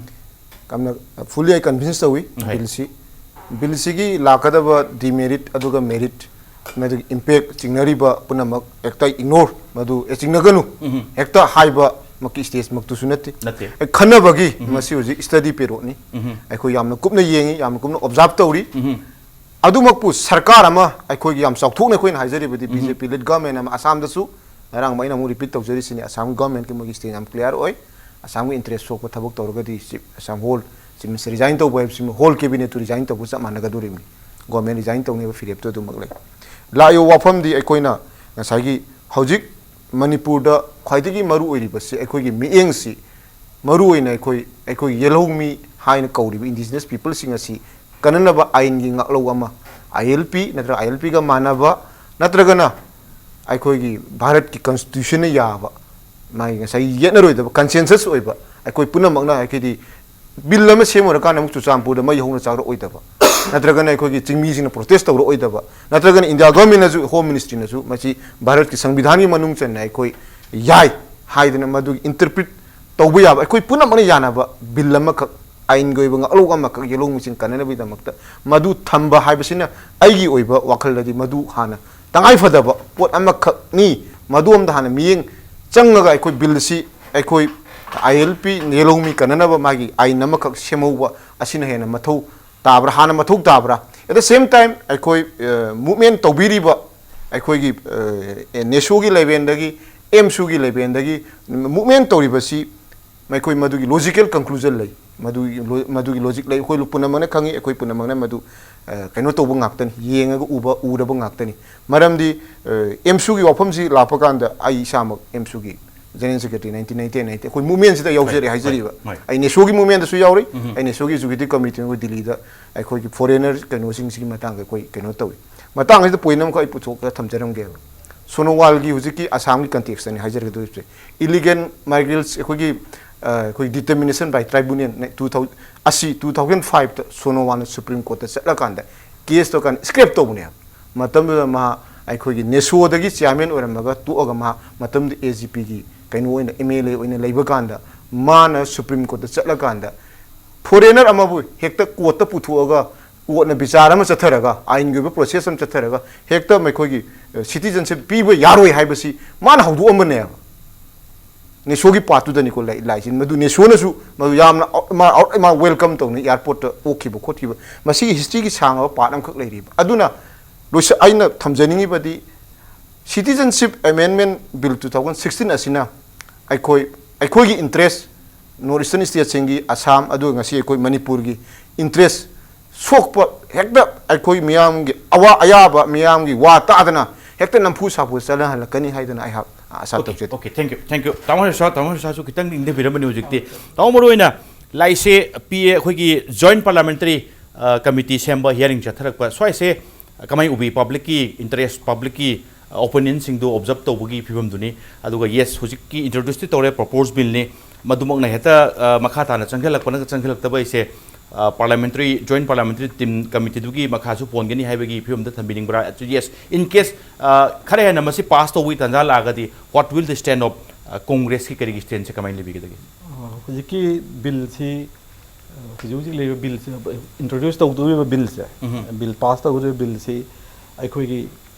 ꯌꯥꯝꯅ fully ꯑꯩ convince ꯇꯧꯏ꯫ ꯍꯣꯏ꯫ Billꯁꯤ, billꯁꯤꯒꯤ ꯂꯥꯛꯀꯗꯕ demerit ꯑꯗꯨꯒ merit ꯃꯗꯨꯒꯤ ꯏꯝꯄꯦꯛ ꯆꯤꯡꯅꯔꯤꯕ ꯄꯨꯝꯅꯃꯛ ꯍꯦꯛꯇ ꯏꯒꯅꯣꯔ, ꯃꯗꯨ ꯑꯦ ꯆꯤꯡꯅꯒꯅꯨ, ꯎꯝ꯫ ꯍꯦꯛꯇ ꯍꯥꯏꯕꯃꯛꯀꯤ ꯁ꯭ꯇꯦꯖꯃꯛꯇꯨꯁꯨ ꯅꯠꯇꯦ꯫ ꯅꯠꯇꯦ꯫ ꯑꯦ, ꯈꯟꯅꯕꯒꯤ ꯎꯝ꯫ ꯃꯁꯤ ꯍꯧꯖꯤꯛ ꯁ꯭ꯇꯗꯤ ꯄꯦꯔꯣꯠꯅꯤ꯫ ꯎꯝ꯫ ꯑꯩꯈꯣꯏ ꯌꯥꯝꯅ ꯀꯨꯞꯅ ꯌꯦꯡꯉꯤ, ꯌꯥꯝꯅ ꯀꯨꯞꯅ ꯑꯣꯕꯖꯥꯔꯕ ꯇꯧꯔꯤ꯫ ꯎꯝ꯫ ꯑꯗꯨꯃꯛꯄꯨ ꯁꯔꯀꯥꯔ ꯑꯃ, ꯑꯩꯈꯣꯏꯒꯤ ꯌꯥꯝ ꯆꯥꯎꯊꯣꯛꯅ ꯑꯩꯈꯣꯏꯅ ꯍꯥꯏꯖꯔꯤꯕꯗꯤ ꯎꯝ꯫ ꯕꯤ ꯖꯦ ꯄꯤ ꯂꯤꯗ ꯒꯚꯔꯟꯃꯦꯟ ꯑꯃ ꯑꯁꯥꯝꯗꯁꯨ, ꯉꯔꯥꯡ ꯑꯩꯅ ꯑꯃꯨꯛ ꯔꯤꯄꯤꯠ ꯇꯧꯖꯔꯤꯁꯤꯅꯤ, ꯑꯁꯥꯝ ꯒꯚꯔꯟꯃꯦꯟꯀꯤ ꯃꯣꯏꯒꯤ ꯁ꯭ꯇꯦꯟ ꯌꯥꯝ ꯀ꯭ꯂꯤꯌꯥꯔ ꯑꯣꯏ꯫ ꯑꯁꯥꯝꯒꯤ ꯏꯟꯇꯔꯦꯁ ꯁꯣꯛꯄ ꯊꯕꯛ ꯇꯧꯔꯒꯗꯤ ꯆꯤꯐ, ꯑꯁꯥꯝ ꯍꯣꯜ ꯆꯤꯐ ꯃꯤꯅꯤꯁꯇꯔ ꯔꯤꯖꯥꯏꯟ ꯇꯧꯕ ꯍꯥꯏꯕꯁꯤꯃ ꯍꯣꯜ ꯀꯦꯕꯤꯅꯦꯠꯇꯨ ꯔꯤꯖꯥꯏꯟ ꯇꯧꯕꯒ ꯆꯞ ꯃꯥꯟꯅꯒꯗꯣꯔꯤꯕꯅꯤ꯫ ꯒꯣꯔꯃꯦꯟ ꯔꯤꯖꯥꯏꯟ ꯇꯧꯅꯦꯕ ꯐꯤꯔꯦꯞꯇꯨ ꯑꯗꯨꯃꯛ ꯂꯩ꯫ ꯂꯥꯛꯏꯕ ꯋꯥꯐꯝꯗꯤ ꯑꯩꯈꯣꯏꯅ ꯉꯁꯥꯏꯒꯤ ꯍꯧꯖꯤꯛ ꯃꯅꯤꯄꯨꯔꯗ ꯈ꯭ꯋꯥꯏꯗꯒꯤ ꯃꯔꯨ ꯑꯣꯏꯔꯤꯕꯁꯤ ꯑꯩꯈꯣꯏꯒꯤ ꯃꯤꯠꯌꯦꯡꯁꯤ, ꯃꯔꯨ ꯑꯣꯏꯅ ꯑꯩꯈꯣꯏ, ꯑꯩꯈꯣꯏꯒꯤ ꯌꯦꯜꯍꯧꯃꯤ ꯍꯥꯏꯅ ꯀꯧꯔꯤꯕ ꯏꯟꯗꯤꯖꯤꯅꯁ ꯄꯤꯄꯜꯁꯤꯡ ꯑꯁꯤ ꯀꯟꯅꯅꯕ ꯑꯥꯏꯟꯒꯤ ꯉꯥꯛꯂꯧ ꯑꯃ, ꯑꯥꯏ ꯑꯦꯜ ꯄꯤ ꯅꯠꯇ꯭ꯔꯒ ꯑꯥꯏ ꯑꯦꯜ ꯄꯤꯒ ꯃꯥꯟꯅꯕ, ꯅꯠꯇ꯭ꯔꯒꯅ ꯑꯩꯈꯣꯏꯒꯤ ꯚꯥꯔꯠꯀꯤ ꯀꯟꯁꯇꯤꯇ꯭ꯌꯨꯁꯟꯅ ꯌꯥꯕ, ꯃꯥꯒꯤ ꯉꯁꯥꯏꯒꯤ ꯌꯦꯠꯅꯔꯣꯏꯗꯕ, ꯀꯟꯁꯦꯟꯁꯁ ꯑꯣꯏꯕ, ꯑꯩꯈꯣꯏ ꯄꯨꯝꯅꯃꯛꯅ, ꯍꯥꯏꯗꯤ, ꯕꯤꯜ ꯑꯃ ꯁꯦꯝꯃꯨꯔꯀꯥꯟꯗ ꯑꯃꯨꯛ ꯆꯨꯔꯆꯥꯟꯄꯨꯔꯗ ꯃꯩ ꯍꯧꯅ ꯆꯥꯛꯔꯛꯑꯣꯏꯗꯕ, ꯅꯠꯇ꯭ꯔꯒꯅ ꯑꯩꯈꯣꯏꯒꯤ ꯆꯤꯡꯃꯤꯁꯤꯡꯅ ꯄ꯭ꯔꯣꯇꯦꯁ ꯇꯧꯔꯛꯑꯣꯏꯗꯕ, ꯅꯠꯇ꯭ꯔꯒꯅ ꯏꯟꯗꯤꯌꯥ ꯒꯣꯔꯃꯦꯟꯅꯁꯨ, ꯍꯣꯝ ꯃꯤꯅꯤꯁꯇ꯭ꯔꯤꯅꯁꯨ ꯃꯁꯤ ꯚꯥꯔꯠꯀꯤ ꯁꯪꯕꯤꯙꯥꯟꯒꯤ ꯃꯅꯨꯡ ꯆꯟꯅ ꯑꯩꯈꯣꯏ ꯌꯥꯏ ꯍꯥꯏꯗꯅ ꯃꯗꯨꯒꯤ ꯏꯟꯇꯔꯄ꯭ꯔꯤꯠ ꯇꯧꯕ ꯌꯥꯕ, ꯑꯩꯈꯣꯏ ꯄꯨꯝꯅꯃꯛꯅ ꯌꯥꯅꯕ ꯕꯤꯜ ꯑꯃꯈꯛ, ꯑꯥꯏꯟꯒꯤ ꯑꯣꯏꯕ ꯉꯥꯛꯂꯧ ꯑꯃꯈꯛ ꯌꯦꯜꯍꯧꯃꯤꯁꯤꯡ ꯀꯟꯅꯅꯕꯒꯤꯗꯃꯛꯇ ꯃꯗꯨ ꯊꯝꯕ ꯍꯥꯏꯕꯁꯤꯅ ꯑꯩꯒꯤ ꯑꯣꯏꯕ ꯋꯥꯈꯜꯗꯗꯤ ꯃꯗꯨ ꯍꯥꯟꯅ ꯇꯉꯥꯏꯐꯗꯕ ꯄꯣꯠ ꯑꯃꯈꯛꯅꯤ꯫ ꯃꯗꯨ ꯑꯝꯗ ꯍꯥꯟꯅ ꯃꯤꯠꯌꯦꯡ ꯆꯪꯉꯒ ꯑꯩꯈꯣꯏ ꯕꯤꯜꯁꯤ ꯑꯩꯈꯣꯏ ꯑꯥꯏ ꯑꯦꯜ ꯄꯤ ꯌꯦꯜꯍꯧꯃꯤ ꯀꯟꯅꯅꯕ ꯃꯥꯒꯤ ꯑꯥꯏꯟ ꯑꯃꯈꯛ ꯁꯦꯝꯍꯧꯕ ꯑꯁꯤꯅ ꯍꯦꯟꯅ ꯃꯊꯧ ꯇꯥꯕ꯭ꯔꯥ, ꯍꯥꯟꯅ ꯃꯊꯧ ꯇꯥꯕ꯭ꯔꯥ? At the same time, ꯑꯩꯈꯣꯏ, ꯑ, ꯃꯨꯚꯃꯦꯟ ꯇꯧꯕꯤꯔꯤꯕ ꯑꯩꯈꯣꯏꯒꯤ, ꯑ, ꯅꯦꯁꯣꯒꯤ ꯂꯦꯚꯦꯟꯗꯒꯤ, ꯑꯦꯝꯁꯨꯒꯤ ꯂꯦꯚꯦꯟꯗꯒꯤ ꯃꯨꯚꯃꯦꯟ ꯇꯧꯔꯤꯕꯁꯤ ꯃꯈꯣꯏ ꯃꯗꯨꯒꯤ ꯂꯣꯖꯤꯀꯦꯜ ꯀꯟꯀ꯭ꯂꯨꯖꯟ ꯂꯩ, ꯃꯗꯨꯒꯤ ꯂꯣ-, ꯃꯗꯨꯒꯤ ꯂꯣꯖꯤꯛ ꯂꯩ꯫ ꯑꯩꯈꯣꯏ ꯄꯨꯝꯅꯃꯛꯅ ꯈꯪꯉꯤ, ꯑꯩꯈꯣꯏ ꯄꯨꯝꯅꯃꯛꯅ ꯃꯗꯨ, ꯑ, ꯀꯩꯅꯣ ꯇꯧꯕ ꯉꯥꯛꯇꯅꯤ, ꯌꯦꯡꯉꯒ ꯎꯕ, ꯎꯔꯕ ꯉꯥꯛꯇꯅꯤ꯫ ꯃꯔꯝꯗꯤ, ꯑ, ꯑꯦꯝꯁꯨꯒꯤ ꯋꯥꯐꯝꯁꯤ ꯂꯥꯛꯄ ꯀꯥꯟꯗ ꯑꯩ ꯏꯁꯥꯃꯛ ꯑꯦꯝꯁꯨꯒꯤ general secretary nineteen ninety-eight ninety, ꯑꯩꯈꯣꯏ ꯃꯨꯚꯃꯦꯟꯁꯤꯗ ꯌꯥꯎꯖꯔꯦ ꯍꯣꯏ, ꯍꯥꯏꯖꯔꯤꯕ꯫ ꯍꯣꯏ, ꯍꯣꯏ꯫ ꯑꯩ ꯅꯦꯁꯣꯒꯤ ꯃꯨꯚꯃꯦꯟꯗꯁꯨ ꯌꯥꯎꯔꯤ, ꯎꯝ꯫ ꯑꯩ ꯅꯦꯁꯣꯒꯤ ꯑꯦꯛꯖꯤꯀ꯭ꯌꯨꯇꯤꯚ ꯀꯃꯤꯇꯤ ꯑꯩꯈꯣꯏ ꯗꯤꯜꯂꯤꯗ ꯑꯩꯈꯣꯏꯒꯤ ꯐꯣꯔꯦꯅꯔ ꯀꯩꯅꯣꯁꯤꯡꯁꯤꯒꯤ ꯃꯇꯥꯡꯗ ꯑꯩꯈꯣꯏ ꯀꯩꯅꯣ ꯇꯧꯏ꯫ ꯃꯇꯥꯡ ꯑꯁꯤꯗ ꯄꯣꯏꯟ ꯑꯃꯈꯛ ꯑꯩ ꯄꯨꯊꯣꯛꯑꯒ ꯊꯝꯖꯔꯝꯒꯦꯕ꯫ ꯁꯣꯅꯣꯋꯥꯜꯒꯤ ꯍꯧꯖꯤꯛꯀꯤ ꯑꯁꯥꯝꯒꯤ ꯀꯟꯇꯦꯛꯁꯇꯅꯤ ꯍꯥꯏꯖꯔꯛꯀꯗꯣꯏꯁꯦ꯫ Illegal migrants ꯑꯩꯈꯣꯏꯒꯤ, ꯑ, ꯑꯩꯈꯣꯏ determination by tribunal two thousand, ꯑꯁꯤ two thousand five ꯇ ꯁꯣꯅꯣꯋꯥꯜꯅ ꯁꯨꯄ꯭ꯔꯤꯝ ꯀꯣꯔꯠꯇ ꯆꯠꯂꯀꯥꯟꯗ ꯀꯦꯁ ꯇꯧꯔꯀꯥꯟꯗ ꯁ꯭ꯀ꯭ꯔꯦꯞ ꯇꯧꯕꯅꯦꯕ꯫ ꯃꯇꯝꯗꯨꯗ ꯃꯥ ꯑꯩꯈꯣꯏꯒꯤ ꯅꯦꯁꯣꯗꯒꯤ ꯆꯤꯌꯥꯔꯃꯦꯟ ꯑꯣꯏꯔꯝꯃꯒ ꯇꯣꯛꯑꯒ ꯃꯥ ꯃꯇꯝꯗꯨꯗ ꯑꯦ ꯖꯤ ꯄꯤꯒꯤ ꯀꯩꯅꯣ ꯑꯣꯏꯅ ꯑꯦꯝ ꯑꯦꯜ ꯑꯦ ꯑꯣꯏꯅ ꯂꯩꯕ ꯀꯥꯟꯗ ꯃꯥꯅ ꯁꯨꯄ꯭ꯔꯤꯝ ꯀꯣꯔꯠꯇ ꯆꯠꯂꯀꯥꯟꯗ ꯐꯣꯔꯦꯅꯔ ꯑꯃꯕꯨ ꯍꯦꯛꯇ ꯀꯣꯔꯠꯇ ꯄꯨꯊꯣꯛꯑꯒ ꯀꯣꯔꯠꯅ ꯕꯤꯆꯥꯔ ꯑꯃ ꯆꯠꯊꯔꯒ, ꯑꯥꯏꯟꯒꯤ ꯑꯣꯏꯕ ꯄ꯭ꯔꯣꯁꯦꯁ ꯑꯃ ꯆꯠꯊꯔꯒ, ꯍꯦꯛꯇ ꯃꯈꯣꯏꯒꯤ ꯁꯤꯇꯤꯖꯟꯁꯤꯞ ꯄꯤꯕ ꯌꯥꯔꯣꯏ ꯍꯥꯏꯕꯁꯤ ꯃꯥꯅ ꯍꯧꯗꯣꯛꯑꯝꯕꯅꯦꯕ꯫ ꯅꯦꯁꯣꯒꯤ ꯄꯥꯔꯠꯇꯨꯗꯅꯤꯀꯣ ꯂꯩ-, ꯂꯥꯛꯏꯁꯤ꯫ ꯃꯗꯨ ꯅꯦꯁꯣꯅꯁꯨ ꯃꯗꯨ ꯌꯥꯝꯅ ꯑꯥꯎꯠ-, ꯃꯥ ꯑꯥꯎꯠ-, ꯃꯥ ꯋꯦꯜꯀꯝ ꯇꯧꯅ ꯑꯦꯌꯥꯔꯄꯣꯔꯠꯇ ꯑꯣꯛꯈꯤꯕ ꯈꯣꯠꯈꯤꯕ, ꯃꯁꯤꯒꯤ ꯍꯤꯁꯇ꯭ꯔꯤꯒꯤ ꯁꯥꯡꯉꯕ ꯄꯥꯔꯠ ꯑꯃꯈꯛ ꯂꯩꯔꯤꯕ꯫ ꯑꯗꯨꯅ ꯂꯣꯏꯁ-, ꯑꯩꯅ ꯊꯝꯖꯅꯤꯡꯉꯤꯕꯗꯤ, ꯁꯤꯇꯤꯖꯟꯁꯤꯞ ꯑꯦꯃꯦꯟꯃꯦꯟ ꯕꯤꯜ two thousand sixteen ꯑꯁꯤꯅ ꯑꯩꯈꯣꯏ, ꯑꯩꯈꯣꯏꯒꯤ ꯏꯟꯇꯔꯦꯁ, ꯅꯣꯔꯠ ꯏꯁꯇꯔꯟ ꯁ꯭ꯇꯦꯠꯁꯤꯡꯒꯤ, ꯑꯁꯥꯝ, ꯑꯗꯨꯒ ꯉꯁꯤ ꯑꯩꯈꯣꯏ ꯃꯅꯤꯄꯨꯔꯒꯤ ꯏꯟꯇꯔꯦꯁ ꯁꯣꯛꯄ, ꯍꯦꯛꯇ ꯑꯩꯈꯣꯏ ꯃꯤꯌꯥꯝꯒꯤ ꯑꯋꯥ ꯑꯌꯥꯕ, ꯃꯤꯌꯥꯝꯒꯤ ꯋꯥ ꯇꯥꯗꯅ ꯍꯦꯛꯇ ꯅꯝꯐꯨ ꯁꯥꯐꯨ ꯆꯠꯅꯍꯜꯂꯛꯀꯅꯤ ꯍꯥꯏꯗꯅ ꯑꯩꯍꯥꯛ ꯑꯥꯁꯥ Okay, ꯇꯧꯖꯩ꯫ okay, thank you, thank you꯫ ꯇꯥꯃꯣ ꯍꯔꯤꯁꯥ, ꯇꯥꯃꯣ ꯍꯔꯤꯁꯥꯁꯨ ꯈꯤꯇꯪꯗꯤ ꯏꯪꯊꯕꯤꯔꯝꯕꯅꯤ ꯍꯧꯖꯤꯛꯇꯤ꯫ ꯇꯥꯃꯣ, ꯃꯔꯨ ꯑꯣꯏꯅ ꯂꯥꯏꯁꯦ ꯄꯤ ꯑꯦ, ꯑꯩꯈꯣꯏꯒꯤ ꯖꯣꯏꯟ ꯄꯥꯔꯂꯥꯃꯦꯟꯇꯔꯤ ꯀꯃꯤꯇꯤ ꯁꯦꯝꯕ, ꯍꯤꯌꯥꯔꯤꯡ ꯆꯠꯊꯔꯛꯄ ꯁ꯭ꯋꯥꯏꯁꯦ ꯀꯃꯥꯏ ꯎꯕꯤ? ꯄꯕ꯭ꯂꯤꯛꯀꯤ ꯏꯟꯇꯔꯦꯁ, ꯄꯕ꯭ꯂꯤꯛꯀꯤ ꯑꯣꯄꯤꯅꯤꯌꯟꯁꯤꯡꯗꯣ ꯑꯣꯕꯖꯔꯞ ꯇꯧꯕꯒꯤ ꯐꯤꯕꯝꯗꯨꯅꯤ꯫ ꯑꯗꯨꯒ ꯌꯦꯁ, ꯍꯧꯖꯤꯛꯀꯤ ꯏꯟꯇ꯭ꯔꯣꯗ꯭ꯌꯨꯁꯇꯤ ꯇꯧꯔꯦ, ꯄ꯭ꯔꯣꯄꯣꯁ ꯕꯤꯜꯅꯤ, ꯃꯗꯨꯃꯛꯅ ꯍꯦꯛꯇ ꯑ, ꯃꯈꯥ ꯇꯥꯅ ꯆꯪꯁꯤꯜꯂꯛꯄ ꯅꯠꯇ꯭ꯔꯒ ꯆꯪꯁꯤꯜꯂꯛꯇꯕ ꯑꯩꯁꯦ ꯄꯥꯔꯂꯥꯃꯦꯟꯇꯔꯤ, ꯖꯣꯏꯟ ꯄꯥꯔꯂꯥꯃꯦꯟꯇꯔꯤ ꯇꯤꯝ ꯀꯃꯤꯇꯤꯗꯨꯒꯤ ꯃꯈꯥꯁꯨ ꯄꯣꯟꯒꯅꯤ ꯍꯥꯏꯕꯒꯤ ꯐꯤꯕꯝꯗ ꯊꯝꯕꯤꯅꯤꯡꯕ꯭ꯔꯥ? ꯌꯦꯁ, ꯏꯟ ꯀꯦꯁ ꯈꯔ ꯍꯦꯟꯅ ꯃꯁꯤ ꯄꯥꯁ ꯇꯧꯕꯒꯤ ꯇꯥꯟꯖꯥ ꯂꯥꯛꯑꯒꯗꯤ, what will the stand of, ꯑ, ꯀꯣꯡꯒ꯭ꯔꯦꯁꯀꯤ ꯀꯔꯤꯒꯤ ꯁ꯭ꯇꯦꯟꯁꯦ ꯀꯃꯥꯏꯅ ꯂꯩꯕꯤꯒꯗꯒꯦ? ꯑ, ꯍꯧꯖꯤꯛꯀꯤ ꯕꯤꯜꯁꯤ, ꯑ, ꯍꯧꯖꯤꯛ ꯍꯧꯖꯤꯛ ꯂꯩꯔꯤꯕ ꯕꯤꯜꯁꯤ, ꯏꯟꯇ꯭ꯔꯣꯗ꯭ꯌꯨꯁ ꯇꯧꯗꯣꯔꯤꯕ ꯕꯤꯜꯁꯦ, ꯎꯝ꯫ ꯕꯤꯜ ꯄꯥꯁ ꯇꯧꯒꯗꯧꯔꯤꯕ ꯕꯤꯜꯁꯤ ꯑꯩꯈꯣꯏꯒꯤ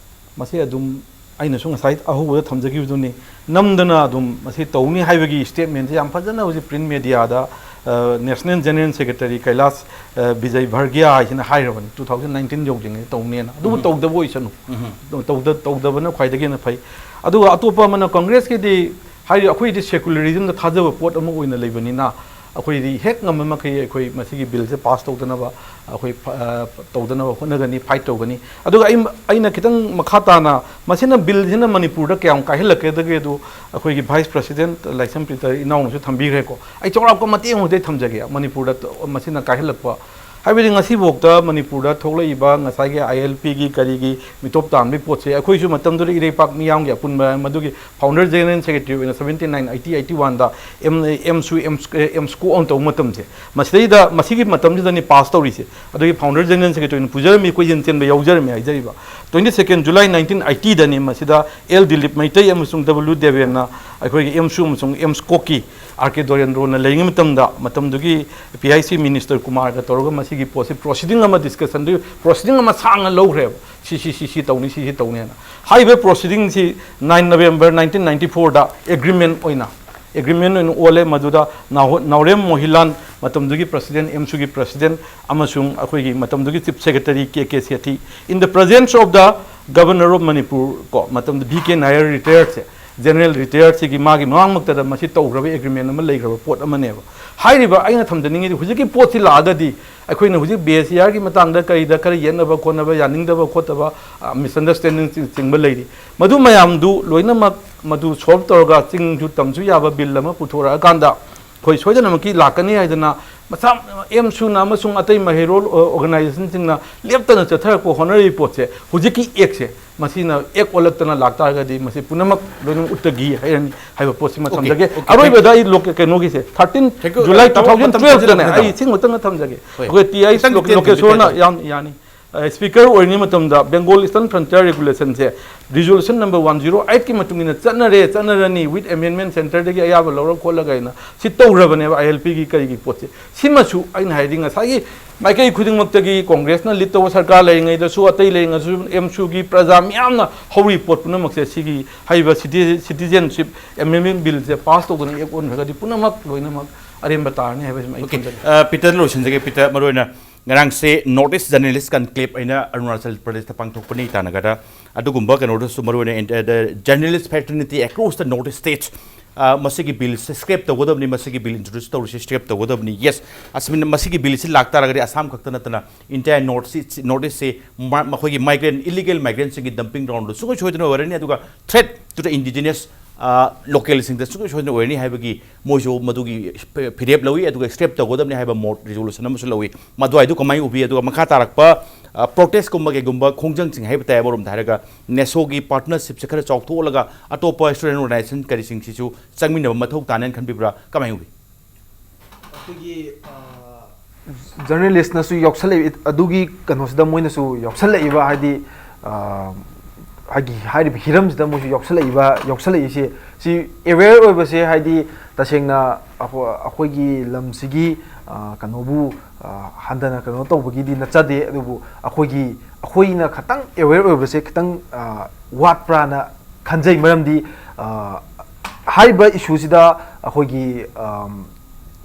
ꯃꯁꯤ ꯑꯗꯨꯝ ꯑꯩꯅꯁꯨ ꯉꯁꯥꯏ ꯑꯍꯧꯕꯗ ꯊꯝꯖꯈꯤꯕꯗꯨꯅꯤ, ꯅꯝꯗꯅ ꯑꯗꯨꯝ ꯃꯁꯤ ꯇꯧꯅꯤ ꯍꯥꯏꯕꯒꯤ ꯁ꯭ꯇꯦꯠꯃꯦꯟꯁꯦ ꯌꯥꯝ ꯐꯖꯅ ꯍꯧꯖꯤꯛ ꯄ꯭ꯔꯤꯟꯠ ꯃꯦꯗꯤꯌꯥꯗ, ꯑ, ꯅꯦꯁꯅꯦꯜ ꯖꯦꯅꯔꯦꯜ ꯁꯦꯀ꯭ꯔꯦꯇꯔꯤ ꯀꯩꯂꯥꯁ, ꯑ, ꯕꯤꯖꯩ ꯚꯔꯒꯤꯌꯥ ꯍꯥꯏꯁꯤꯅ ꯍꯥꯏꯔꯕꯅꯤ, two thousand nineteen ꯌꯧꯗ꯭ꯔꯤꯉꯩꯗ ꯇꯧꯅꯦꯅ꯫ ꯑꯗꯨꯕꯨ ꯎꯝ꯫ ꯇꯧꯗꯕ ꯑꯣꯏꯁꯅꯨ꯫ ꯎꯝ꯫ ꯇꯧꯗ-, ꯇꯧꯗꯕꯅ ꯈ꯭ꯋꯥꯏꯗꯒꯤ ꯍꯦꯟꯅ ꯐꯩ꯫ ꯑꯗꯨꯒ ꯑꯇꯣꯞꯄ ꯑꯃꯅ, ꯀꯪꯒ꯭ꯔꯦꯁꯀꯤꯗꯤ ꯍꯥꯏꯗꯤ ꯑꯩꯈꯣꯏꯗꯤ ꯁꯦꯀꯨꯂꯔꯤꯖꯝꯗ ꯊꯥꯖꯕ ꯄꯣꯠ ꯑꯃ ꯑꯣꯏꯅ ꯂꯩꯕꯅꯤꯅ, ꯑꯩꯈꯣꯏꯗꯤ ꯍꯦꯛ ꯉꯝꯕ ꯃꯈꯩ ꯑꯩꯈꯣꯏ ꯃꯁꯤꯒꯤ ꯕꯤꯜꯁꯦ ꯄꯥꯁ ꯇꯧꯗꯅꯕ ꯑꯩꯈꯣꯏ ꯐ-, ꯑ, ꯇꯧꯗꯅꯕ ꯍꯣꯠꯅꯒꯅꯤ, ꯐꯥꯏꯠ ꯇꯧꯒꯅꯤ꯫ ꯑꯗꯨꯒ ꯑꯩ, ꯑꯩꯅ ꯈꯤꯇꯪ ꯃꯈꯥ ꯇꯥꯅ, ꯃꯁꯤꯅ, ꯕꯤꯜꯁꯤꯅ ꯃꯅꯤꯄꯨꯔꯗ ꯀꯌꯥꯝ ꯀꯥꯏꯍꯜꯂꯛꯀꯗꯒꯦ ꯑꯗꯨ ꯑꯩꯈꯣꯏꯒꯤ ꯚꯥꯏꯁ ꯄ꯭ꯔꯁꯤꯗꯦꯟꯠ ꯂꯥꯏꯁ꯭ꯔꯝ ꯄꯤꯇꯔ ꯏꯅꯥꯎꯅꯁꯨ ꯊꯝꯕꯤꯈ꯭ꯔꯦꯀꯣ꯫ ꯑꯩ ꯆꯥꯎꯔꯥꯛꯄ ꯃꯇꯦꯛ ꯑꯃꯗꯤ ꯊꯝꯖꯒꯦ, ꯃꯅꯤꯄꯨꯔꯗ ꯃꯁꯤꯅ ꯀꯥꯏꯍꯜꯂꯛꯄ ꯍꯥꯏꯕꯗꯤ ꯉꯁꯤꯐꯥꯎꯗ ꯃꯅꯤꯄꯨꯔꯗ ꯊꯣꯛꯂꯛꯏꯕ ꯉꯁꯥꯏꯒꯤ ꯑꯥꯏ ꯑꯦꯜ ꯄꯤꯒꯤ ꯀꯔꯤꯒꯤ ꯃꯤꯇꯣꯞ ꯇꯥꯟꯕꯒꯤ ꯄꯣꯠꯁꯦ, ꯑꯩꯈꯣꯏꯁꯨ ꯃꯇꯝꯗꯨꯗ ꯏꯔꯩꯄꯥꯛ ꯃꯤꯌꯥꯝꯒꯤ ꯑꯄꯨꯟꯕ ꯃꯗꯨꯒꯤ ꯐꯥꯎꯟꯗꯔ ꯖꯦꯅꯔꯦꯜ ꯁꯦꯀ꯭ꯔꯦꯇꯔꯤ ꯑꯣꯏꯅ seventy nine eighty eighty one ꯗ ꯑꯦꯝ, ꯑꯦꯝꯁꯨ, ꯑꯦꯝꯁ-, ꯑꯦꯝꯁꯀꯣ ꯑꯣꯟ ꯇꯧꯕ ꯃꯇꯝꯁꯦ, ꯃꯁꯤꯗꯩꯗ, ꯃꯁꯤꯒꯤ ꯃꯇꯝꯁꯤꯗꯅꯤ ꯄꯥꯁ ꯇꯧꯔꯤꯁꯦ꯫ ꯑꯗꯨꯒꯤ ꯐꯥꯎꯟꯗꯔ ꯖꯦꯅꯔꯦꯜ ꯁꯦꯀ꯭ꯔꯦꯇꯔꯤ ꯑꯣꯏꯅ ꯄꯨꯖꯔꯝꯃꯤ, ꯀꯣꯏꯆꯦꯟ ꯆꯦꯟꯕ ꯌꯥꯎꯖꯔꯝꯃꯤ ꯍꯥꯏꯖꯔꯤꯕ꯫ Twenty second July nineteen eighty ꯗꯅꯤ ꯃꯁꯤꯗ ꯑꯦꯜ ꯗꯤꯂꯤꯞ ꯃꯩꯇꯩ ꯑꯃꯁꯨꯡ ꯗꯕꯜꯌꯨ ꯗꯦꯕꯦꯟꯅ ꯑꯩꯈꯣꯏꯒꯤ ꯑꯦꯝꯁꯨ ꯑꯃꯁꯨꯡ ꯑꯦꯝꯁ ꯀꯣꯛꯀꯤ ꯑꯥꯔ ꯀꯦ ꯗꯣꯔꯦꯟꯗ꯭ꯔꯣꯅ ꯂꯩꯔꯤꯉꯩ ꯃꯇꯝꯗ, ꯃꯇꯝꯗꯨꯒꯤ ꯄꯤ ꯑꯥꯏ ꯁꯤ ꯃꯤꯅꯤꯁꯇꯔ ꯀꯨꯃꯥꯔꯒ ꯇꯧꯔꯒ ꯃꯁꯤꯒꯤ ꯄꯣꯠꯁꯤ ꯄ꯭ꯔꯣꯁꯤꯗꯤꯡ ꯑꯃ, ꯗꯤꯁꯀꯁꯟꯗꯨ ꯄ꯭ꯔꯣꯁꯤꯗꯤꯡ ꯑꯃ ꯁꯥꯡꯅ ꯂꯧꯈ꯭ꯔꯦꯕ꯫ ꯁꯤ ꯁꯤ ꯁꯤ ꯁꯤ ꯇꯧꯅꯤ, ꯁꯤ ꯁꯤ ꯇꯧꯅꯤ ꯍꯥꯏꯅ꯫ ꯍꯥꯏꯔꯤꯕ ꯄ꯭ꯔꯣꯁꯤꯗꯤꯡꯁꯤ ꯅꯥꯏꯟ ꯅꯕꯦꯝꯕꯔ ꯅꯥꯏꯟꯇꯤꯟ ꯅꯥꯏꯟꯇꯤ ꯐꯣꯔꯗ ꯑꯦꯒ꯭ꯔꯤꯃꯦꯟ ꯑꯣꯏꯅ, ꯑꯦꯒ꯭ꯔꯤꯃꯦꯟ ꯑꯣꯏꯅ ꯑꯣꯜꯂꯦ꯫ ꯃꯗꯨꯗ ꯅꯥꯎ-, ꯅꯥꯎꯔꯦꯝ ꯃꯣꯍꯤꯂꯥꯟ, ꯃꯇꯝꯗꯨꯒꯤ ꯄ꯭ꯔꯁꯤꯗꯦꯟ, ꯑꯦꯝꯁꯨꯒꯤ ꯄ꯭ꯔꯁꯤꯗꯦꯟ, ꯑꯃꯁꯨꯡ ꯑꯩꯈꯣꯏꯒꯤ ꯃꯇꯝꯗꯨꯒꯤ chief secretary K K Sethi, in the presence of the Governor of Manipur, ꯀꯣ, ꯃꯇꯝꯗ ꯚꯤ ꯀꯦ ꯅꯥꯌꯔ ꯔꯤꯇꯥꯌꯔꯁꯦ, ꯖꯦꯅꯔꯦꯜ ꯔꯤꯇꯥꯌꯔꯁꯤꯒꯤ ꯃꯥꯒꯤ ꯃꯃꯥꯡꯃꯛꯇꯗ ꯃꯁꯤ ꯇꯧꯈ꯭ꯔꯕ ꯑꯦꯒ꯭ꯔꯤꯃꯦꯟ ꯑꯃ ꯂꯩꯈ꯭ꯔꯕ ꯄꯣꯠ ꯑꯃꯅꯦꯕ꯫ ꯍꯥꯏꯔꯤꯕ ꯑꯩꯅ ꯊꯝꯖꯅꯤꯡꯉꯤꯗꯤ, ꯍꯧꯖꯤꯛꯀꯤ ꯄꯣꯠꯁꯤ ꯂꯥꯛꯑꯒꯗꯤ ꯑꯩꯈꯣꯏꯅ ꯍꯧꯖꯤꯛ ꯕꯤ ꯑꯦꯁ ꯁꯤ ꯑꯥꯔꯒꯤ ꯃꯇꯥꯡꯗ ꯀꯔꯤꯗ ꯈꯔ ꯌꯦꯠꯅꯕ ꯈꯣꯠꯅꯕ, ꯌꯥꯅꯤꯡꯗꯕ ꯈꯣꯠꯇꯕ, ꯃꯤꯁꯑꯟꯗꯔꯁ꯭ꯇꯦꯟꯗꯤꯡ ꯆꯤꯡꯕ ꯂꯩꯔꯤ꯫ ꯃꯗꯨ ꯃꯌꯥꯝꯗꯨ ꯂꯣꯏꯅꯃꯛ ꯃꯗꯨ ꯁꯣꯜꯕ ꯇꯧꯔꯒ ꯆꯤꯡꯁꯨ ꯇꯝꯁꯨ ꯌꯥꯕ ꯕꯤꯜ ꯑꯃ ꯄꯨꯊꯣꯔꯛꯑꯀꯥꯟꯗ ꯑꯩꯈꯣꯏ ꯁꯣꯏꯗꯅꯃꯛꯀꯤ ꯂꯥꯛꯀꯅꯤ ꯍꯥꯏꯗꯅ ꯃꯁꯥ, ꯑꯦꯝꯁꯨꯅ ꯑꯃꯁꯨꯡ ꯑꯇꯩ ꯃꯍꯩꯔꯣꯏ ꯑꯣꯔꯒꯅꯥꯏꯖꯦꯁꯟꯁꯤꯡꯅ ꯂꯦꯞꯇꯅ ꯆꯠꯊꯔꯛꯄ ꯍꯣꯠꯅꯔꯤꯕ ꯄꯣꯠꯁꯦ, ꯍꯧꯖꯤꯛꯀꯤ ꯑꯦꯛꯁꯦ ꯃꯁꯤꯅ ꯑꯦꯛ ꯑꯣꯜꯂꯛꯇꯅ ꯂꯥꯛꯇꯥꯔꯒꯗꯤ ꯃꯁꯤ ꯄꯨꯝꯅꯃꯛ ꯂꯣꯏꯅꯃꯛ ꯎꯠꯇꯒꯤ ꯍꯩꯔꯅꯤ ꯍꯥꯏꯕ ꯄꯣꯠꯁꯤꯃ Okay, ꯊꯝꯖꯒꯦ꯫ Okay, ꯑꯔꯣꯏꯕꯗ ꯑꯩ ꯂꯣꯀꯦ-, ꯀꯩꯅꯣꯒꯤꯁꯦ, ꯊꯥꯔꯇꯤꯟ Thank you, ꯖꯨꯂꯥꯏ ꯇꯥꯃꯣ, ꯇꯨ ꯊꯥꯎꯖꯟ ꯃꯇꯝ ꯇꯨꯋꯦꯜꯐꯇꯅꯦ, ꯈꯤꯇꯪ ꯑꯩ ꯁꯤ ꯃꯇꯪ ꯊꯝꯖꯒꯦ꯫ ꯍꯣꯏ꯫ ꯑꯩꯈꯣꯏ ꯇꯤ ꯑꯥꯏ ꯈꯤꯇꯪ ꯂꯣꯀꯦ-, ꯇꯦꯟ ꯂꯣꯀꯦꯁꯣꯔꯅ ꯃꯤꯅꯤꯠ ꯌꯥꯝ ꯌꯥꯅꯤ꯫ ꯑ, ꯁ꯭ꯄꯤꯀꯔ ꯑꯣꯏꯔꯤꯉꯩ ꯃꯇꯝꯗ ꯕꯦꯡꯒꯣꯜ ꯏꯁꯇꯔꯟ ꯐ꯭ꯔꯟꯇꯤꯌꯔ ꯔꯦꯒꯨꯂꯦꯁꯟꯁꯦ ꯔꯤꯖꯣꯂꯨꯁꯟ ꯅꯝꯕꯔ ꯋꯥꯟ ꯖꯤꯔꯣ ꯑꯩꯠꯀꯤ ꯃꯇꯨꯡ ꯏꯟꯅ ꯆꯠꯅꯔꯦ, ꯆꯠꯅꯔꯅꯤ, with amendment centreꯗꯒꯤ ꯑꯌꯥꯕ ꯂꯧꯔ ꯈꯣꯠꯂꯒ ꯍꯥꯏꯅ ꯁꯤ ꯇꯧꯈ꯭ꯔꯕꯅꯦꯕ ꯑꯥꯏ ꯑꯦꯜ ꯄꯤꯒꯤ ꯀꯔꯤꯒꯤ ꯄꯣꯠꯁꯦ꯫ ꯁꯤꯃꯁꯨ ꯑꯩꯅ ꯍꯥꯏꯗꯤ ꯉꯁꯥꯏꯒꯤ ꯃꯥꯏꯀꯩ ꯈꯨꯗꯤꯡꯃꯛꯇꯒꯤ ꯀꯣꯡꯒ꯭ꯔꯦꯁꯅ ꯂꯤꯠ ꯇꯧꯕ ꯁꯔꯀꯥꯔ ꯂꯩꯔꯤꯉꯩꯗꯁꯨ, ꯑꯇꯩ ꯂꯩꯔꯤꯉꯩꯗꯁꯨ, ꯑꯦꯝꯁꯨꯒꯤ ꯄ꯭ꯔꯖꯥ ꯃꯤꯌꯥꯝꯅ ꯍꯧꯔꯤ ꯄꯣꯠ ꯄꯨꯝꯅꯃꯛꯁꯦ ꯁꯤꯒꯤ ꯍꯥꯏꯔꯤꯕ ꯁꯤꯇꯤ-, ꯁꯤꯇꯤꯖꯦꯟꯁꯤꯞ ꯑꯦꯃꯦꯟꯗꯃꯦꯟ ꯕꯤꯜꯁꯦ ꯄꯥꯁ ꯇꯧꯗꯅ ꯑꯦꯛ ꯑꯣꯟꯈ꯭ꯔꯒꯗꯤ ꯄꯨꯝꯅꯃꯛ ꯂꯣꯏꯅꯃꯛ ꯑꯔꯦꯝꯕ ꯇꯥꯔꯅꯤ ꯍꯥꯏꯕꯁꯤꯃ ꯑꯩ Okay, ꯊꯝꯖꯒꯦ꯫ ꯑ, ꯄꯤꯇꯔ ꯂꯣꯏꯁꯤꯟꯖꯒꯦ꯫ ꯄꯤꯇꯔ, ꯃꯔꯨꯑꯣꯏꯅ ꯉꯔꯥꯡꯁꯦ ꯅꯣꯔꯠ ꯏꯁ ꯖꯔꯅꯦꯂꯤꯁ ꯀꯟꯀ꯭ꯂꯦꯕ ꯑꯩꯅ ꯑꯔꯨꯅꯥꯆꯜ ꯄ꯭ꯔꯗꯦꯁꯇ ꯄꯥꯡꯊꯣꯛꯄꯅꯤ, ꯏꯇꯥꯅꯒꯔꯗ꯫ ꯑꯗꯨꯒꯨꯝꯕ ꯀꯩꯅꯣꯗꯁꯨ ꯃꯔꯨꯑꯣꯏꯅ ꯏꯟ-, ꯑ, the journalist fraternity across the North East State, ꯑ, ꯃꯁꯤꯒꯤ ꯕꯤꯜꯁꯦ ꯁ꯭ꯀ꯭ꯔꯦꯞ ꯇꯧꯒꯗꯕꯅꯤ, ꯃꯁꯤꯒꯤ ꯕꯤꯜ ꯏꯟꯇ꯭ꯔꯣꯗ꯭ꯌꯨꯁ ꯇꯧꯔꯤꯁꯦ ꯁ꯭ꯀ꯭ꯔꯦꯞ ꯇꯧꯒꯗꯕꯅꯤ꯫ ꯌꯦꯁ, ꯑꯁꯤꯅ, ꯃꯁꯤꯒꯤ ꯕꯤꯜꯁꯤ ꯂꯥꯛꯇꯥꯔꯒꯗꯤ ꯑꯁꯥꯝ ꯈꯛꯇ ꯅꯠꯇꯅ ꯏꯟꯇꯤꯌꯥ ꯅꯣꯔꯠ ꯏꯁ, ꯅꯣꯔꯠ ꯏꯁꯁꯤ ꯃ-, ꯃꯈꯣꯏꯒꯤ ꯃꯥꯏꯒ꯭ꯔꯦꯟ, ꯏꯂꯤꯒꯦꯜ ꯃꯥꯏꯒ꯭ꯔꯦꯟꯁꯤꯡꯒꯤ ꯗꯝꯄꯤꯡ ꯒ꯭ꯔꯥꯎꯟꯗꯨ ꯁꯨꯡꯁꯣꯏ ꯁꯣꯏꯗꯅ ꯑꯣꯏꯔꯅꯤ꯫ ꯑꯗꯨꯒ threat to the indigenous, ꯑ, ꯂꯣꯀꯦꯜꯁꯤꯡꯗ ꯁꯨꯡꯁꯣꯏ ꯁꯣꯏꯗꯅ ꯑꯣꯏꯔꯅꯤ ꯍꯥꯏꯕꯒꯤ ꯃꯣꯏꯁꯨ ꯃꯗꯨꯒꯤ ꯐꯤ-, ꯐꯤꯔꯦꯞ ꯂꯧꯏ꯫ ꯑꯗꯨꯒ ꯁ꯭ꯀ꯭ꯔꯦꯞ ꯇꯧꯒꯗꯕꯅꯤ ꯍꯥꯏꯕ ꯃꯣꯠ ꯔꯤꯖꯣꯂꯨꯁꯟ ꯑꯃꯁꯨ ꯂꯧꯏ꯫ ꯃꯗꯨ ꯍꯥꯏꯗꯨ ꯀꯃꯥꯏꯅ ꯎꯕꯤ? ꯑꯗꯨꯒ ꯃꯈꯥ ꯇꯥꯔꯛꯄ, ꯑ, ꯄ꯭ꯔꯣꯇꯦꯁꯀꯨꯝꯕ ꯀꯩꯒꯨꯝꯕ ꯈꯣꯡꯖꯪꯁꯤꯡ ꯍꯥꯏꯕ ꯇꯥꯏ, ꯑꯃꯔꯣꯝꯗ ꯍꯥꯏꯔꯒ ꯅꯦꯁꯣꯒꯤ ꯄꯥꯔꯠꯅꯔꯁꯤꯞꯁꯦ ꯈꯔ ꯆꯥꯎꯊꯣꯛꯍꯜꯂꯒ ꯑꯇꯣꯞꯄ ꯁ꯭ꯇꯨꯗꯦꯟ ꯑꯣꯔꯒꯅꯥꯏꯖꯦꯁꯟ ꯀꯔꯤꯁꯤꯡꯁꯤꯁꯨ ꯆꯪꯃꯤꯟꯅꯕ ꯃꯊꯧ ꯇꯥꯅꯦꯅ ꯈꯟꯕꯤꯕ꯭ꯔꯥ? ꯀꯃꯥꯏꯅ ꯎꯕꯤ? ꯑꯩꯈꯣꯏꯒꯤ, ꯑ, ꯖꯔꯅꯦꯂꯤꯁꯅꯁꯨ ꯌꯥꯎꯁꯜꯂꯛꯏ, ꯑꯗꯨꯒꯤ ꯀꯩꯅꯣꯁꯤꯗ ꯃꯣꯏꯅꯁꯨ ꯌꯥꯎꯁꯜꯂꯛꯏꯕ, ꯍꯥꯏꯗꯤ, ꯑ, ꯍꯥꯏꯗꯤ ꯍꯥꯏꯔꯤꯕ ꯍꯤꯔꯝꯁꯤꯗ ꯃꯣꯏꯁꯨ ꯌꯥꯎꯁꯜꯂꯛꯏꯕ ꯌꯥꯎꯁꯜꯂꯛꯏꯁꯦ, ꯁꯤ ꯑꯦꯋꯦꯌꯔ ꯑꯣꯏꯕꯁꯦ, ꯍꯥꯏꯗꯤ ꯇꯁꯦꯡꯅ ꯑꯩꯈꯣ- ꯑꯩꯈꯣꯏꯒꯤ ꯂꯝꯁꯤꯒꯤ ꯑ, ꯀꯩꯅꯣꯕꯨ ꯑ, ꯍꯟꯊꯅ ꯀꯩꯅꯣ ꯇꯧꯕꯒꯤꯗꯤ ꯅꯠꯆꯗꯦ, ꯑꯗꯨꯕꯨ ꯑꯩꯈꯣꯏꯒꯤ ꯑꯩꯈꯣꯏꯅ ꯈꯤꯇꯪ ꯑꯦꯋꯦꯌꯔ ꯑꯣꯏꯕꯁꯦ ꯈꯤꯇꯪ ꯑ, ꯋꯥꯠꯄ꯭ꯔꯥꯅ ꯈꯟꯖꯩ꯫ ꯃꯔꯝꯗꯤ ꯑ, ꯍꯥꯏꯔꯤꯕ ꯏꯁꯨꯁꯤꯗ ꯑꯩꯈꯣꯏꯒꯤ ꯑꯝ,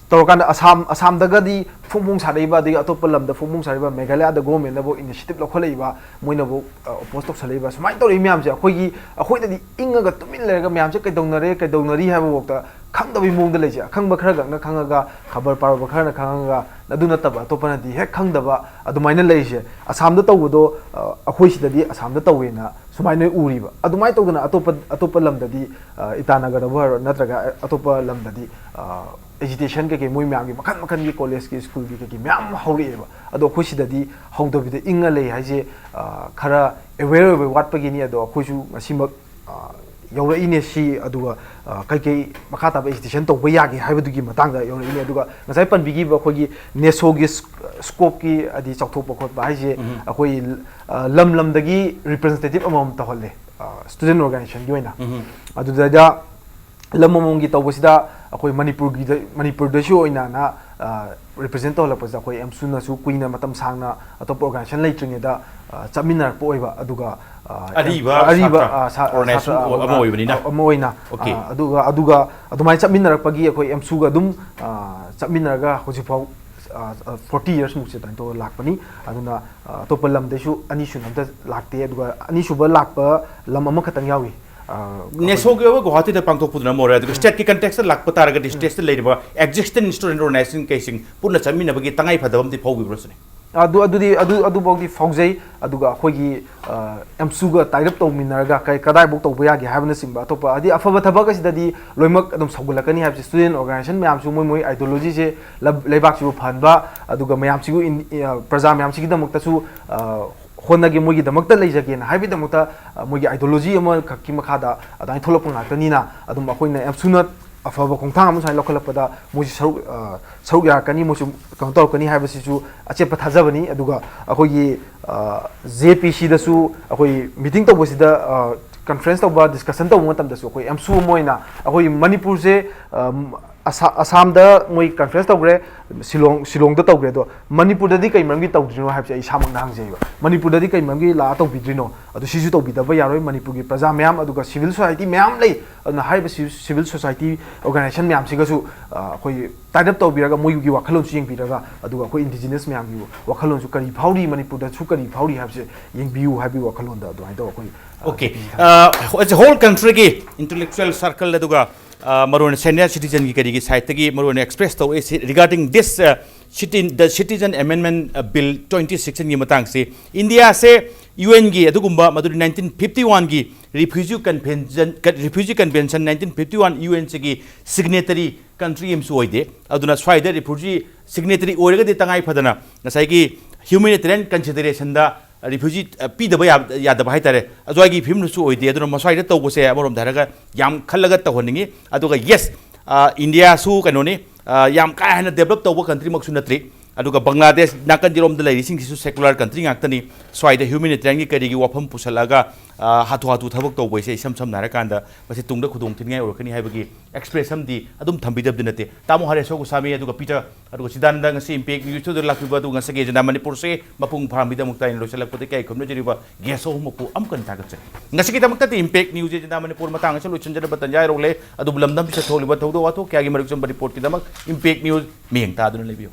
ꯇꯧꯔꯀꯥꯟꯗ ꯑꯁꯥꯝ ꯑꯁꯥꯝꯗꯒꯗꯤ ꯐꯣꯡ ꯐꯣꯡ ꯁꯥꯔꯛꯏꯕ, ꯑꯗꯒꯤ ꯑꯇꯣꯞꯄ ꯂꯝꯗ ꯐꯣꯡ ꯐꯣꯡ ꯁꯥꯔꯛꯏꯕ, ꯃꯦꯘꯥꯂꯌꯥꯗ ꯒꯣꯔꯃꯦꯟꯅꯐꯥꯎ ꯏꯅꯤꯁꯤꯌꯦꯇꯤꯞ ꯂꯧꯈꯠꯂꯛꯏꯕ, ꯃꯣꯏꯅꯐꯥꯎ ꯑꯣꯄꯣꯖ ꯇꯧꯁꯜꯂꯛꯏꯕ, ꯁꯨꯃꯥꯏꯅ ꯇꯧꯔꯛꯏ ꯃꯌꯥꯝꯁꯦ ꯑꯩꯈꯣꯏꯒꯤ ꯑꯩꯈꯣꯏꯗꯗꯤ ꯏꯪꯉꯒ ꯇꯨꯃꯤꯟ ꯂꯩꯔꯒ ꯃꯌꯥꯝꯁꯦ ꯀꯩꯗꯧꯅꯔꯦ ꯀꯩꯗꯧꯅꯔꯤ ꯍꯥꯏꯕꯐꯥꯎꯗ ꯈꯪꯗꯕꯒꯤ ꯃꯑꯣꯡꯗ ꯂꯩꯁꯦ꯫ ꯑꯈꯪꯕ ꯈꯔ ꯈꯛꯅ ꯈꯪꯉꯒ, ꯈꯕꯔ ꯄꯥꯔꯨꯕ ꯈꯔꯅ ꯈꯪꯉꯒ, ꯑꯗꯨ ꯅꯠꯇꯕ ꯑꯇꯣꯞꯄꯅꯗꯤ ꯍꯦꯛ ꯈꯪꯗꯕ ꯑꯗꯨꯃꯥꯏꯅ ꯂꯩꯔꯤꯁꯦ꯫ ꯑꯁꯥꯝꯗ ꯇꯧꯕꯗꯣ ꯑ, ꯑꯩꯈꯣꯏ ꯁꯤꯗꯗꯤ ꯑꯁꯥꯝꯗ ꯇꯧꯋꯦꯅ ꯁꯨꯃꯥꯏꯅ ꯎꯔꯤꯕ꯫ ꯑꯗꯨꯃꯥꯏꯅ ꯇꯧꯗꯅ ꯑꯇꯣꯞꯄ ꯑꯇꯣꯞꯄ ꯂꯝꯗꯗꯤ, ꯑ, ꯏꯇꯥꯅꯒꯔꯗꯕꯨ ꯍꯥꯏꯔꯣ, ꯅꯠꯇ꯭ꯔꯒ ꯑꯇꯣꯞꯄ ꯂꯝꯗꯗꯤ ꯑꯦꯖꯤꯇꯦꯁꯟ ꯀꯩꯀꯩ ꯃꯣꯏ ꯃꯌꯥꯝꯒꯤ ꯃꯈꯜ ꯃꯈꯜꯒꯤ ꯀꯣꯂꯦꯖꯀꯤ ꯁ꯭ꯀꯨꯜꯒꯤ ꯀꯩꯀꯩ ꯃꯌꯥꯝ ꯑꯃ ꯍꯧꯔꯛꯑꯦꯕ꯫ ꯑꯗꯣ ꯑꯩꯈꯣꯏ ꯁꯤꯗꯗꯤ ꯍꯧꯗꯕꯤꯗ ꯏꯪꯉ ꯂꯩ ꯍꯥꯏꯁꯦ, ꯑ, ꯈꯔ ꯑꯦꯋꯦꯌꯔ ꯑꯣꯏꯕ ꯋꯥꯠꯄꯒꯤꯅꯤ꯫ ꯑꯗꯣ ꯑꯩꯈꯣꯏꯁꯨ ꯉꯁꯤꯃꯛ ꯑ, ꯌꯧꯔꯛꯏꯅꯦ ꯁꯤ, ꯑꯗꯨꯒ ꯑ, ꯀꯩꯀꯩ ꯃꯈꯥ ꯇꯥꯕ ꯑꯦꯖꯤꯇꯦꯁꯟ ꯇꯧꯕ ꯌꯥꯒꯦ ꯍꯥꯏꯕꯗꯨꯒꯤ ꯃꯇꯥꯡꯗ ꯌꯧꯔꯛꯏꯅꯦ꯫ ꯑꯗꯨꯒ ꯉꯁꯥꯏ ꯄꯟꯕꯤꯈꯤꯕ ꯑꯩꯈꯣꯏꯒꯤ ꯅꯦꯁꯣꯒꯤ ꯁ꯭ꯀꯣꯞꯀꯤ ꯍꯥꯏꯗꯤ ꯆꯥꯎꯊꯣꯛꯄ ꯈꯣꯠꯄ ꯍꯥꯏꯁꯦ, ꯑꯩꯈꯣꯏ ꯑ, ꯂꯝ ꯂꯝꯗꯒꯤ ꯔꯤꯄ꯭ꯔꯖꯦꯟꯇꯦꯇꯤꯞ ꯑꯃꯃꯝ ꯇꯧꯍꯜꯂꯦ, ꯁ꯭ꯇꯨꯗꯦꯟ ꯑꯣꯔꯒꯅꯥꯏꯖꯦꯁꯟꯒꯤ ꯑꯣꯏꯅ꯫ ꯑꯗꯨꯗꯩꯗ ꯂꯝ ꯑꯃꯃꯝꯒꯤ ꯇꯧꯕꯁꯤꯗ ꯑꯩꯈꯣꯏ ꯃꯅꯤꯄꯨꯔꯒꯤꯗ, ꯃꯅꯤꯄꯨꯔꯗꯁꯨ ꯑꯣꯏꯅ ꯔꯤꯄ꯭ꯔꯖꯦꯟ ꯇꯧꯍꯜꯂꯛꯄꯁꯤꯗ ꯑꯩꯈꯣꯏ ꯑꯦꯝꯁꯨꯅꯁꯨ ꯀꯨꯏꯅ ꯃꯇꯝ ꯁꯥꯡꯅ ꯑꯇꯣꯞꯄ ꯑꯣꯔꯒꯅꯥꯏꯖꯦꯁꯟ ꯂꯩꯇ꯭ꯔꯤꯉꯩꯗ ꯑ, ꯆꯠꯃꯤꯟꯅꯔꯛꯄ ꯑꯣꯏꯕ꯫ ꯑꯗꯨꯒ ꯑ, ꯑꯔꯤꯕ ꯑꯔꯤꯕ, ꯁꯥꯇ꯭ꯔ ꯑ, ꯁꯥ- organization ꯁꯥꯇ꯭ꯔ, ꯑ, ꯑꯃ ꯑ, ꯑꯣꯏꯕꯅꯤꯅ꯫ ꯑ, ꯑꯃ ꯑꯣꯏꯅ꯫ Okay꯫ ꯑ, ꯑꯗꯨꯒ ꯑꯗꯨꯒ ꯑꯗꯨꯃꯥꯏꯅ ꯆꯠꯃꯤꯟꯅꯔꯛꯄꯒꯤ ꯑꯩꯈꯣꯏ ꯑꯦꯝꯁꯨꯒ ꯑꯗꯨꯝ ꯑ, ꯆꯠꯃꯤꯟꯅꯔꯒ ꯍꯧꯖꯤꯛꯐꯥꯎ ꯐꯣꯔꯇꯤ ꯌꯔꯁꯃꯨꯛꯁꯦ ꯑꯗꯨꯃꯥꯏꯅ ꯇꯧꯔ ꯂꯥꯛꯄꯅꯤ꯫ ꯑꯗꯨꯅ ꯑ, ꯑꯇꯣꯞꯄ ꯂꯝꯗꯩꯁꯨ ꯑꯅꯤꯁꯨꯅ ꯑꯝꯇ ꯂꯥꯛꯇꯦ꯫ ꯑꯗꯨꯒ ꯑꯅꯤꯁꯨꯕ ꯂꯥꯛꯄ ꯂꯝ ꯑꯃꯈꯛꯇꯪ ꯌꯥꯎꯏ꯫ ꯑ, ꯑꯩꯈꯣꯏ ꯅꯦꯁꯣꯒꯤ ꯑꯣꯏꯕ ꯒꯨꯋꯥꯍꯥꯇꯤꯗ ꯄꯥꯡꯊꯣꯛꯄꯗꯨꯅ ꯑꯃ ꯑꯣꯏꯔꯦ, ꯑꯗꯨꯒ ꯁ꯭ꯇꯦꯠꯀꯤ ꯀꯟꯇꯦꯛꯁꯇ ꯂꯥꯛꯄ ꯇꯥꯔꯒꯗꯤ ꯁ꯭ꯇꯦꯠꯁꯇ ꯂꯩꯔꯤꯕ ꯑꯦꯛꯖꯤꯁꯇꯤꯡ ꯁ꯭ꯇꯨꯗꯦꯟ ꯑꯣꯔꯒꯅꯥꯏꯖꯦꯁꯟ ꯀꯩꯁꯤꯡ ꯄꯨꯟꯅ ꯆꯠꯃꯤꯟꯅꯕꯒꯤ ꯇꯉꯥꯏ ꯐꯗꯕ ꯑꯃꯗꯤ ꯐꯥꯎꯕꯤꯕ꯭ꯔꯣ ꯁꯤꯅꯤ? ꯑꯗꯨ ꯑꯗꯨꯗꯤ ꯑꯗꯨ ꯑꯗꯨꯐꯥꯎꯗꯤ ꯐꯥꯎꯖꯩ꯫ ꯑꯗꯨꯒ ꯑꯩꯈꯣꯏꯒꯤ ꯑ, ꯑꯦꯝꯁꯨꯒ ꯇꯥꯏꯔꯞ ꯇꯧꯃꯤꯟꯅꯔꯒ ꯀꯩ ꯀꯗꯥꯏꯐꯥꯎ ꯇꯧꯕ ꯌꯥꯒꯦ ꯍꯥꯏꯕꯅꯆꯤꯡꯕ ꯑꯇꯣꯞꯄ ꯍꯥꯏꯗꯤ ꯑꯐꯕ ꯊꯕꯛ ꯑꯁꯤꯗꯗꯤ ꯂꯣꯏꯅꯃꯛ ꯑꯗꯨꯝ ꯁꯧꯒꯠꯂꯛꯀꯅꯤ ꯍꯥꯏꯕꯁꯦ, ꯁ꯭ꯇꯨꯗꯦꯟ ꯑꯣꯔꯒꯅꯥꯏꯖꯦꯁꯟ ꯃꯌꯥꯝꯁꯨ ꯃꯣꯏ ꯃꯣꯏ ꯑꯥꯏꯗꯤꯌꯣꯂꯣꯖꯤꯁꯦ ꯂꯩꯕꯥꯛꯁꯤꯕꯨ ꯐꯍꯟꯕ, ꯑꯗꯨꯒ ꯃꯌꯥꯝꯁꯤꯕꯨ ꯏꯟ- ꯑ, ꯄ꯭ꯔꯖꯥ ꯃꯌꯥꯝꯁꯤꯒꯤꯗꯃꯛꯇꯁꯨ ꯑ, ꯍꯣꯠꯅꯒꯦ, ꯃꯣꯏꯒꯤꯗꯃꯛꯇ ꯂꯩꯖꯒꯦꯅ ꯍꯥꯏꯕꯒꯤꯗꯃꯛꯇ ꯑ, ꯃꯣꯏꯒꯤ ꯑꯥꯏꯗꯤꯌꯣꯂꯣꯖꯤ ꯑꯃꯈꯛꯀꯤ ꯃꯈꯥꯗ ꯑꯗꯨꯃꯥꯏꯅ ꯊꯣꯛꯂꯛꯄ ꯉꯥꯛꯇꯅꯤꯅ ꯑꯗꯨꯝ ꯑꯩꯈꯣꯏꯅ ꯑꯦꯝꯁꯨꯅ ꯑꯐꯕ ꯈꯣꯡꯊꯥꯡ ꯑꯃ ꯁꯨꯃꯥꯏꯅ ꯂꯧꯈꯠꯂꯛꯄꯗ ꯃꯣꯏꯁꯨ ꯁꯔꯨꯛ, ꯑ, ꯁꯔꯨꯛ ꯌꯥꯔꯛꯀꯅꯤ, ꯃꯣꯏꯁꯨ ꯀꯩꯅꯣ ꯇꯧꯔꯛꯀꯅꯤ ꯍꯥꯏꯕꯁꯤꯁꯨ ꯑꯆꯦꯠꯄ ꯊꯥꯖꯕꯅꯤ꯫ ꯑꯗꯨꯒ ꯑꯩꯈꯣꯏꯒꯤ, ꯑ, ꯖꯦ ꯄꯤ ꯁꯤꯗꯁꯨ ꯑꯩꯈꯣꯏ ꯃꯤꯇꯤꯡ ꯇꯧꯕꯁꯤꯗ, ꯑ, ꯀꯟꯐ꯭ꯔꯦꯟꯁ ꯇꯧꯕ, ꯗꯤꯁꯀꯁꯟ ꯇꯧꯕ ꯃꯇꯝꯗꯁꯨ ꯑꯩꯈꯣꯏ ꯑꯦꯝꯁꯨ ꯑꯃ ꯑꯣꯏꯅ ꯑꯩꯈꯣꯏ ꯃꯅꯤꯄꯨꯔꯁꯦ, ꯑ, ꯑꯁꯥ-, ꯑꯁꯥꯝꯗ ꯃꯣꯏ ꯀꯟꯐ꯭ꯔꯦꯟꯁ ꯇꯧꯈ꯭ꯔꯦ, ꯁꯤꯂꯣꯡ, ꯁꯤꯂꯣꯡꯗ ꯇꯧꯈ꯭ꯔꯦ, ꯑꯗꯣ ꯃꯅꯤꯄꯨꯔꯗꯗꯤ ꯀꯩ ꯃꯔꯝꯒꯤ ꯇꯧꯗ꯭ꯔꯤꯅꯣ ꯍꯥꯏꯕꯁꯦ ꯑꯩ ꯏꯁꯥꯃꯛꯅ ꯍꯪꯖꯩꯕ꯫ ꯃꯅꯤꯄꯨꯔꯗꯗꯤ ꯀꯩ ꯃꯔꯝꯒꯤ ꯂꯥꯛꯑ ꯇꯧꯕꯤꯗ꯭ꯔꯤꯅꯣ? ꯑꯗꯨ ꯁꯤꯁꯨ ꯇꯧꯕꯤꯗꯕ ꯌꯥꯔꯣꯏ꯫ ꯃꯅꯤꯄꯨꯔꯒꯤ ꯄ꯭ꯔꯖꯥ ꯃꯌꯥꯝ, ꯑꯗꯨꯒ ꯁꯤꯚꯤꯜ ꯁꯣꯁꯥꯏꯇꯤ ꯃꯌꯥꯝ ꯂꯩ꯫ ꯑꯗꯨꯅ ꯍꯥꯏꯔꯤꯕ ꯁꯤ-, ꯁꯤꯚꯤꯜ ꯁꯣꯁꯥꯏꯇꯤ ꯑꯣꯔꯒꯅꯥꯏꯖꯦꯁꯟ ꯃꯌꯥꯝꯁꯤꯒꯁꯨ, ꯑ, ꯑꯩꯈꯣꯏ ꯇꯥꯏꯠ ꯑꯞ ꯇꯧꯕꯤꯔꯒ, ꯃꯣꯏꯒꯤ ꯋꯥꯈꯜꯂꯣꯟꯁꯨ ꯌꯦꯡꯕꯤꯔꯒ, ꯑꯗꯨꯒ ꯑꯩꯈꯣꯏ ꯏꯟꯗꯤꯖꯤꯅꯁ ꯃꯌꯥꯝꯒꯤ ꯋꯥꯈꯜꯂꯣꯟꯁꯨ ꯀꯔꯤ ꯐꯥꯎꯔꯤ, ꯃꯅꯤꯄꯨꯔꯗꯁꯨ ꯀꯔꯤ ꯐꯥꯎꯔꯤ ꯍꯥꯏꯕꯁꯦ ꯌꯦꯡꯕꯤꯌꯨ ꯍꯥꯏꯕꯒꯤ ꯋꯥꯈꯜꯂꯣꯟꯗ ꯑꯗꯨꯃꯥꯏꯅ ꯇꯧꯔ ꯑꯩꯈꯣꯏ, ꯑ, Okay. ꯖꯦ ꯄꯤ ꯁꯤ Uh, as a whole country ꯒꯤ intellectual circle ꯑꯗꯨꯒ, uh, ꯃꯔꯨꯑꯣꯏꯅ senior citizen ꯒꯤ ꯀꯔꯤꯒꯤ side ꯇꯒꯤ ꯃꯔꯨꯑꯣꯏꯅ express ꯇꯧꯔꯛꯏ regarding this, uh, citi-, the Citizen Amendment, uh, Bill twenty sixteen ꯒꯤ ꯃꯇꯥꯡꯁꯤ꯫ ꯏꯟꯗꯤꯌꯥꯁꯦ ꯌꯨ ꯑꯦꯟ ꯒꯤ ꯑꯗꯨꯒꯨꯝꯕ ꯃꯗꯨꯗꯤ nineteen fifty one ꯒꯤ refugee convention, refugee convention nineteen fifty one U N ꯁꯤꯒꯤ signatory country ꯑꯃꯁꯨ ꯑꯣꯏꯗꯦ꯫ ꯑꯗꯨꯅ ꯁ꯭ꯋꯥꯏꯗ refugee signatory ꯑꯣꯏꯔꯒꯗꯤ ꯇꯉꯥꯏ ꯐꯗꯅ ꯉꯁꯥꯏꯒꯤ humanitarian consideration ꯗ refugee, ꯑ, ꯄꯤꯗꯕ ꯌꯥ-, ꯌꯥꯗꯕ ꯍꯥꯏꯇꯥꯔꯦ꯫ ꯑꯗꯨꯋꯥꯏꯒꯤ ꯐꯤꯕꯝꯗꯁꯨ ꯑꯣꯏꯗꯦ꯫ ꯑꯗꯨꯅ ꯃꯁ꯭ꯋꯥꯏꯗ ꯇꯧꯕꯁꯦ ꯑꯃꯔꯣꯝꯗ ꯍꯥꯏꯔꯒ ꯌꯥꯝ ꯈꯜꯂꯒ ꯇꯧꯍꯟꯅꯤꯡꯉꯤ꯫ ꯑꯗꯨꯒ yes, ꯑ, ꯏꯟꯗꯤꯌꯥꯁꯨ ꯀꯩꯅꯣꯅꯤ, ꯑ, ꯌꯥꯝ ꯀꯥ ꯍꯦꯟꯅ develop ꯇꯧꯕ country ꯃꯛꯁꯨ ꯅꯠꯇ꯭ꯔꯤ꯫ ꯑꯗꯨꯒ ꯕꯪꯒ꯭ꯂꯥꯗꯦꯁ ꯅꯥꯀꯟꯒꯤꯔꯣꯝꯗ ꯂꯩꯔꯤꯁꯤꯡꯁꯤꯁꯨ secular country ꯉꯥꯛꯇꯅꯤ꯫ ꯁ꯭ꯋꯥꯏꯗ humanitarian ꯒꯤ ꯀꯔꯤꯒꯤ ꯋꯥꯐꯝ ꯄꯨꯁꯜꯂꯛꯑꯒ, ꯑ, ꯍꯥꯊꯨ ꯍꯥꯊꯨ ꯊꯕꯛ ꯇꯧꯕ ꯍꯥꯏꯁꯦ ꯏꯁꯝ ꯁꯝꯅ ꯍꯥꯏꯔꯀꯥꯟꯗ ꯃꯁꯤ ꯇꯨꯡꯗ ꯈꯨꯗꯣꯡ ꯊꯤꯅꯤꯡꯉꯥꯏ ꯑꯣꯏꯔꯛꯀꯅꯤ ꯍꯥꯏꯕꯒꯤ express ꯑꯃꯗꯤ ꯑꯗꯨꯝ ꯊꯝꯕꯤꯗꯕꯗꯤ ꯅꯠꯇꯦ꯫ ꯇꯥꯃꯣ ꯍꯔꯦꯁꯣ ꯒꯣꯁꯥꯃꯤ ꯑꯗꯨꯒ ꯄꯤꯇꯔ ꯑꯗꯨꯒ ꯆꯤꯗꯥꯅꯟꯗ ꯉꯁꯤ Impact News ꯇꯨꯗ ꯂꯥꯛꯄꯤꯕ ꯑꯗꯨ ꯉꯁꯤꯒꯤ ꯑꯦꯖꯦꯟꯗꯥ ꯃꯅꯤꯄꯨꯔꯁꯦ ꯃꯄꯨꯡ ꯐꯥꯍꯟꯕꯤꯗꯃꯛꯇ ꯑꯩꯅ ꯂꯣꯏꯁꯤꯜꯂꯛꯄꯗ ꯏꯀꯥꯏ ꯈꯨꯝꯅꯖꯔꯤꯕ guest ꯑꯍꯨꯝꯃꯛꯄꯨ ꯑꯃꯨꯛꯀ ꯍꯟꯅ ꯊꯥꯒꯠꯆꯔꯤ꯫ ꯉꯁꯤꯒꯤꯗꯃꯛꯇꯗꯤ Impact News ꯑꯦꯖꯦꯟꯗꯥ ꯃꯅꯤꯄꯨꯔ ꯃꯇꯥꯡ ꯑꯁꯤꯗ ꯂꯣꯏꯁꯤꯟꯖꯅꯕ ꯇꯟꯖꯥ ꯌꯧꯔꯛꯂꯦ꯫ ꯑꯗꯨꯕꯨ ꯂꯝꯗꯝꯁꯤꯗ ꯊꯣꯛꯂꯤꯕ ꯊꯧꯗꯣꯛ ꯋꯥꯊꯣꯛ ꯀꯌꯥꯒꯤ ꯃꯔꯤꯛ ꯆꯨꯝꯕ report ꯀꯤꯗꯃꯛ Impact News ꯃꯤꯠꯌꯦꯡ ꯇꯥꯗꯨꯅ ꯂꯩꯕꯤꯌꯨ꯫